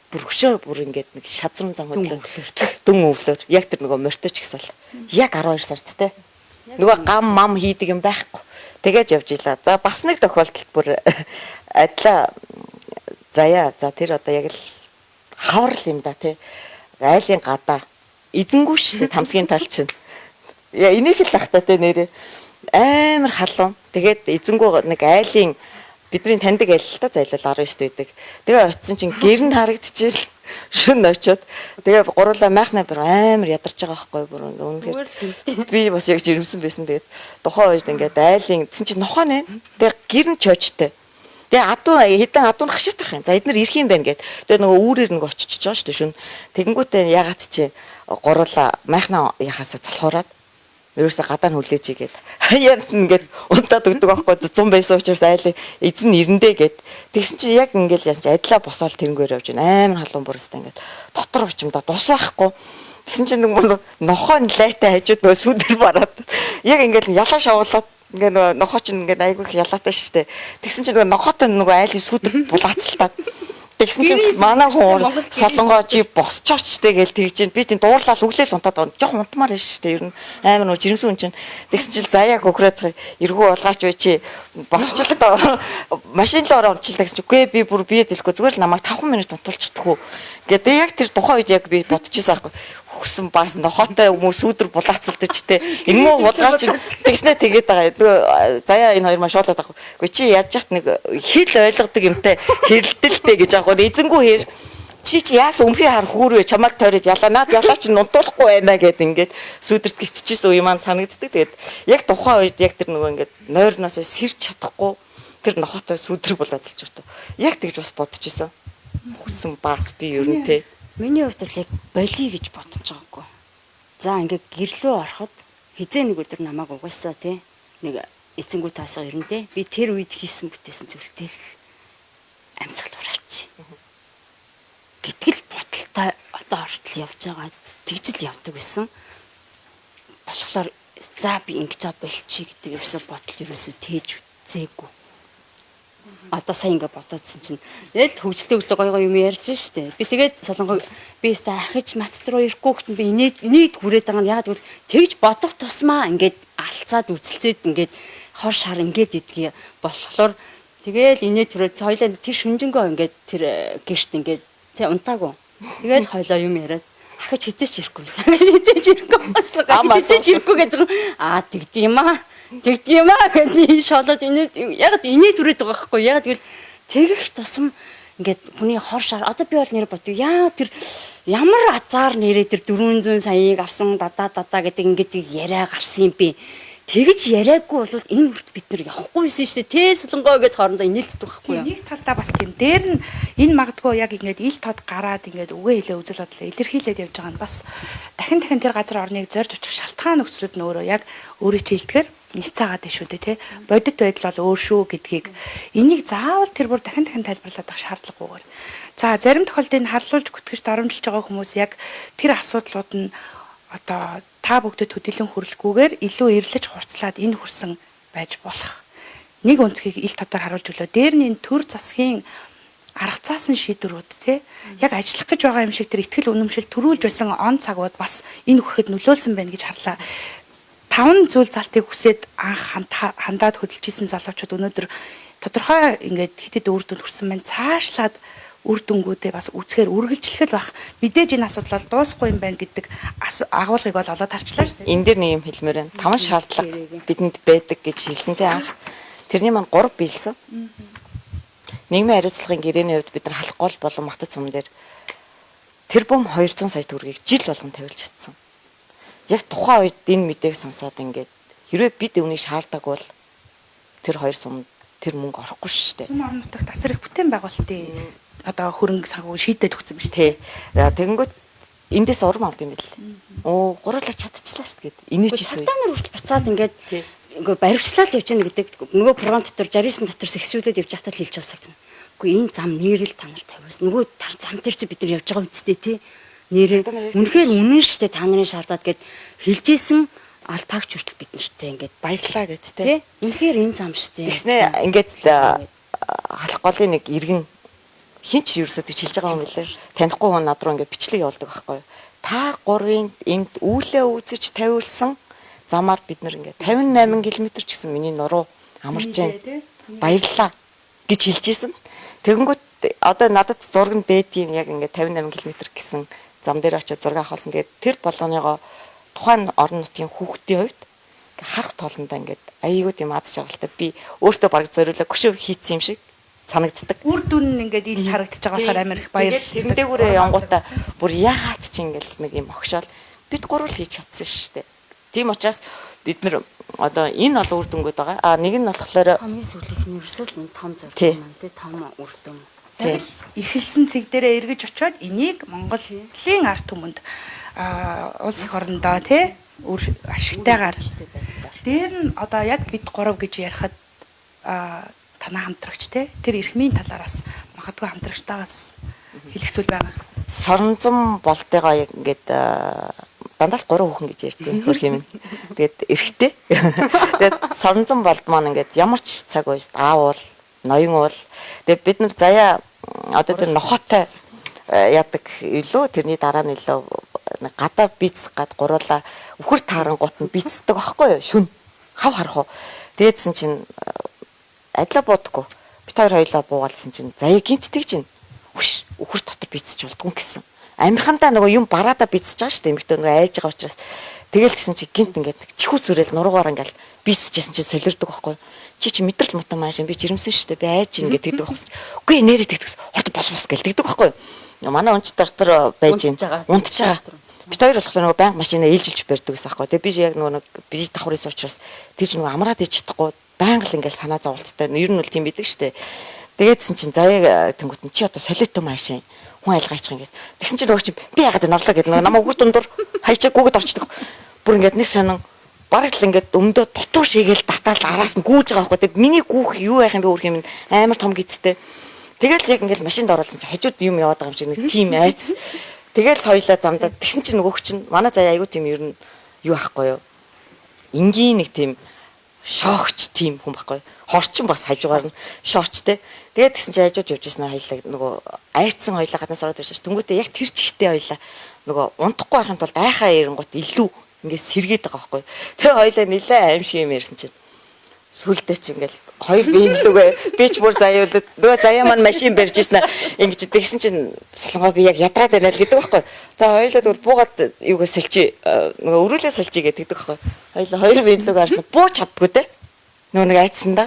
Бүр өшөө бүр ингээд нэг шазрын зам хөдлөө. Дүн өвлөөр. Яг тэр нөгөө морьтой ч гэсэн л. Яг 12 сард те. Нөгөө гам мам хийдэг юм байхгүй. Тэгээд явж илаа. За бас нэг тохиолдолд бүр адилаа заяа. За тэр одоо яг л хаврал юм да те. Айлын гадаа эзэнгүй шүү дээ тамсгийн тал чинь. Яа энийг л ах та те нэрээ амар халуун. Тэгээд эзэнгүү нэг айлын бидний таньдаг айл л та зайлал 19 байдаг. Тэгээ очисон чинь гэр нь харагдчихэл шүн очиод тэгээ гурлаа майхнаа бүр амар ядарч байгаа байхгүй бүр үнэхээр би бас яг жирэмсэн байсан. Тэгээд тухайн үед ингээд айлын тэгсэн чинь нохоо нэ. Тэгээ гэр нь чойчтой. Тэгээ адуу хэдэн адуу хашаатах юм. За эднэр ирэх юм байна гэд. Тэгээ нөгөө үүрээр нөгөө очиж байгаа шүү дээ шүн. Тэгэнгүүтээ ягаад чи гурлаа майхнаа яхасаа залхуураад ерөөсө гадаа нь хүлээж игээд хаяад ингээд унтаад өгдөг байхгүй 100 байсан учраас айлын эзэн ирэндээ гэд. Тэгсэн чинь яг ингээд яасан чи адилаа босоол тэрнгээр явж байна. Амар халуун бүрээстэй ингээд дотор очимдоо дус байхгүй. Тэгсэн чинь нэг нохоо лайтай хажууд нөгөө сүүдэр бараад яг ингээд ялаа шавуулаад ингээ нөгөө нохоо чинь ингээд айгүй их ялаатай шүү дээ. Тэгсэн чинь нөгөө нохоотой нөгөө айлын сүүдэр булаацалтаад тэгсэн чинь манай хүн солонгоо чи босчооч тэ гээл тэгж чинь би тийм дуурлал өглөөл унтаад байгаа. Жохон унтмаар байна шүү дээ. Ер нь амар нөгөө жирэмсэн хүн чинь тэгсэн чинь заяа гөхрөөд эргүү болгооч бай чи босчлоо машин л ороо унтчихлаа гэсэн чинь үгүй би бүр бие дэлэхгүй зүгээр л намайг 5 минут унтуулчихдаггүй. Гэдэг яг тэр тухайн үед яг би бодчихсон аахгүй. Хүсэн бас нохоотой хүмүүс сүүдэр булаацалдаж те. Энэ муу булгаач тэгснэ тэгээд байгаа. Нөгөө заяа энэ хоёр маш шоолоод байгаа. Үгүй чи яаж яхад нэг хэл ойлгодог юмтай хэрэлдэлтэй гэж аахгүй. Эзэнгүү хэр чи чи яасан өмхий хар хүүрвэ чамайг тойрож ялаа наад ялаа чи нунтуулахгүй байна гэд ингээд сүүдэрт гитчихсэн үе маань санагддаг. Тэгээд яг тухайн үед яг тэр нөгөө ингээд нойрноосоо сэрч чадахгүй тэр нохоотой сүүдэр булаацалж байгаа. Яг тэгж бас бодчихсон. Хүсэн бас би ер нь те. Миний хувьд бол яг болиё гэж бодож байгаагүй. За ингээ гэрлөө ороход хизээ нэг өдөр намайг угаасаа тий нэг эзэнгүү тоосоо ирнэ те. Би тэр үед хийсэн бүтээсэн зүйлтэй амьсгал ураач. Гэтгэл бодолтой одоо ортол явж байгаа. Тэгж л явдаг байсан. Болохоор за би ингэж болчих гэдэг ерөөсөө бодол ерөөсөө тээж үзээгүй. Одоо сайн ингээ бодоодсэн чинь тэгэл хөвгөлтэй өглөө гой гой юм ярьж штэ. Би тэгээд солонгоо би өстө ахиж мат руу ирэхгүй гэхдээ би инээд хүрээд байгаа нь яагаад гэвэл тэгж бодох тусмаа ингээд алцаад үзэлцээд ингээд хор шар ингээд идгийг болохоор тэгэл инээд түрээд хоёлаа тэр шүнжэнгөө ингээд тэр гэрт ингээд тэг унтаагүй. Тэгэл хойлоо юм яриад ахиж хизээч ирэхгүй. Хизээч ирэхгүй бас хизээч ирэхгүй гэдэг. Аа тэгд юм аа. Тэгд юм аа гэж шолоод инээд яг инээд түрээд байгаа байхгүй. Яг тэгвэл тэгэх тусам ингээд хүний хор шар одоо би бол нэр бодъё. Яа тэр ямар азар нэрээ тэр 400 саяыг авсан дадаа дадаа гэдэг ингээд яриа гарсан юм би. Тэгж яриаггүй бол энэ хүрт бид нар явахгүй байсан шүү дээ. Тэ солонгоо гэд хоорондоо инээлддэг байхгүй юу? Нэг талдаа бас тийм дээр нь энэ магадгүй яг ингээд ил тод гараад ингээд үгээ хэлээ үзэл бодлоо илэрхийлээд явж байгаа нь бас дахин дахин тэр газар орныг зорж очих шалтгаан нөхцлүүд нь өөрөө яг өөрийн чийлдгээр няцаагаад байна шүү дээ тий. Бодит байдал бол өөр шүү гэдгийг энийг заавал тэр бүр дахин дахин тайлбарлаад байх шаардлагагүйгээр. За зарим тохиолдолд энэ харлуулж гүтгэж доромжилж байгаа хүмүүс яг тэр асуудлууд нь одоо та бүгдэд төдийлөн хүрлэхгүйгээр илүү эрлэж хурцлаад энэ хүрсэн байж болох. Нэг өнцгийг ил тодор харуулж өглөө. Дээр нь энэ төр засгийн арга заасан шийдвэрүүд тий яг ажиллах гэж байгаа юм шиг тэр итгэл үнэмшил төрүүлж байсан он цагууд бас энэ хүрэхэд нөлөөлсөн байна гэж харлаа. 5 зүйл залтыг хүсээд анх хандаад хөдөлж исэн залуучууд өнөөдөр тодорхой ингээд хэд хэд үр дүнд хүрсэн байна. Цаашлаад үр дүнгуудээ бас үзэхээр үргэлжлэх л бах. Мэдээж энэ асуудал бол дуусахгүй юм байна гэдэг агуулгыг бол олоод харчлаа шүү дээ. Энэ дээр нэг юм хэлмээр байна. 5 шаардлага бидэнд байдаг гэж хэлсэнтэй анх. Тэрний маань 3 биелсэн. Нийгмийн хариуцлагын гэрээний хувьд бид нар халах гол болон матц сум дээр тэрбум 200 сая төгрөгийг жил болгон тавилж чадсан. Яг тухайн үед энэ мэдээг сонсоод ингээд хэрвээ бид үүнийг шаарддаг бол тэр хоёр сум тэр мөнгө орохгүй шүү дээ. Сум орон нутагт асар их бүтээн байгуулалтын одоо хөрөнгө санхүү шийдээд өгсөн юм шүү дээ. Тэгэнгүүт эндээс урам авд юм бэл. Оо гурлаа чадчихлаа шүү дээ гэд. Инээжсэн. Цагдаа нар хүртэл буцаад ингээд ингээ баривчлал явж гэнэ гэдэг нөгөө програм дотор 69 дотор сэгсрүүлээд явж байхдаа л хэлж байгаа санагдана. Үгүй энэ зам нэрэл та нар тавиус. Нөгөө зам дээр чи бид нар явж байгаа үсттэй тий. Нэрээ үнэхээр үнэн шүү дээ та нарын шаардаад гэд хэлжсэн алпагч хүртэл бид нартай ингээд баярлаа гэд тий. Үнэхээр энэ зам шүү дээ. Тэгснэ ингээд халах голын нэг иргэн хин ч ерөөсөө тэгж хэлж байгаа юм билээ. Танихгүй хүн над руу ингээд бичлэг явуулдаг байхгүй юу. Та гурвын энд үүлээ үүсэж тавиулсан замаар бид нар ингээд 58 км ч гэсэн миний нуруу амарч байна. Баярлалаа гэж хэлж исэн. Тэгэнгүүт одоо надад зураг нь бэдгийн яг ингээд 58 км гэсэн зам дээр очиод зураг авахсан. Тэгээд тэр болгоныгоо тухайн орон нутгийн хүүхдийн хувьд харах тоолондоо ингээд аяйгуу тийм аз жаргалтай би өөртөө бараг зориулаа хөшөө хийцэн юм шиг санагддаг. Үр дүн нь ингээд ил харагдаж байгаа болохоор амар их баярлалаа. Тэрэн дээгүүрээ явангуудаа бүр яагаад ч ингээд нэг юм огшоол бид гурвал хийж чадсан шүү дээ. Тийм учраас бид нар одоо энэ бол үр дүнгууд байгаа. А нэг нь болохоор хамгийн сүүлийнх нь ерөөсөө л энэ том зорилго маань тий том үр дүн. Яг л эхэлсэн цэг дээрээ эргэж очиод энийг Монголын ард түмэнд улс эх орондоо тий үр ашигтайгаар дээр нь одоо яг бид гурав гэж ярихад танаа хамтрагч тий тэр эрхмийн талаараас магадгүй хамтрагчтайгаас хэлэх зүйл байгаа. Соронзон болтойгоо яг ингээд дандаа л 3 хүүхэн гэж ярьдаг хөрх юм. Тэгээд эрэгтэй. Тэгээд соронзон болд маань ингээд ямар ч цаг байж аав уул, ноён уул. Тэгээд бид нар заяа одоо тэр нохотой яадаг илүү тэрний дараа нь илүү гадаа бийцэх гад гуруула үхэр таарангуут нь бийцдэг байхгүй юу? Шүн. Хав харах уу. Тэгээдсэн чинь адилаа буудаггүй. Бит хоёр хоёлаа буугаалсан чинь заяа гинт тэгж байна. Үш үхэр дотор бийцэж болдгоо гэсэн. Амихандаа нөгөө юм бараадаа бийцэж байгаа шүү дээ. Эмэгтэй нөгөө айж байгаа учраас тэгэл гисэн чи гинт ингээд чихүү зүрэл нуруугаар ингээд бийцэжсэн чинь солирдог байхгүй юу? Чи чи мэдрэл мутан мааш би жирэмсэн шүү дээ. Би айж ин гэдэг байхгүй. Үгүй нэрээ тэгдэг. Хурд бос бос гэл тэгдэг байхгүй юу? Манай унч дотор байж ин унтж байгаа. Бит хоёр болохоор нөгөө байнга машина ээлжилж барьдаг гэсэн аахгүй. Тэгээ би яг нөгөө нэг би давхар исэн учраас тэр чинь нөгөө амраад иж чадахгүй байнга л ингээл санаа зовлттой. Ер нь бол тийм байдаг шүү дээ. Тэгээдсэн чинь заяа тэнгуут нь чи одоо солиотой маашин хүн айлгаачих юм гэсэн. Тэгсэн чинь нөгөө чинь би яагаад энэ орлоо гэдэг нөгөө намайг үгэр дундуур хайчаа гүгэд орчдөг. Бүр ингээд нэг сонин бараг л ингээд өмдөө дутуу шигээл татаал араас нь гүүж байгаа байхгүй. Тэг миний гүүх юу байх юм бэ үрх юм амар том гизтэй. Тэгэл яг ингээд машинд оруулсан чинь хажууд юм яваад байгаа юм шиг нэг тим айц. Тэгэл хоёлаа замдаа тэгсэн чинь нөгөөх чинь манай заяа айгуу тийм ер нь юу байхгүй юу? Энгийн нэг тийм шоогч тийм хүн байхгүй. Хорчин бас хажуугаар нь шооч те. Тэгээд тэгсэн чинь хажууд явж ирсэн хоёлаа нөгөө айцсан хоёлаа гаднаас ороод ирж шээ. Тэнгүүтээ яг тэр чигтээ хоёлаа нөгөө унтахгүй байхын тулд айхаа ирэнгуут илүү ингээд сэргээд байгаа байхгүй. Тэр хоёлаа нилээ аим шиг юм ярьсан чинь сүулдэ чи ингээл хоёр биеийн лүгэ би ч бүр заяа нөгөө заяа маань машин барьж ирсэн ингэж тэгсэн чинь солонгоо би яг ядраад байна л гэдэг байхгүй. Тэгээ хоёулаа тэгвэл буугаад юугаа сольчи нөгөө өрөөлөө сольчи гэдэг байхгүй. Хоёулаа хоёр биеийн лүгэ харсан бууч чаддгүй те. Нөгөө нэг айцсан да.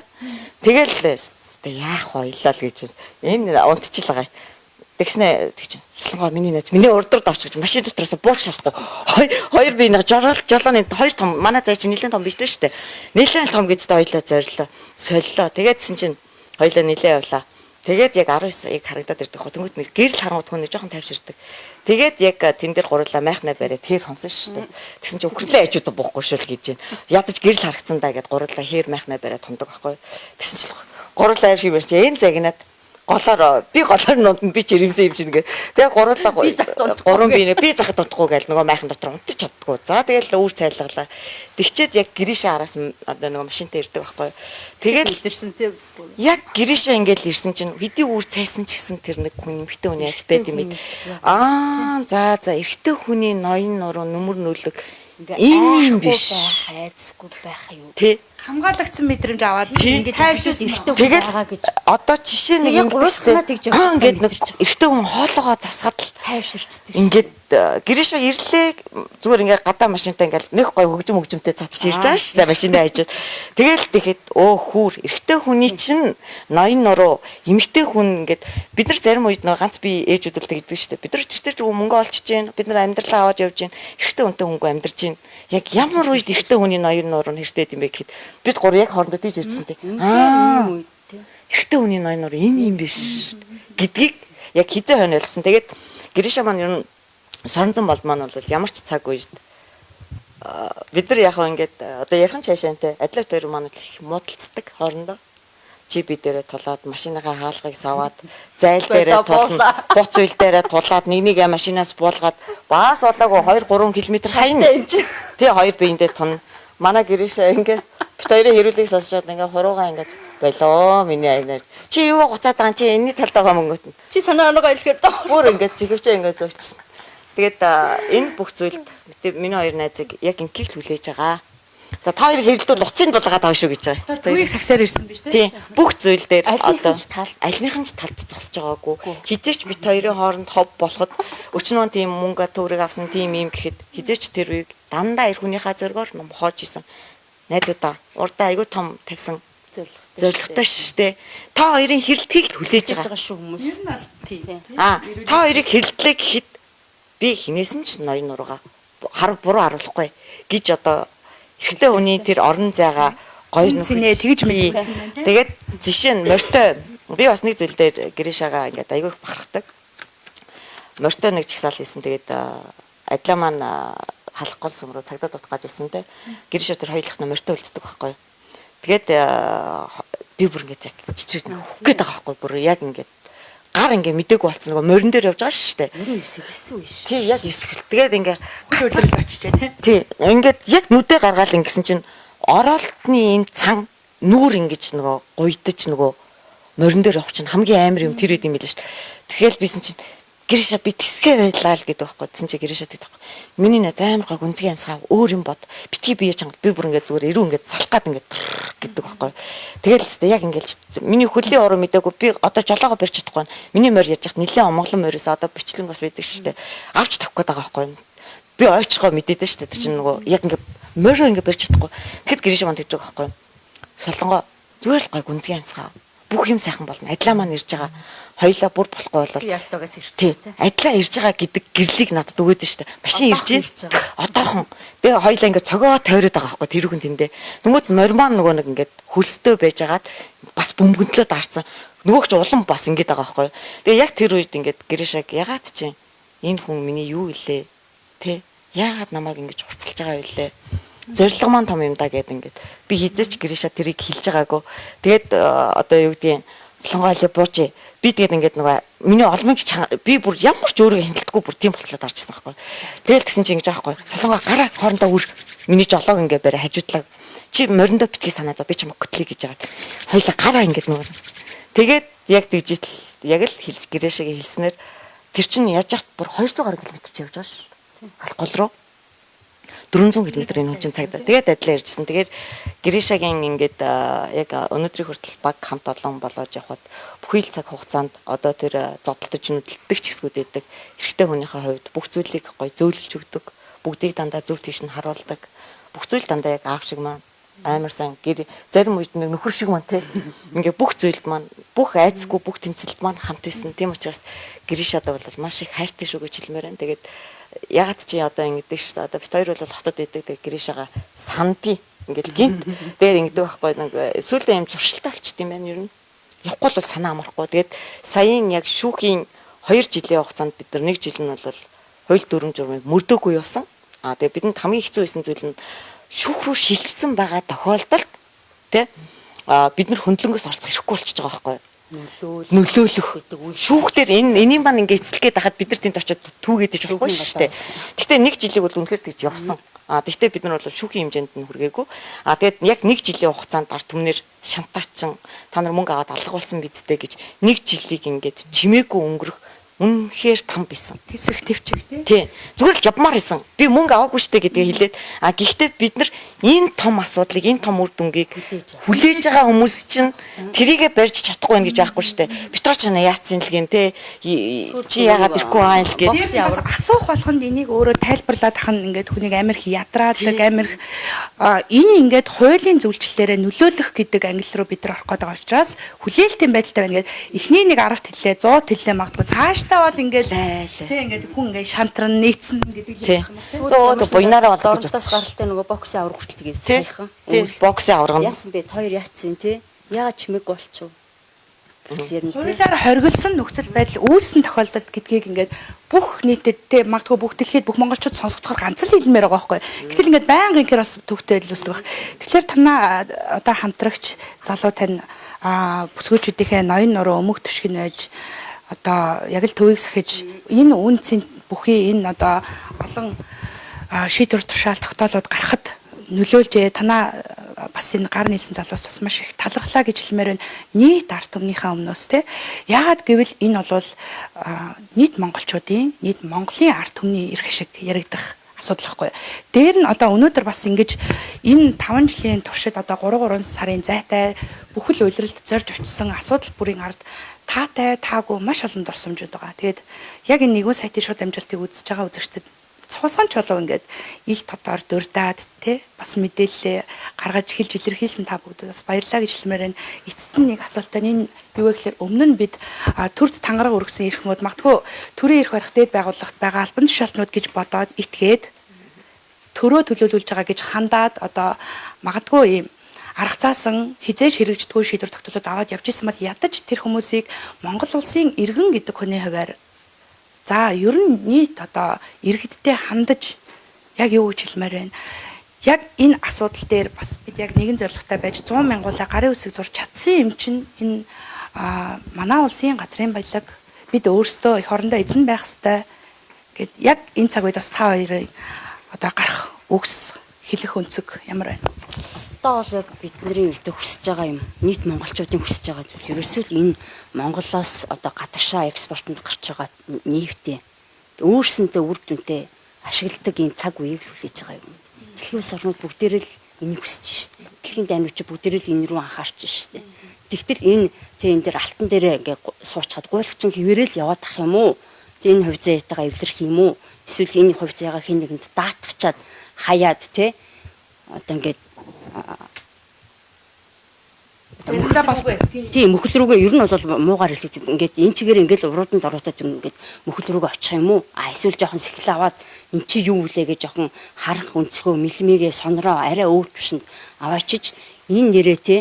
Тэгэл тэ яах хоёлаа л гэж энэ унтчихлаа. Тэгснэ тэг чинь Солонгоо миний найз миний урд авч гэж машин дотроос бууч шалахгүй. Хоёр би нэг жорол жолооны хоёр том манай зай чинь нэлээд том биш шүү дээ. Нэлээд том гэдэгт хоёлаа зорилоо. Солилоо. Тэгээдсэн чинь хоёлаа нэлээд явлаа. Тэгээд яг 19 саяг харагдаад ирдэг хөө. Тэнгүүт нэг гэрэл харангууд хүн нэг жоохон тайвширдаг. Тэгээд яг тэн дээр гурлаа майхнаа бариад тэр хонсон шүү дээ. Тэгсэн чинь үхрлээ ажууд буухгүй шүү л гэж байна. Ядаж гэрэл харагдсан даа гэд гурлаа хээр майхнаа бариад хондог байхгүй. Тэгсэн чинь гурлаа аим шиг барьж энэ загнаад голоор би голоор нундна би ч ирэмсэн юм чинь гэ. Тэгээ гурлаа гурван би нэ би захад унтахгүй гээл нөгөө майхан дотор унтчих чаддгүй. За тэгэл үүр цайлгалаа. Тэгчээд яг гэрээшээ араас одоо нөгөө машинтай ирдэг байхгүй. Тэгээд ирсэн тийм. Яг гэрээшээ ингээл ирсэн чинь хэдий үүр цайсан ч гэсэн тэр нэг хүн эмхтэй хүний айц байд юм байд. Аа за за эрэгтэй хүний ноён нуруу нүмер нүлэг энэ юм биш. Айцгүй байх юу. Тэ. Хамгаалагдсан мэдрэмж аваад Ингээд тайвширсан эрэгтэй хүн байгаа гэж. Одоо жишээ нэг юм гурван тэгж явах ингээд нэг эрэгтэй хүн хоолоогоо засгаад л тайвширчдаг. Ингээд гэрээшээ ирлээ зүгээр ингээд гадаа машинтай ингээд нэг гой хөгжимтэй цацж ирж байгаа шүү дээ машинаа хайжаад. Тэгэл тэгэхэд өө хүүр эрэгтэй хүний чинь ноён нуруу эмэгтэй хүн ингээд бид нар зарим үед нөгөө ганц би ээжүүд л тэгдэг шүү дээ. Бид нар ч тэр ч мөнгө олчж гин бид нар амьдралаа аваад явж гин эрэгтэй хүнтэй хүнгүй амьдарч гин. Яг ямар үед эрэгтэй хүний ноён нуруу нь хэрэгтэй юм бэ гэхэд бид гур яг хоорондоо тийж ирсэн тий. Аа эрэгтэй хүний ноён нуруу энэ юм биш гэдгийг яг хизээ хойно ойлгосон. Тэгээд Гриша маань ер нь соронзон болд маань бол ямар ч цаг үед бид нар яг ингээд одоо ярхан цаашаантай адлаг тойр маань их муудалцдаг хоорондоо. Чи би дээрээ тулаад машиныхаа хаалгыг саваад зайл дээрээ тулна, хуц үйл дээрээ тулаад нэг нэг машинаас буулгаад бас олоогүй 2 3 км хайна. Тэ хоёр биендээ тун. Манай Гриша ингээд бит хоёрын хэрүүлгийг сонсчод ингээд хуруугаа ингээд болоо миний айнаар. Чи юу гуцаад байгаа чи энэний талд байгаа мөнгөт нь. Чи санаа онгоо илэхээр доо. Бүр ингээд чихвчээ ингээд зөөчсөн. Тэгээд энэ бүх зүйлд миний хоёр найзыг яг инкийг л хүлээж байгаа. За та хоёрыг хэрэлдүүл уцыг булгаад авах шүү гэж байгаа. Түүнийг сагсаар ирсэн биш үү? Тийм. Бүх зүйл дээр одоо альныхан ч талд зогсож байгаагүй. Хизээч бит хоёрын хооронд хов болоход өчнөө тийм мөнгө төгрөг авсан тийм юм гэхэд хизээч тэр үеиг дандаа эр хүнийхээ зөргөөр номхоож исэн. Найзуудаа урдаа айгүй том тавьсан зорилготой шүү дээ. Та хоёрын хэрэлдгийг л хүлээж байгаа шүү хүмүүс. Ер нь бол тийм. Аа та хоёрыг хэрэлдлээ гэхэд би хинээс нь ч ноён нуруугаа хар буруу харуулахгүй гэж одоо эрэгтэй хүний тэр орон зайгаа гоё нүцнээ тэгж мэдсэн байна. Тэгээд жишээ нь морьтой би бас нэг зүйл дээр Гришагаа ингээд айгүй их бахархдаг. Морьтой нэг жагсаал хийсэн. Тэгээд адлаа маань халах гол сүм рүү цагдаа дутах гэж ирсэн те. Гриша тэр хоёулах нь морьтой үлддэг байхгүй. Тэгээд би бүр ингээд яг чичрээд нөхөх гээд байгаа байхгүй. Бүр яг ингээд гар ингээ мдээгүй болсон нөгөө морин дээр явж байгаа шүү дээ. Морин эсгэлсэн үе шүү. Тий, яг эсгэл. Тэгээд ингээ хөлрөл очижээ тий. Тий, ингээд яг нүдэ гаргаал ингэсэн чинь оролтны энэ цан нүүр ингэж нөгөө гуйдаж нөгөө морин дээр явах чинь хамгийн амар юм тэр үед юм билээ шүү. Тэгэл бисэн чинь Гриша би тэсгээ байлаа л гэдэг байхгүй. Тэсэн чи Гриша гэдэг байхгүй. Миний найз амар гой гүнзгий амьсгаа өөр юм бод. Битгий бие чанга би бүр ингээд зүгээр эрүү ингээд салах гад ингээд гэдэг байхгүй. Тэгэл л яг ингээд миний хөлийн уруу мдээгүй би одоо жолоогоо барьж чадахгүй байна. Миний морь яаж яхад нэлээд омглон морьос одоо бичлэн бас байдаг шүү дээ. Авч тавих гээд байгаа байхгүй. Би ойчгоо мэдээдэн шүү дээ. Тэр чинь нөгөө яг ингээд морьо ингээд барьж чадахгүй. Тэгэхэд Гриша манд тэгж байгаа байхгүй. Солонгоо зүгээр л гой гүнзгий амьсгаа бүх юм сайхан болно. Адлаа маань ирж байгаа. Хоёлаа бүр болохгүй болол ялтугаас ирж байгаа. Адлаа ирж байгаа гэдэг гэрлийг надад өгөөд нь штэ. Машин ирж байна. Одоохон. Тэгээ хоёлаа ингээд цогоо тойроод байгаа байхгүй тэр хүн тэндээ. Нөгөөд мормон нөгөө нэг ингээд хөлсдөө байжгаад бас бөмбөгндлөө даарсан. Нөгөөх ч улам бас ингээд байгаа байхгүй. Тэгээ яг тэр үед ингээд Гришаг ягаад чи энэ хүн миний юу илээ? Тэ? Яагаад намайг ингэж хурцлж байгаа вэ? Зорилго маань том юм да гэд ингээд би хизээч Гриша тэрийг хэлж байгаагүй. Тэгээд одоо юу гэдгийг Солонгоо бууч би тэгээд ингээд нөгөө миний олмыг би бүр ямар ч өөрийгөө хяналтгүй бүр тийм болтлоо дарж ирсэн байхгүй. Тэгэл тэгсэн чинь ингэж аахгүй. Солонгоо гараа хоорондоо үр миний жолоог ингээд барай хажуудлаа. Чи мориндоо битгий санаа зов би чамайг хөтлөе гэж яагаад. Хоёлаа гараа ингээд нөгөө. Тэгээд яг тэгж яг л хэлж Гришагээ хэлснээр тэр чинь яаж яхад бүр 200 гаруй километр явж байгаа ш. Алх гол руу. 400 км энэ хүн чинь цагдаа. Тэгээд адилаа иржсэн. Тэгээд Гришагийн ингээд яг өнөөдрийн хүртэл баг хамт олон болоод явхад бүхий л цаг хугацаанд одоо тэр зодтолтож нүдэлдэг ч хэсгүүд байдаг. Эрэгтэй хүнийхээ хувьд бүх зүйлийг гоё зөөлөж өгдөг. Бүгдийг дандаа зөв тийш нь харуулдаг. Бүх зүйл дандаа яг аав шиг маань Амар сайн гэр зарим үед нэг нөхөр шиг маань те ингээ бүх зүйлд маань бүх айцгүй бүх тэмцэлд маань хамт байсан. Тийм учраас Гришадаа бол маш их хайртай шүү гэж хэлмээр байна. Тэгээд ягаад чи одоо ингэдэг шүү дээ. Одоо бит хоёр бол хотод идэг. Тэгээд Гришагаа сандгийн ингээл гинт дээр ингэдэг байхгүй нэг сүүлдээ юм зуршилтай болчт юм байна ер нь. Явахгүй бол санаа амархгүй. Тэгээд саяын яг шүүхийн 2 жилийн хугацаанд бид нар нэг жил нь бол хууль дүрм журмыг мөрдөөгүй явсан. А тэгээд бидэнд хамгийн хэцүү байсан зүйл нь шүүх рүү шилжсэн байгаа тохиолдолд тэ бид нар хөндлөнгөөс оролцох эрхгүй болчихж байгаа байхгүй юу? Нөлөөлөх. Шүүхтэр энэ энийг маань ингээ эцэлэх гээд хахад бид нар тэнд очиод түүгээд иж болохгүй шүү дээ. Гэхдээ нэг жилийг бол үнэхээр тэгж явсан. А тэгтээ бид нар бол шүүхийн хэмжээнд нь хүргээгүй. А тэгээд яг нэг жилийн хугацаанд ард түмнэр шантаачин та нар мөнгө аваад алга болсон бидтэй гэж нэг жилийг ингээд чимээгүй өнгөрөх үнэхээр там байсан. Тэсэх төвчг тий. Тий. Зүгээр л явмаар исэн. Би мөнгө аваагүй штэ гэдгээ хэлээд а гэхдээ бид нар энэ том асуудлыг, энэ том үр дүнгийг хүлээж байгаа хүмүүс чинь тэрийгэ барьж чадахгүй байх гэж байхгүй штэ. Петро чана яатсан л гин те. Чи яагаад ирэхгүй аа л гээд. Бас асуух болгонд энийг өөрөө тайлбарлаад ах нь ингээд хүнийг амар их ядраадаг, амар их энэ ингээд хуулийн зөвлөлтөөрөө нөлөөлөх гэдэг англи руу бид нар орох гээд байгаа учраас хүлээлтийн байдалтай байна гээд эхний нэг 10 хэллээ, 100 хэллээ магадгүй цаашдаа бол ингээд тий ингээд хүн ингээд шантран нийцэн гэдэг л юм байна. Төө буйнараа болдог гэж бодсон. Гаралтай нөгөө боксын авраг хүртэл гэсэн саяхан. Тий, боксын авраг. Яасан бэ? Хоёр яатсан тий. Яагаад чимээгүй болчихов? Хуулиар хоригдсан нөхцөл байдал үүссэн тохиолдолд гэдгийг ингээд бүх нийтэд те магадгүй бүх дэлхийд бүх монголчууд сонсохдохоор ганц л хэлмээр байгаа байхгүй. Гэтэл ингээд байнга инхээр бас төвтэй л үүсдэг баг. Тэгэхээр танаа одоо хамтрагч залуу тань бүсгүйчүүдийнхээ ноён нуруу өмг төшгөн байж одоо яг л төвийг сахиж энэ үн цэн бүхий энэ одоо олон шийдвэр тушаал тогтоолууд гарахад нөлөөлжээ. Танаа бас энэ гар нийлсэн залуус бас маш их талархлаа гэж хэлмээр байна. Нийт ард түмнийхээ өмнөөс те. Яагаад гэвэл энэ бол нийт монголчуудын, нийт Монголын ард түмний эрх ашиг яригдах асуудал байхгүй. Дээр нь одоо өнөөдөр бас ингэж энэ 5 жилийн туршид одоо 3 сарын зайтай бүхэл улиралд зорж очисон асуудал бүрийн ард таатай, таагүй маш олон дурсамжууд байгаа. Тэгээд яг энэ нэгэн сайтын шууд дамжуултыг үзэж байгаа үзэгчдэд цусган чулуу ингээд ил тодор дурдаад те бас мэдээлэлээ гаргаж хэлж илэрхийлсэн та бүгдэд бас баярлалаа гэж хэлмээр байна. Эцэст нь нэг асуултаа энэ юу вэ гэхээр өмнө нь бид төрд тангараг өргөсөн эрхмүүд магадгүй төрийн эрх барих дээд байгууллагт байгаа албан тушаалтнууд гэж бодоод итгээд төрөө төлөөлүүлж байгаа гэж хандаад одоо магадгүй ийм арга заасан хизээж хэрэгждэггүй шийдвэр тогтоолууд аваад явж исэн бол ядаж тэр хүмүүсийг Монгол улсын иргэн гэдэг хүний хуваар за ер нь нийт одоо иргэдтэй хандаж яг юу гэж хэлмээр байна. Яг энэ асуудал дээр бас бид яг нэгэн зорилготой байж 100 мянгуулаа гарын үсэг зурж чадсан юм чинь энэ манай улсын газрын баялаг бид өөрсдөө эх орондоо эзэн байх ёстой гэд яг энэ цаг үед бас та хоёрын одоо гарах үгс хэлэх өнцөг ямар байна? Одоо бол яг бидний ердөө хүсэж байгаа юм. Нийт монголчуудын хүсэж байгаа зүйл ерөөсөө л энэ Монголоос одоо гадагшаа экспортод гарч байгаа нефтээ өөрсөндөө үр дүнтэй ашигладаг ийм цаг үеийг л хүлээж байгаа юм. Дэлхийн улс орнууд бүгдээрээ л энийг хүсэж шít. Дэлхийн дайнууд чи бүгдээрээ л энэ рүү анхаарч шít. Тэгтэл энэ тэ энэ дэр алтан дээрээ ингээ суучхад гуйлагчин хэвээрээ л яваад ах юм уу? Тэ энэ хувь зээтайгаа эвлэрх юм уу? Эсвэл энэ хувь зээгаа хин нэгэнд даатгачаад хаяад тэ одоо ингээд Заримдаа бас тийм мөхөл рүүгээ ер нь бол муугаар хэлж ингээд энэ чигээр ингээд урууданд оруудад ингээд мөхөл рүүгээ очих юм уу? А эсвэл жоохон сэхэл аваад эн чи юу үлээ гэж жоохон харах өнцгөө мэлмигээ сонроо арай өөр төвшөнд аваачиж энэ нэрээ те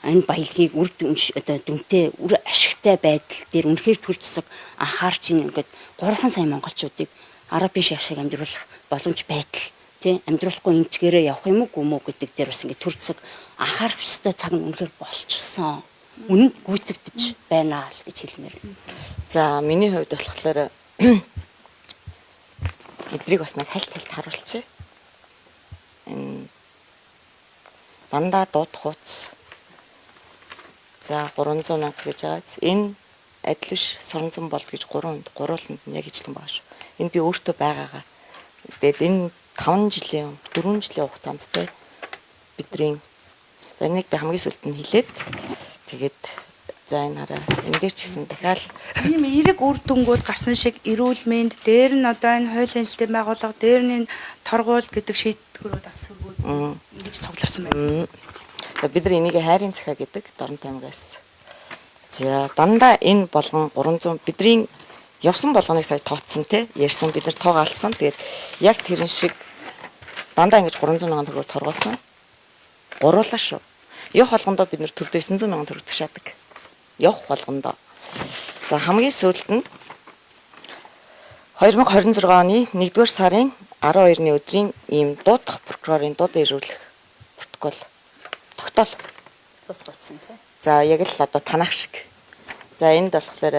энэ баялагийг үр одоо дүнтэй үр ашигтай байдал дээр үнэхээр төр засаг анхаарч ин ингээд 3 сая монголчуудыг арабын шиг ашиг амьдруулах боломж байдал тий амьдруулахгүй энэ чигээрээ явах юм уу гүм үү гэдэг дээр бас ингээд төр засаг анхаарах ёстой цаг нь үнэхээр болчихсон. Үнэнд гүйцэгдэж байна л гэж хэлмээр. За миний хувьд болохоор эдрийг бас нэг хальт хальт харуулчих. Энэ дандаа дууд хууц. За 300 мянга гэж байгаа. Энэ адил биш соронзон бол гэж 3 хүнд гурууланд нь яг ижилхэн байгаа шүү. Энэ би өөртөө байгаагаа. Тэгээд энэ 5 жилийн 4 жилийн хугацаанд те бидний за энийг би хамгийн сүүлд нь хэлээд тэгээд За энэ хараа энэ дээр ч гэсэн дахиад ийм эерэг үр дүнгууд гарсан шиг эрүүл мэнд дээр нь одоо энэ хууль хяналтын байгууллага дээр нь энэ торгуул гэдэг шийдвэрүүд бас сөргүүд ингэж цугларсан байна. Бид нар энийг хайрын цахиа гэдэг Дорнот аймагаас. За дандаа энэ болгон 300 бидний явсан болгоныг сая тооцсон те ярьсан бид нар тоог алдсан. Тэгээд яг тэрэн шиг дандаа ингэж 300 мянган төгрөг торгуулсан. Гуруулаа шүү. Явах болгондоо бид нар төрдөө 900 мянган төгрөг тушаадаг. Явах болгондоо. За хамгийн сүүлд нь 2026 оны 1-р сарын 12-ны өдрийн ийм дуудах прокурорын дуудаа ирүүлэх протокол тогтоол дутгацсан тий. За яг л одоо танах шиг. За энд болохоор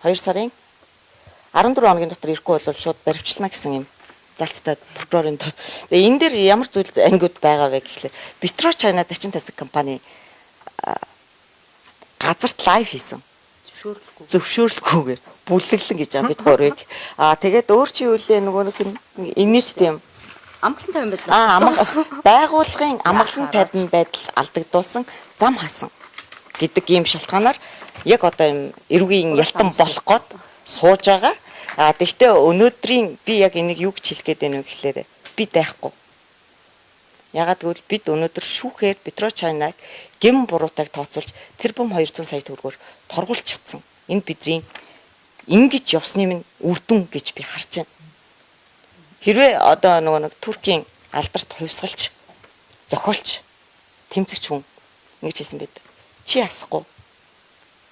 2 сарын 14 хоногийн дотор ирэхгүй бол шууд баривчлана гэсэн юм залттай прокурорын дууд. Тэгээ энэ дээр ямар зүйл ангиуд байгаа вэ гэхлээр Петро Чайна дачин тасаг компани газарт лайв хийсэн. Зөвшөөрлөхгүй. Зөвшөөрлөхгүйгээр бүлэглэн гэж байгаа бид гурыг. Аа тэгээд өөр чи юу лээ нөгөө нэг инээдтэй юм. Амгалан тавин байдал. Аа байгуулгын амгалан тавин байдал алдагдуулсан зам хасан гэдэг ийм шалтгаанаар яг одоо юм эрүүгийн ялтан болох гээд сууж байгаа. А тэгвэл өнөөдрийн би яг энийг юу гэж хэлэх гээд байна вэ гэхлээр би дайхгүй. Ягаад гэвэл бид өнөөдөр шүүхээр Петро Чайнаг гэм буруутайг тооцоолж тэрбум 200 сая төгрөгөөр торгуулж чадсан. Энэ бидний ингэж явсны минь үр дүн гэж би харж байна. Хэрвээ одоо нөгөө нэг Туркийн алдарт хувьсгалч, зохиолч, тэмцэгч хүн ингэж хэлсэн байдаг. Чи асахгүй,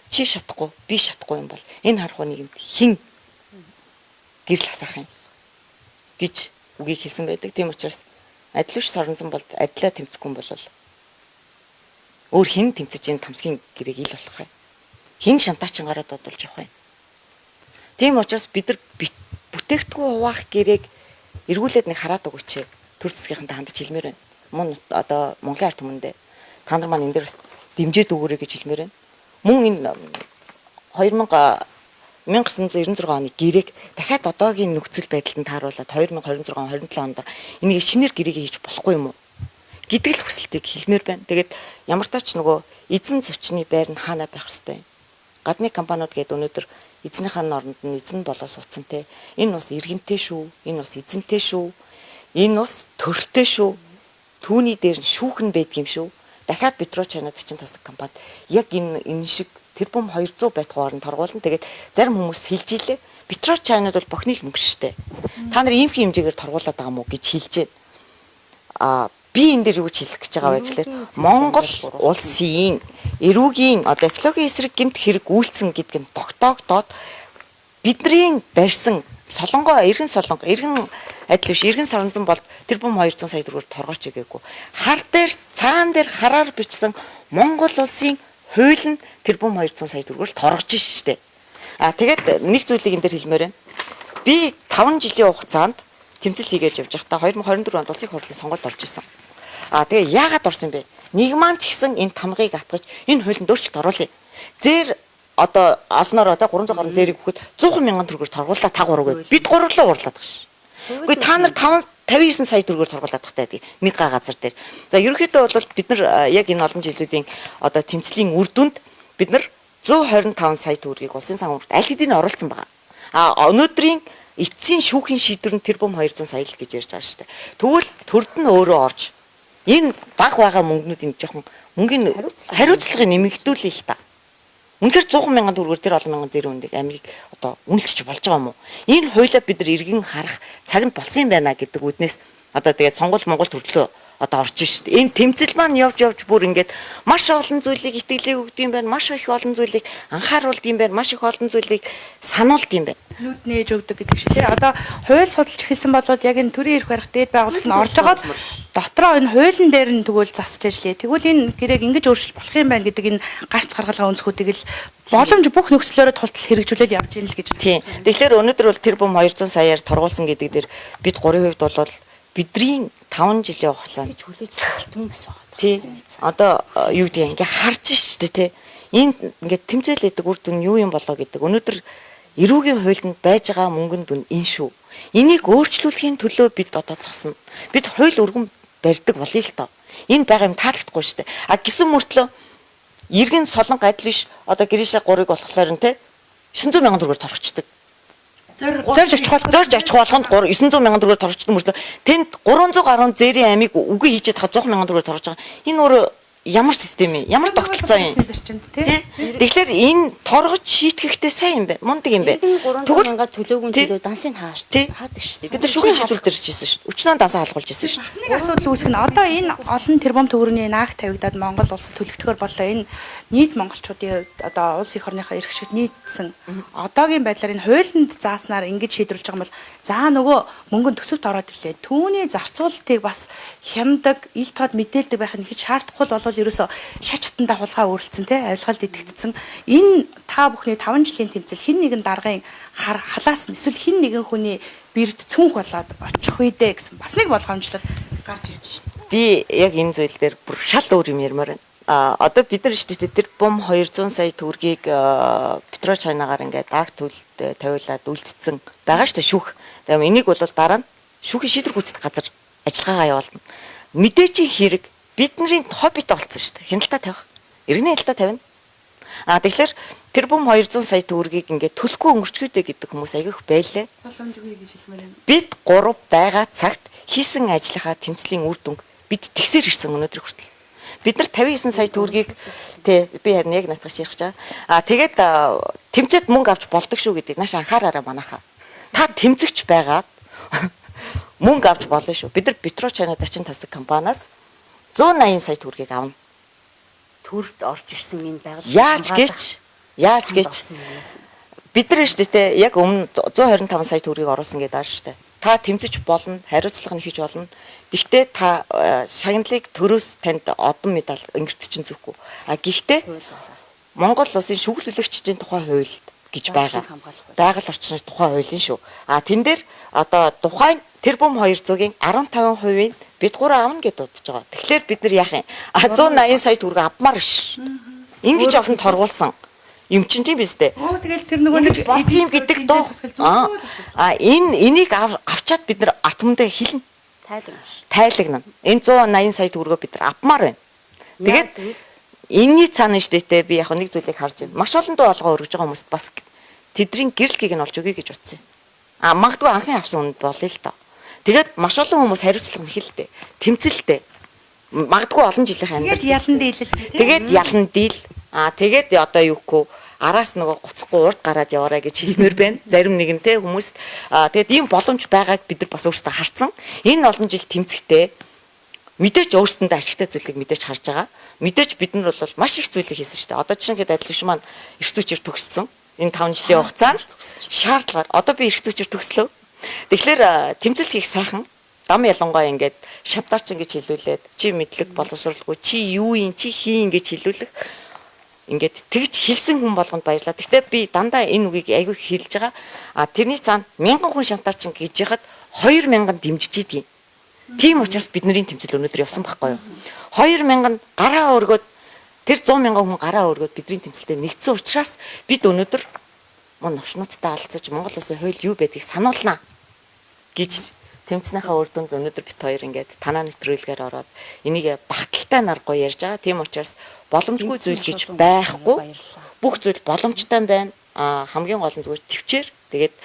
чи шатахгүй, би шатахгүй юм бол энэ харах нийгэмд хэн гэрэл хасаах юм гэж үгийг хэлсэн байдаг. Тийм учраас адил биш соронзон болд адилаа тэмцэхгүй бол өөр хэн тэмцэж энэ тамсгийн гэрээг ил болох юм. Хэн шантаачин гараад бодулж явах юм. Тийм учраас бид нар бүтээгдэхүүн хуваах гэрээг эргүүлээд нэг хараад өгөөч. Төр засгийнхантай хандаж хэлмээр байна. Мөн одоо Монголын ард түмэндээ та нар маань энэ дээр бас дэмжиж өгөөрэй гэж хэлмээр байна. Мөн энэ 1996 оны гэрээг дахиад одоогийн нөхцөл байдалд нь тааруулаад 2026 27 онд энийг шинээр гэрээг хийж болохгүй юм уу гэдэг л хүсэлтийг хэлмээр байна. Тэгээд ямар ч тач нөгөө эзэн зочны байр нь хаана байх ёстой юм. Гадны компаниуд гээд өнөөдөр эзнийхээ оронд нь эзэн болоо суудсан те. Энэ ус иргэнтэй шүү. Энэ ус эзэнтэй шүү. Энэ ус төртэй шүү. Түүний дээр нь шүүхэн байдаг юм шүү. Дахиад Петро Чайна дачин тасаг компанид яг энэ шиг тэрбум 200 байтугаар нь торгуулна. Тэгээд зарим хүмүүс хэлж ийлээ. Петро Чайнад бол бохны л мөнгө штэ. Та нар иймхэн хэмжээгээр торгуулад байгаа мó гэж хэлж байна. Аа би энэ дээр юу гэж хэлэх гэж байгаа вэ гэхлээр Монгол улсын эрүүгийн одоо экологийн эсрэг гэмт хэрэг үйлцэн гэдг нь тогтоогдоод бидний барьсан Солонгоо эргэн Солонго эргэн адил биш эргэн соронзон болд тэрбум 200 сая төгрөгөөр торгооч гээгүй. Хар дээр цагаан дээр хараар бичсэн Монгол улсын хууль нь тэрбум 200 сая төгрөгөөр торгож штэ. А тэгээд нэг зүйлийг энэ дээр хэлмээр байна. Би 5 жилийн хугацаанд тэмцэл хийгээд явж байхдаа 2024 онд улсын хурлын сонгуульд орж исэн. А тэгээ яагаад орсон бэ? Нэг маань ч гэсэн энэ тамгыг атгаж энэ хуулинд өөрчлөлт оруулъя. Зээр одоо олноор одоо 300 гаруй зээрийг өгөхөд 100 мянган төгрөгөөр торгуулаа та гурав гэ. Бид гурлаа уурлаад байгаа ш. Үгүй та нар 59 сая төгрөгөөр торгуулаад тахтай гэдэг нэг га газар дээр. За ерөнхийдөө бол бид нар яг энэ олон жилүүдийн одоо тэмцлийн үр дүнд бид нар 125 сая төгрөгийг улсын сан хурд аль хэдийн оруулсан байгаа. А өнөөдрийн эцсийн шүүхийн шийдвэр нь тэрбум 200 сая л гэж ярьж байгаа шүү дээ. Тэгвэл төрд нь өөрөө орж энэ баг байгаа мөнгнүүдийн жоохон мөнгөний хариуцлагыг нэмэгдүүлээ л та. Үнэхээр 100 мянган төгрөгөөр тэр олон мянган зэрэг үндийг Америк одоо үнэлчих болж байгаа юм уу? Энэ хуулиа бид нар эргэн харах цаг нь болсон юм байна гэдэг үднээс одоо тэгээд сонгуул Монгол төрлөө одоо орж шít. Энэ тэмцэл маань явж явж бүр ингээд маш олон зүйлийг итгэлийг өгд юм байна. Маш их олон зүйлийг анхааруулд юм байна. Маш их олон зүйлийг сануулд юм байна. Нүд нээж өгдөг гэдэг шиг тий. Одоо хууль судалж эхэлсэн бол яг энэ төрийн эрх барих дээд байгууллагт нь орж агаад дотроо энэ хуулийн дээр нь тэгвэл засч ажиллая. Тэгвэл энэ гэрээг ингэж өөрчлөх болох юм байна гэдэг энэ гарц гаргалгаа өнцгүүдийг л боломж бүх нөхцлөөрөө тултал хэрэгжүүлэл явж ийн л гэж. Тийм. Тэгэхээр өнөөдөр бол тэрбум 200 саяар торгуулсан гэдэг дээр бид гурийн хувьд бол бидний 5 жилийн хугацаанд гэж хүлээж авах бас байгаа. Тий. Одоо юу гэдэг ингээ харж штэ тий. Энэ ингээ тэмцээл гэдэг үр дүн юу юм болоо гэдэг. Өнөөдөр эрүүгийн хуйланд байж байгаа мөнгөнд дүн энэ шүү. Энийг өөрчлүүлэхийн төлөө бид одоо зогсно. Бид хууль өргөн барьдаг болъё л доо. Энэ байгаа юм таалагдахгүй штэ. А гисэн мөртлөө Иргэн Солонго адил биш одоо Гриша 3-ыг болохоор нь те 900 мянган төгрөгөөр торгочдөг. Зорж очих болгонд Зорж очих болгонд 900 мянган төгрөгөөр торгочдөг мөртлөө тэнд 300 гаруй зээрийн амийг үгүй хийчихэд 100 мянган төгрөгөөр торгож байгаа. Энэ өөрөө ямар систем юм? Ямар тогтолцоо юм? Зарчимд тий. Тэ? Тэгэхээр энэ торгож шийтгэхдээ сайн юм байна. Мундаг юм байна. Тэгвэл 300 мянга төлөөгүй Тий. төлөө дансыг хааш Тий. хаадаг шүү дээ. Бид нар шүүхийн шийдвэр дээр ирж ирсэн шүү дээ. Өчнөө дансаа халгуулж ирсэн шүү дээ. Бас нэг асуудал үүсгэх нь одоо энэ олон тэрбум төгрөгийн наах тавигдаад Монгол улсад төлөгдөхөр боллоо. Энэ нийт монголчуудын хувьд одоо улс эх орныхоо эрх ашигт нийцсэн одоогийн байдлаар энэ хуулинд зааснаар ингэж шийдвэрлэж байгаа юм бол за нөгөө мөнгө нь төсөвт ороод ирлээ. Түүний зарцуулалтыг бас хяндаг, ил тод мэдээлдэг байх нь хич шаардахгүй л болвол ерөөсө шач хатандаа хулгай өөрлөсөн те авилгалд итгэгдсэн. Энэ та бүхний 5 жилийн тэмцэл хэн нэгэн даргын халаас нь эсвэл хэн нэгэн хүний бэрд цүнх болоод очих үедээ гэсэн бас нэг болгоомжлол гарч ирж шин. Би яг энэ зүйл дээр бүр шал өөр юм ярмаар байна. А одоо бид нар шүү дээ тэр бум 200 сая төгрөгийг Петро Чайнагаар ингээд даг төлөлт тавиулаад үлдсэн байгаа шүү дээ шүүх. Тэгээ энийг бол дараа нь шүүхийн шийдвэр гүйцэтгэх газар ажиллагаагаа явуулна. Мэдээчийн хэрэг бидний хоббитой болсон шүү дээ. Хяналтаа тавих. Иргэний хяналтаа тавина. А тэгэхээр тэр бум 200 сая төгрөгийг ингээд төлөхгүй өнгөрчгүүдээ гэдэг хүмүүс аявих байлээ. Боломжгүй гэж хэлмээр байна. Бид гурав байгаа цагт хийсэн ажлынхаа тэмцлийн үр дүнг бид тэгсээр ирсэн өнөөдөр хүртэл. Бид нар 59 сая төгрөгийг тий би харин яг наатах ярих чаа. А тэгээд тэмцээд мөнгө авч болдог шүү гэдгийг нааш анхаараарай манайхаа. Та тэмцэгч байгаад мөнгө авч болно шүү. Бид нар Петро Чайна дачин тасаг компаниас 180 сая төгрөгийг авна. Төрд орж ирсэн энэ байгаль. Яаж гэж яаж гэж бид нар шүү дээ яг өмнө 125 сая төгрөгийг оруулсан гэдэг аа шүү дээ. Та тэмцэж болно, хариуцлага нь хийж болно. Гэхдээ та шагналыг төрөөс танд одон медаль өнгөрт чинь зүүхгүй. А гэхдээ Монгол улсын шүглүүлэгчдийн тухай хуульд гэж байгаа. Байгаль орчны тухай хуулийн шүү. А тэн дээр одоо тухайн тэрбум 200-ийн 15%-ийг бид гурав авна гэдээ бодож байгаа. Тэгэхээр бид нар яах юм? А 180 сая төгрөг авмаар биш. Ингэж олон торгуулсан юм чинь тийм биз дээ. Өө тэгэл тэр нөгөө Ингэж болт юм гэдэг доо. А энэ энийг авчаад бид нар арт түмэндээ хэлнэ. Тайлбар. Тайлагнана. Энэ 180 сая төгрөгөө бид нар авмаар байна. Тэгээд энэний цаана шүү дээ би яг нэг зүйлийг харж байна. Маш олон дуу олгоо өргөж байгаа хүмүүст бас тэдний гэрэлгийг нь олж өгье гэж бодсон юм. А магадгүй анхны авсан хүнд болъё л доо. Тэгээд маш олон хүмүүс хариуцлага нь хэлдэг. Тэмцэлтэй. Магадгүй олон жилийн амьдрал. Тэгээд ялан дийлэл. Тэгээд ялан дийл. А тэгээд одоо юу гэхгүй араас нөгөө гоцохгүй урд гараад яваарай гэж хэлмээр байна. Зарим нэгэнтэй хүмүүс тэгээд ийм боломж байгааг бид нар бас өөрсдөө харцсан. Энэ олон жил тэмцэхдээ мэдээж өөрсдөндөө ашигтай зүйлийг мэдээж харж байгаа. Мэдээж бид нар бол маш их зүйлийг хийсэн шүү дээ. Одоо жишээ нь адил маань эрх зүйчээр төгссөн. Энэ 5 жилийн хугацаанд шаардлагаар одоо би эрх зүйчээр төгслөө. Тэгэхээр тэмцэл хийх сайхан дам ялангуяа ингээд шантаач ингэж хэлүүлээд чи мэдлэг боловсралгүй чи юу юм чи хин ингэж хэлүүлэх ингээд тэгж хэлсэн хүн болгонд баярлаа. Гэхдээ би дандаа энэ үгийг айгүй их хэлж байгаа. А тэрний цаана 1000 хүн шантаачин гэж яхад 2000 дэмжиж идэв. Тийм учраас бидний тэмцэл өнөөдөр явсан байхгүй юу? 2000 гараа өргөөд тэр 100 мянган хүн гараа өргөөд бидний тэмцэлтэй нэгдсэн учраас бид өнөөдөр мөн новшнуудтай алцаж Монгол улсын хууль юу байдгийг сануулнаа гэж тэмцэнийхээ үр дүнд өнөөдөр бит хоёр ингээд танаа нэвтрүүлгээр ороод энийг багталтай нар гоё ярьж байгаа. Тийм учраас боломжгүй зүйл гэж байхгүй. Бүх зүйл боломжтой байна. А хамгийн гол нь зүгээр төвчээр. Тэгээд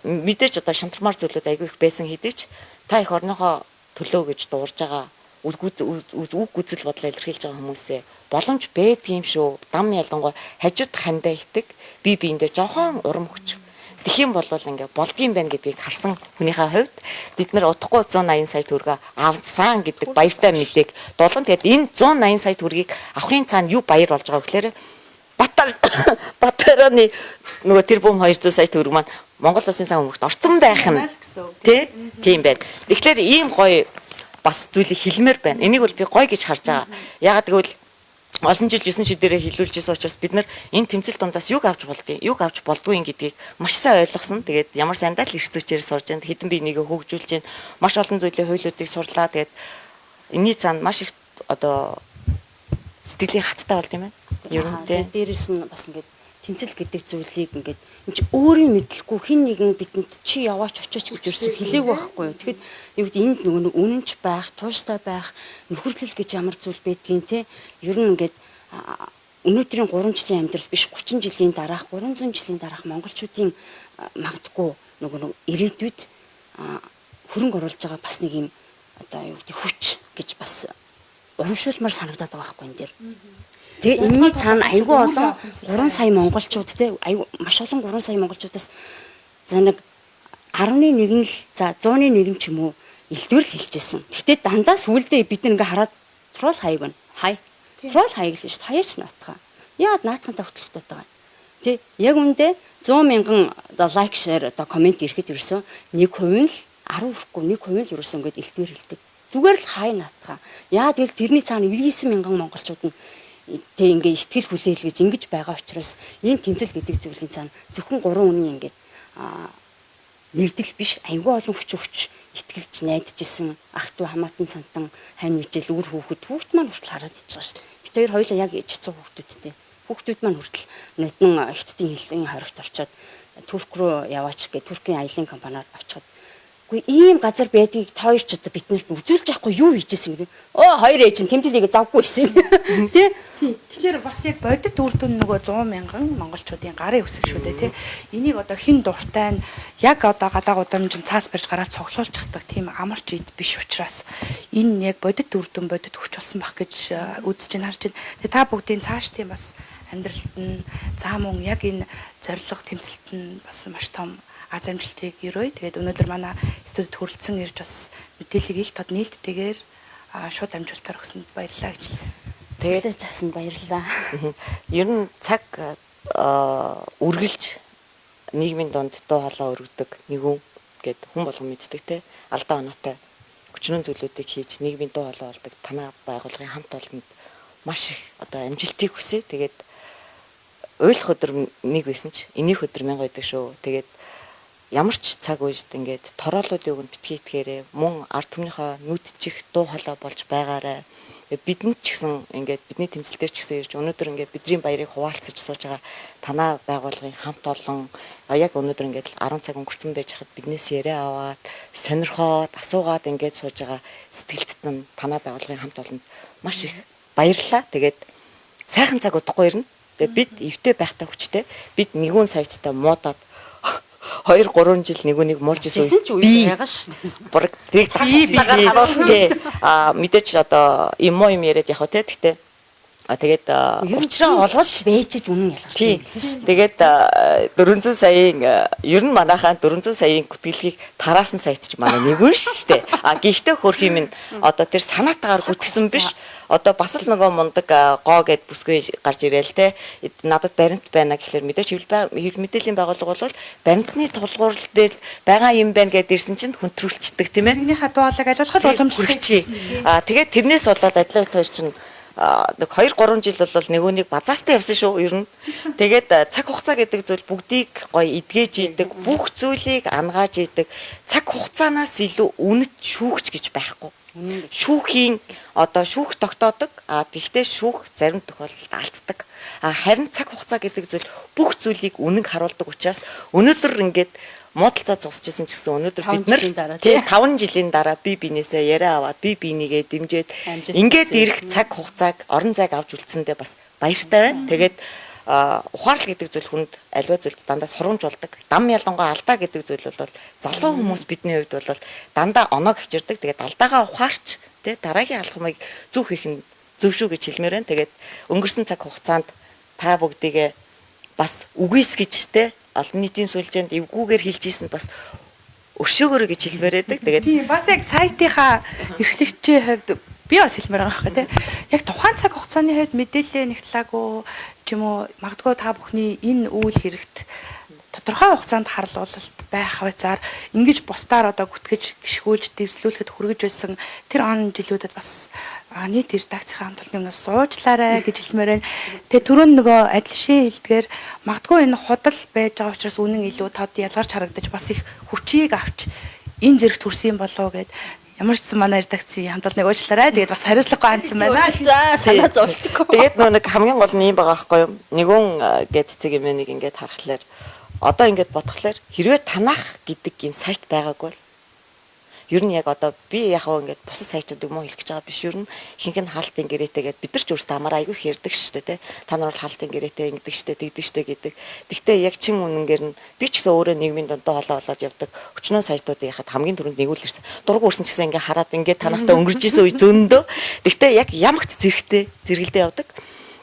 мэдээж одоо шантармаар зүйлүүд айгүй их байсан хэдий ч та эх орныхоо төлөө гэж дуурж байгаа үг гүзэл бодлоо илэрхийлж байгаа хүмүүсээ боломж байдгийм шүү. Дам ялангуяа хажууд хандаа итэг би биэндээ жохон урам өгч. Тэгэх юм бол ингээ болдгийм байна гэдгийг харсан хүнийхээ хувьд бид нар удахгүй 180 сая төгрөгөө авсан гэдэг баяртай мэдээг дуулган. Тэгээд энэ 180 сая төгрөгийг авахын цаана юу баяр болж байгаа гэхээр Батараны нөгөө тэр бум 200 сая төгрөг маань Монгол улсын сан хүмүүст орцсон байх нь тий тийм байна. Тэгэхээр ийм гоё бас зүйлийг хэлмээр байна. Энийг бол би гоё гэж харж байгаа. Яагаад гэвэл олон жил 9 шидэрээ хилүүлж исэн учраас бид нар энэ тэмцэл дундаас юг авч болдгийг, юг авч болдгүй юм гэдгийг маш сайн ойлгосон. Тэгээд ямар сайндаа л эрх зүйчээр сурж байна. Хэдэн би нэгэ хөгжүүлж байна. Маш олон зүйлийн хуулиудыг сурлаа. Тэгээд энэний цаана маш их одоо сэтгэлийн хаттай болд юм байна. Ер нь тий. Дээрээс нь бас ингээд тэмцэл гэдэг зүйлийг ингээд энэ чи өөрийн мэдлэхгүй хин нэгэн бидэнд чи яваач очооч гэж ерөөсөө хэлээгүй байхгүй юу. Тэгэхэд юу гэдэг энд нөгөө нэг үнэнч байх, тууштай байх, нөхөрлөл гэж ямар зүйл байдгийг те ер нь ингээд Өнөөдрийн 3 жилийн амьдрал биш, 30 жилийн дараах, 300 жилийн дараах монголчуудын магадгүй нөгөө нэг ирээдүйд хөрөнгө оруулж байгаа бас нэг юм одоо юу гэдэг хүч гэж бас урамшуулмаар санагдаад байгаа байхгүй энэ дэр. Тэгээ энэний цаана айгүй олон 3 сая монголчууд те, айгүй маш олон 3 сая монголчуудаас за нэг 10-ны 1 нь л, за 100-ны 1 нь ч юм уу элдвэр л хэлжсэн. Гэхдээ дандаа сүүлдээ бид нар ингээ хараад трол хаяг байна. Хай. Трол хаяг л шүү дээ. Хаяач наатах. Яагаад наатахантай хөтлөгдөд байгаа юм? Тэ яг үндэ 100 мянган одоо лайк, шеэр, одоо комент ирэхэд ерөөсөө 1% нь л 10 хүрэхгүй 1% нь л ерөөсөө ингээд элдвэр хэлдэг. Зүгээр л хай наатах. Яагаад гэвэл тэрний цаана 99 мянган монголчууд нь тэ ингээд итгэл хүлээл гэж ингэж байгаа учраас энэ тэмцэл гэдэг зүйлийн цаана зөвхөн 3 хүний ингээд нэгдэл биш, айгүй олон хүч өгч итгэлж найдаж исэн ах トゥ хамаатан сантан хань ижил үр хүүхэд хүүхд маань хүртэл хараад иж байгаа шүү дээ. Бид хоёр хоёулаа яг иж цуг хүүхдүүдтэй. Хүүхдүүд маань хүртэл нодон хятадын хэлний хоригт орчоод Турк руу яваач гэ Туркийн аялын компаниар очиход үгүй ийм газар байдгийг та хоёр ч одоо бид нарт үзүүлж явахгүй юу хийжсэн гэдэг. Оо хоёр ээж нь тэмцэлийг завгүй байсан. Тэ? Тэгэхээр бас яг бодит үр дүн нөгөө 100 мянган монголчуудын гарын үсэг шүү дээ, тэ. Энийг одоо хэн дуртай нь яг одоо гадаа гудамжинд цаас барьж гараад цоглуулчихдаг тийм амарч ид биш учраас энэ яг бодит үр дүн, бодит хүч болсон байх гэж үзэж байна, харж байна. Тэгээ та бүгдийн цааш тийм бас амьдралд нь заа мөн яг энэ зорилго тэмцэлт нь бас маш том аз амжилтыг өрөөе. Тэгээд өнөөдөр манай студид хүрэлцэн ирж бас мэдээллийг ил тод нээлттэйгээр шууд амжилтаар өгсөнд баярлалаа гэж хэлье. Тэгээд Хүлээж авсанд баярлалаа. Ер нь цаг үргэлж нийгмийн дунд дуу хоолой өргөдөг нэгүн гэд хүн болгон мэддэг те, алдаа оноотой өчнөн зүйлүүдийг хийж нийгмийн дуу хоолой болдог танаа байгууллагын хамт олонд маш их одоо амжилтыг хүсье. Тэгээд уйлах өдөр нэг байсан ч энийх өдөр мянга байдаг шүү. Тэгээд ямар ч цаг үед ингээд тороолуудын үгэнд битгий итгээрэй. Мөн ард түмнийхөө нүд чих дуу хоолой болж байгаарай. Бидэнд ч гэсэн ингээд бидний тэмцэл дээр ч гэсэн ирж өнөөдөр ингээд бидний баярыг хуваалцаж сууж байгаа танаа байгууллагын хамт олон яг өнөөдөр ингээд 10 цаг өнгөрцөн байж хахад биднээс яриа аваад сонирхоод асуугаад ингээд сууж байгаа сэтгэлдт нь танаа байгууллагын хамт олонд маш их баярлалаа. Тэгээд сайхан цаг удахгүй ирнэ. Тэгээд бид эвтэй байхтай хүчтэй. Бид нэгүн саяттай муудаад 2 3 жил нэгүнийг муулж исэн. Тэсэн ч үе байгаа шүү дээ. Бараг тэрийг тагаар харуулна. Тий. А мэдээч одоо юм уу юм яриад явах те. Гэтэ тэгээд учраа олгож байж ч үнэн ялгарч тий. юм билээ шүү дээ. Тэгээд 400 саяын ер нь манайхаа 400 саяын гүтгэлгийг тараасан сая ч манай нэгүн шүү дээ. А гэхдээ хөрх юм нь одоо тэр санаатаагаар гүтгсэн биш. Одоо бас л нөгөө мундаг гоо гэд бүсгүй гарч ирээл те. Надад баримт байна гэхлээр мэдээч хэвлэл мэдээллийн байгууллага бол баримтны тулгуурлал дээр байгаа юм байна гэд ирсэн чинь хүнтрүүлцдэг тийм ээ. Тэрнийхээ дуу хоолойг аль болох уламжлах. Хүргэчихье. А тэгээд тэрнээс болоод адилхан хоёр чинь нэг 2 3 жил бол нөгөөнийг базаастай явсан шүү ер нь. Тэгээд цаг хугацаа гэдэг зүйл бүгдийг гоё эдгэж идэг, бүх зүйлийг ангааж идэг. Цаг хугацаанаас илүү үнэт шүүгч гэж байхгүй. Шүүхийн одоо шүүх тогтоодог. А тэгвэл шүүх зарим тохиолдолд алддаг. А харин цаг хугацаа гэдэг зүйл бүх зүйлийг үнэн харуулдаг учраас өнөөдөр ингээд муудалцаа зогсож исэн ч гэсэн өнөөдөр бид нар тий 5 жилийн дараа би бинээсээ яриа аваад би бинийгээ дэмжиж ингээд ирэх цаг хугацааг орон зайг авч үлдсэндээ бас баяртай байна. Тэгээд ухаарлал гэдэг зүйл хүнд аливаа зүйлд дандаа сургамж болдог. Дам ялангуяа алдаа гэдэг зүйл бол залуу хүмүүс бидний хувьд бол дандаа оноог авчирдаг. Тэгээд алдаагаа ухаарч тий дараагийн алхмыг зөв хийх нь зөв шүү гэж хэлмээр байна. Тэгээд өнгөрсөн цаг хугацаанд та бүгдийгээ бас үгүйс гэж тий олон нийтийн сүлжээнд эвгүүгээр хэлж ийсэн бас өршөөгөөрэй гэж хэлмээр байдаг. Тэгээд тийм бас яг сайтынхаа эрхлэгчийн хувьд би бас хэлмээр байгаа байхгүй тий. Яг тухайн цаг хугацааны хувьд мэдээлэлээ нэгтлаагүй ч юм уу магадгүй та бүхний энэ үйл хэрэгт тодорхой хугацаанд харлуулалт байх хувьцаар ингэж бусдаар одоо гүтгэж гიშгүүлж дэвслүүлэхэд хүргэж байсан тэр он жилүүдэд бас нийт редакцийн хамт олонны өмнөөс уучлаарай гэж хэлмээр байна. Тэгээ түрүүн нөгөө адил шин хэлдгээр магадгүй энэ худал байж байгаа учраас үнэн илүү тод ялгарч харагдаж бас их хүчийг авч энэ зэрэг төрсөн болов гэд ямар ч гэсэн манай редакцийн хамт олонныг уучлаарай. Тэгээд бас хариуцлагагүй хандсан байна. За санаа зовлтгүй. Тэгээд нөгөө нэг хамгийн гол нь юм байгаа байхгүй юу? Нэгүн гэд цэг юм нэг ингээд харахлаар одоо ингээд бодглохлоор хэрвээ танах гэдэг энэ сайт байгаагүй бол Ер нь яг одоо би яг хаа ингээд бусад сайтуудыг муу хэлэх гэж байгаа биш. Ер нь ихэнх нь хаалтын гэрээтэй гэдээ бид нар ч өөрсдөө амар айгүй их ярьдаг шүү дээ, тэ. Та нар бол хаалтын гэрээтэй ингэдэг шүү дээ, тэгдэг шүү дээ гэдэг. Тэгтээ яг чин үнэнгээр нь би ч гэсэн өөрөө нийгмийн дундаа холоо болоод явдаг. Өчнөө сайтуудыг яхад хамгийн түрүүнд нэгүүлэрсэн. Дург үрсэн ч гэсэн ингээ хараад ингээ танахтай өнгөрч исэн үе зөндөө. Тэгтээ яг ямагт зэрэгтэй зэрэгэлдээ явдаг.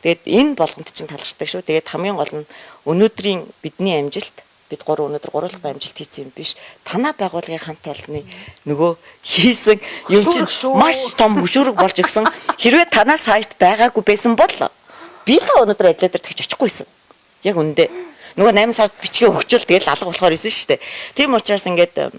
Тэгээд энэ болгонд чинь талархдаг шүү. Тэгээд хамгийн гол нь өнөөдрийн бидний амжилт бид гурав өнөөдөр гурлахтай амжилт хийсэн юм биш. Танаа байгууллагын хамт олонны нөгөө хийсэн юм чинь маш том хөшүүрэг болж өгсөн. Хэрвээ танаа сайт байгаагүй байсан бол би л өнөөдөр ажлаа дээр тэгж очихгүйсэн. Яг үндэ. Нөгөө 8 сард бичгээ өгчөөл тэгэл алга болохоор исэн шүү дээ. Тийм учраас ингээд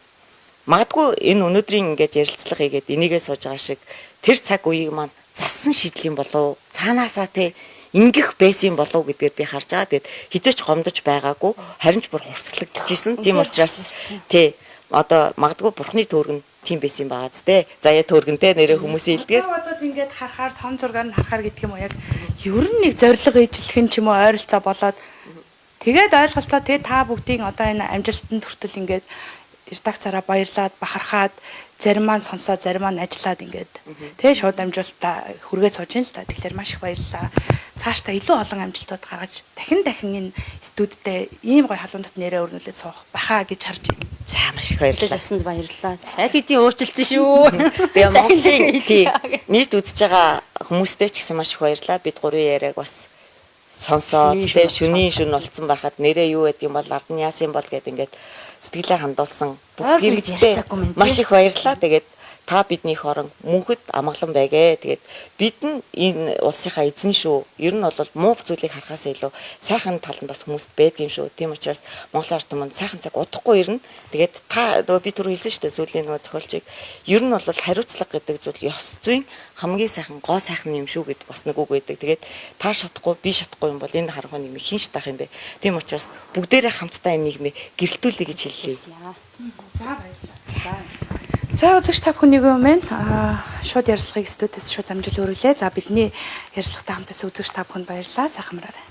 магадгүй энэ өнөөдрийн ингээд ярилцлага хийгээд энийгээ сууж байгаа шиг тэр цаг үеийг маань зассан шийдэл юм болов цаанаасаа те ингэх байсан юм болов гэдгээр би харж байгаа. Тэгээд хизээч гомдож байгаагүй харин ч бүр хурцлагдчихсэн. Тийм учраас тий одоо магадгүй бурхны төөргөн тийм байсан юм байгаа зү те. Заяа төөргөн те нэрээ хүмүүсийн хэлдгээр. Одоо бол ингээд харахаар том зургаар нь харахаар гэдэг юм уу яг ер нь нэг зориг ижлэх нь ч юм уу ойролцоо болоод тэгээд ойлголцоо тэгээд та бүгдийн одоо энэ амжилтанд хүртэл ингээд редакцаараа баярлаад бахархаад зарим маань сонсоод зарим маань ажиллаад ингээд тэгээ шууд амжилтаа хүргээд сууж ин л та. Тэгэхээр маш их баярлалаа. Цаашдаа илүү олон амжилтууд гаргаж дахин дахин энэ студидтэй ийм гоё халуун дотны нэрээ өрнүүлээд суух баха гэж харж байна. За маш их баярлалаа. Явсанд баярлалаа. Аль хэдийн өөрчилсөн шүү. Тэгээ Монголын тий нийт үзэж байгаа хүмүүстээ ч гэсэн маш их баярлалаа. Бид гурвын яриаг бас сонсоод тэ шөнийн шөнө болцсон байхад нэрээ юу гэдэг юм бол ард нь яасан бол гэд ингээд сэтгэлээ хандуулсан бүх хэрэгжтэй маш их баярлалаа. Тэгээд та бидний хорон мөнхөд амгалан байгээ. Тэгээд бид нь энэ улсынхаа эзэн шүү. Ер нь бол муу зүйлийг харахаас илүү сайхан тал нь бас хүмүүст байдгийн шүү. Тийм учраас Монгол ард түмэнд сайхан цаг удахгүй ирнэ. Тэгээд та нөгөө би түрүү хэлсэн шүү дээ сүүлийн нөгөө зохиолчийг. Ер нь бол хариуцлага гэдэг зүйл ёс зүйн хамгийн сайхан гоо сайхан юм шүү гэд бас нэг үг байдаг. Тэгээд та шатахгүй би шатахгүй юм бол энэ харанхуй нийгмийг хэн шатах юм бэ? Тийм учраас бүгдээрээ хамтдаа энэ нийгмийг гэрэлтүүлье гэж хэллээ. За баярлалаа. За үзэгч та бүхэн нэг юм байна. Шууд ярилцлагыг студиэс шууд амжил өргөлээ. За бидний ярилцлагатай хамтаас үзэгч та бүхэнд баярлалаа. Сайхан амраарай.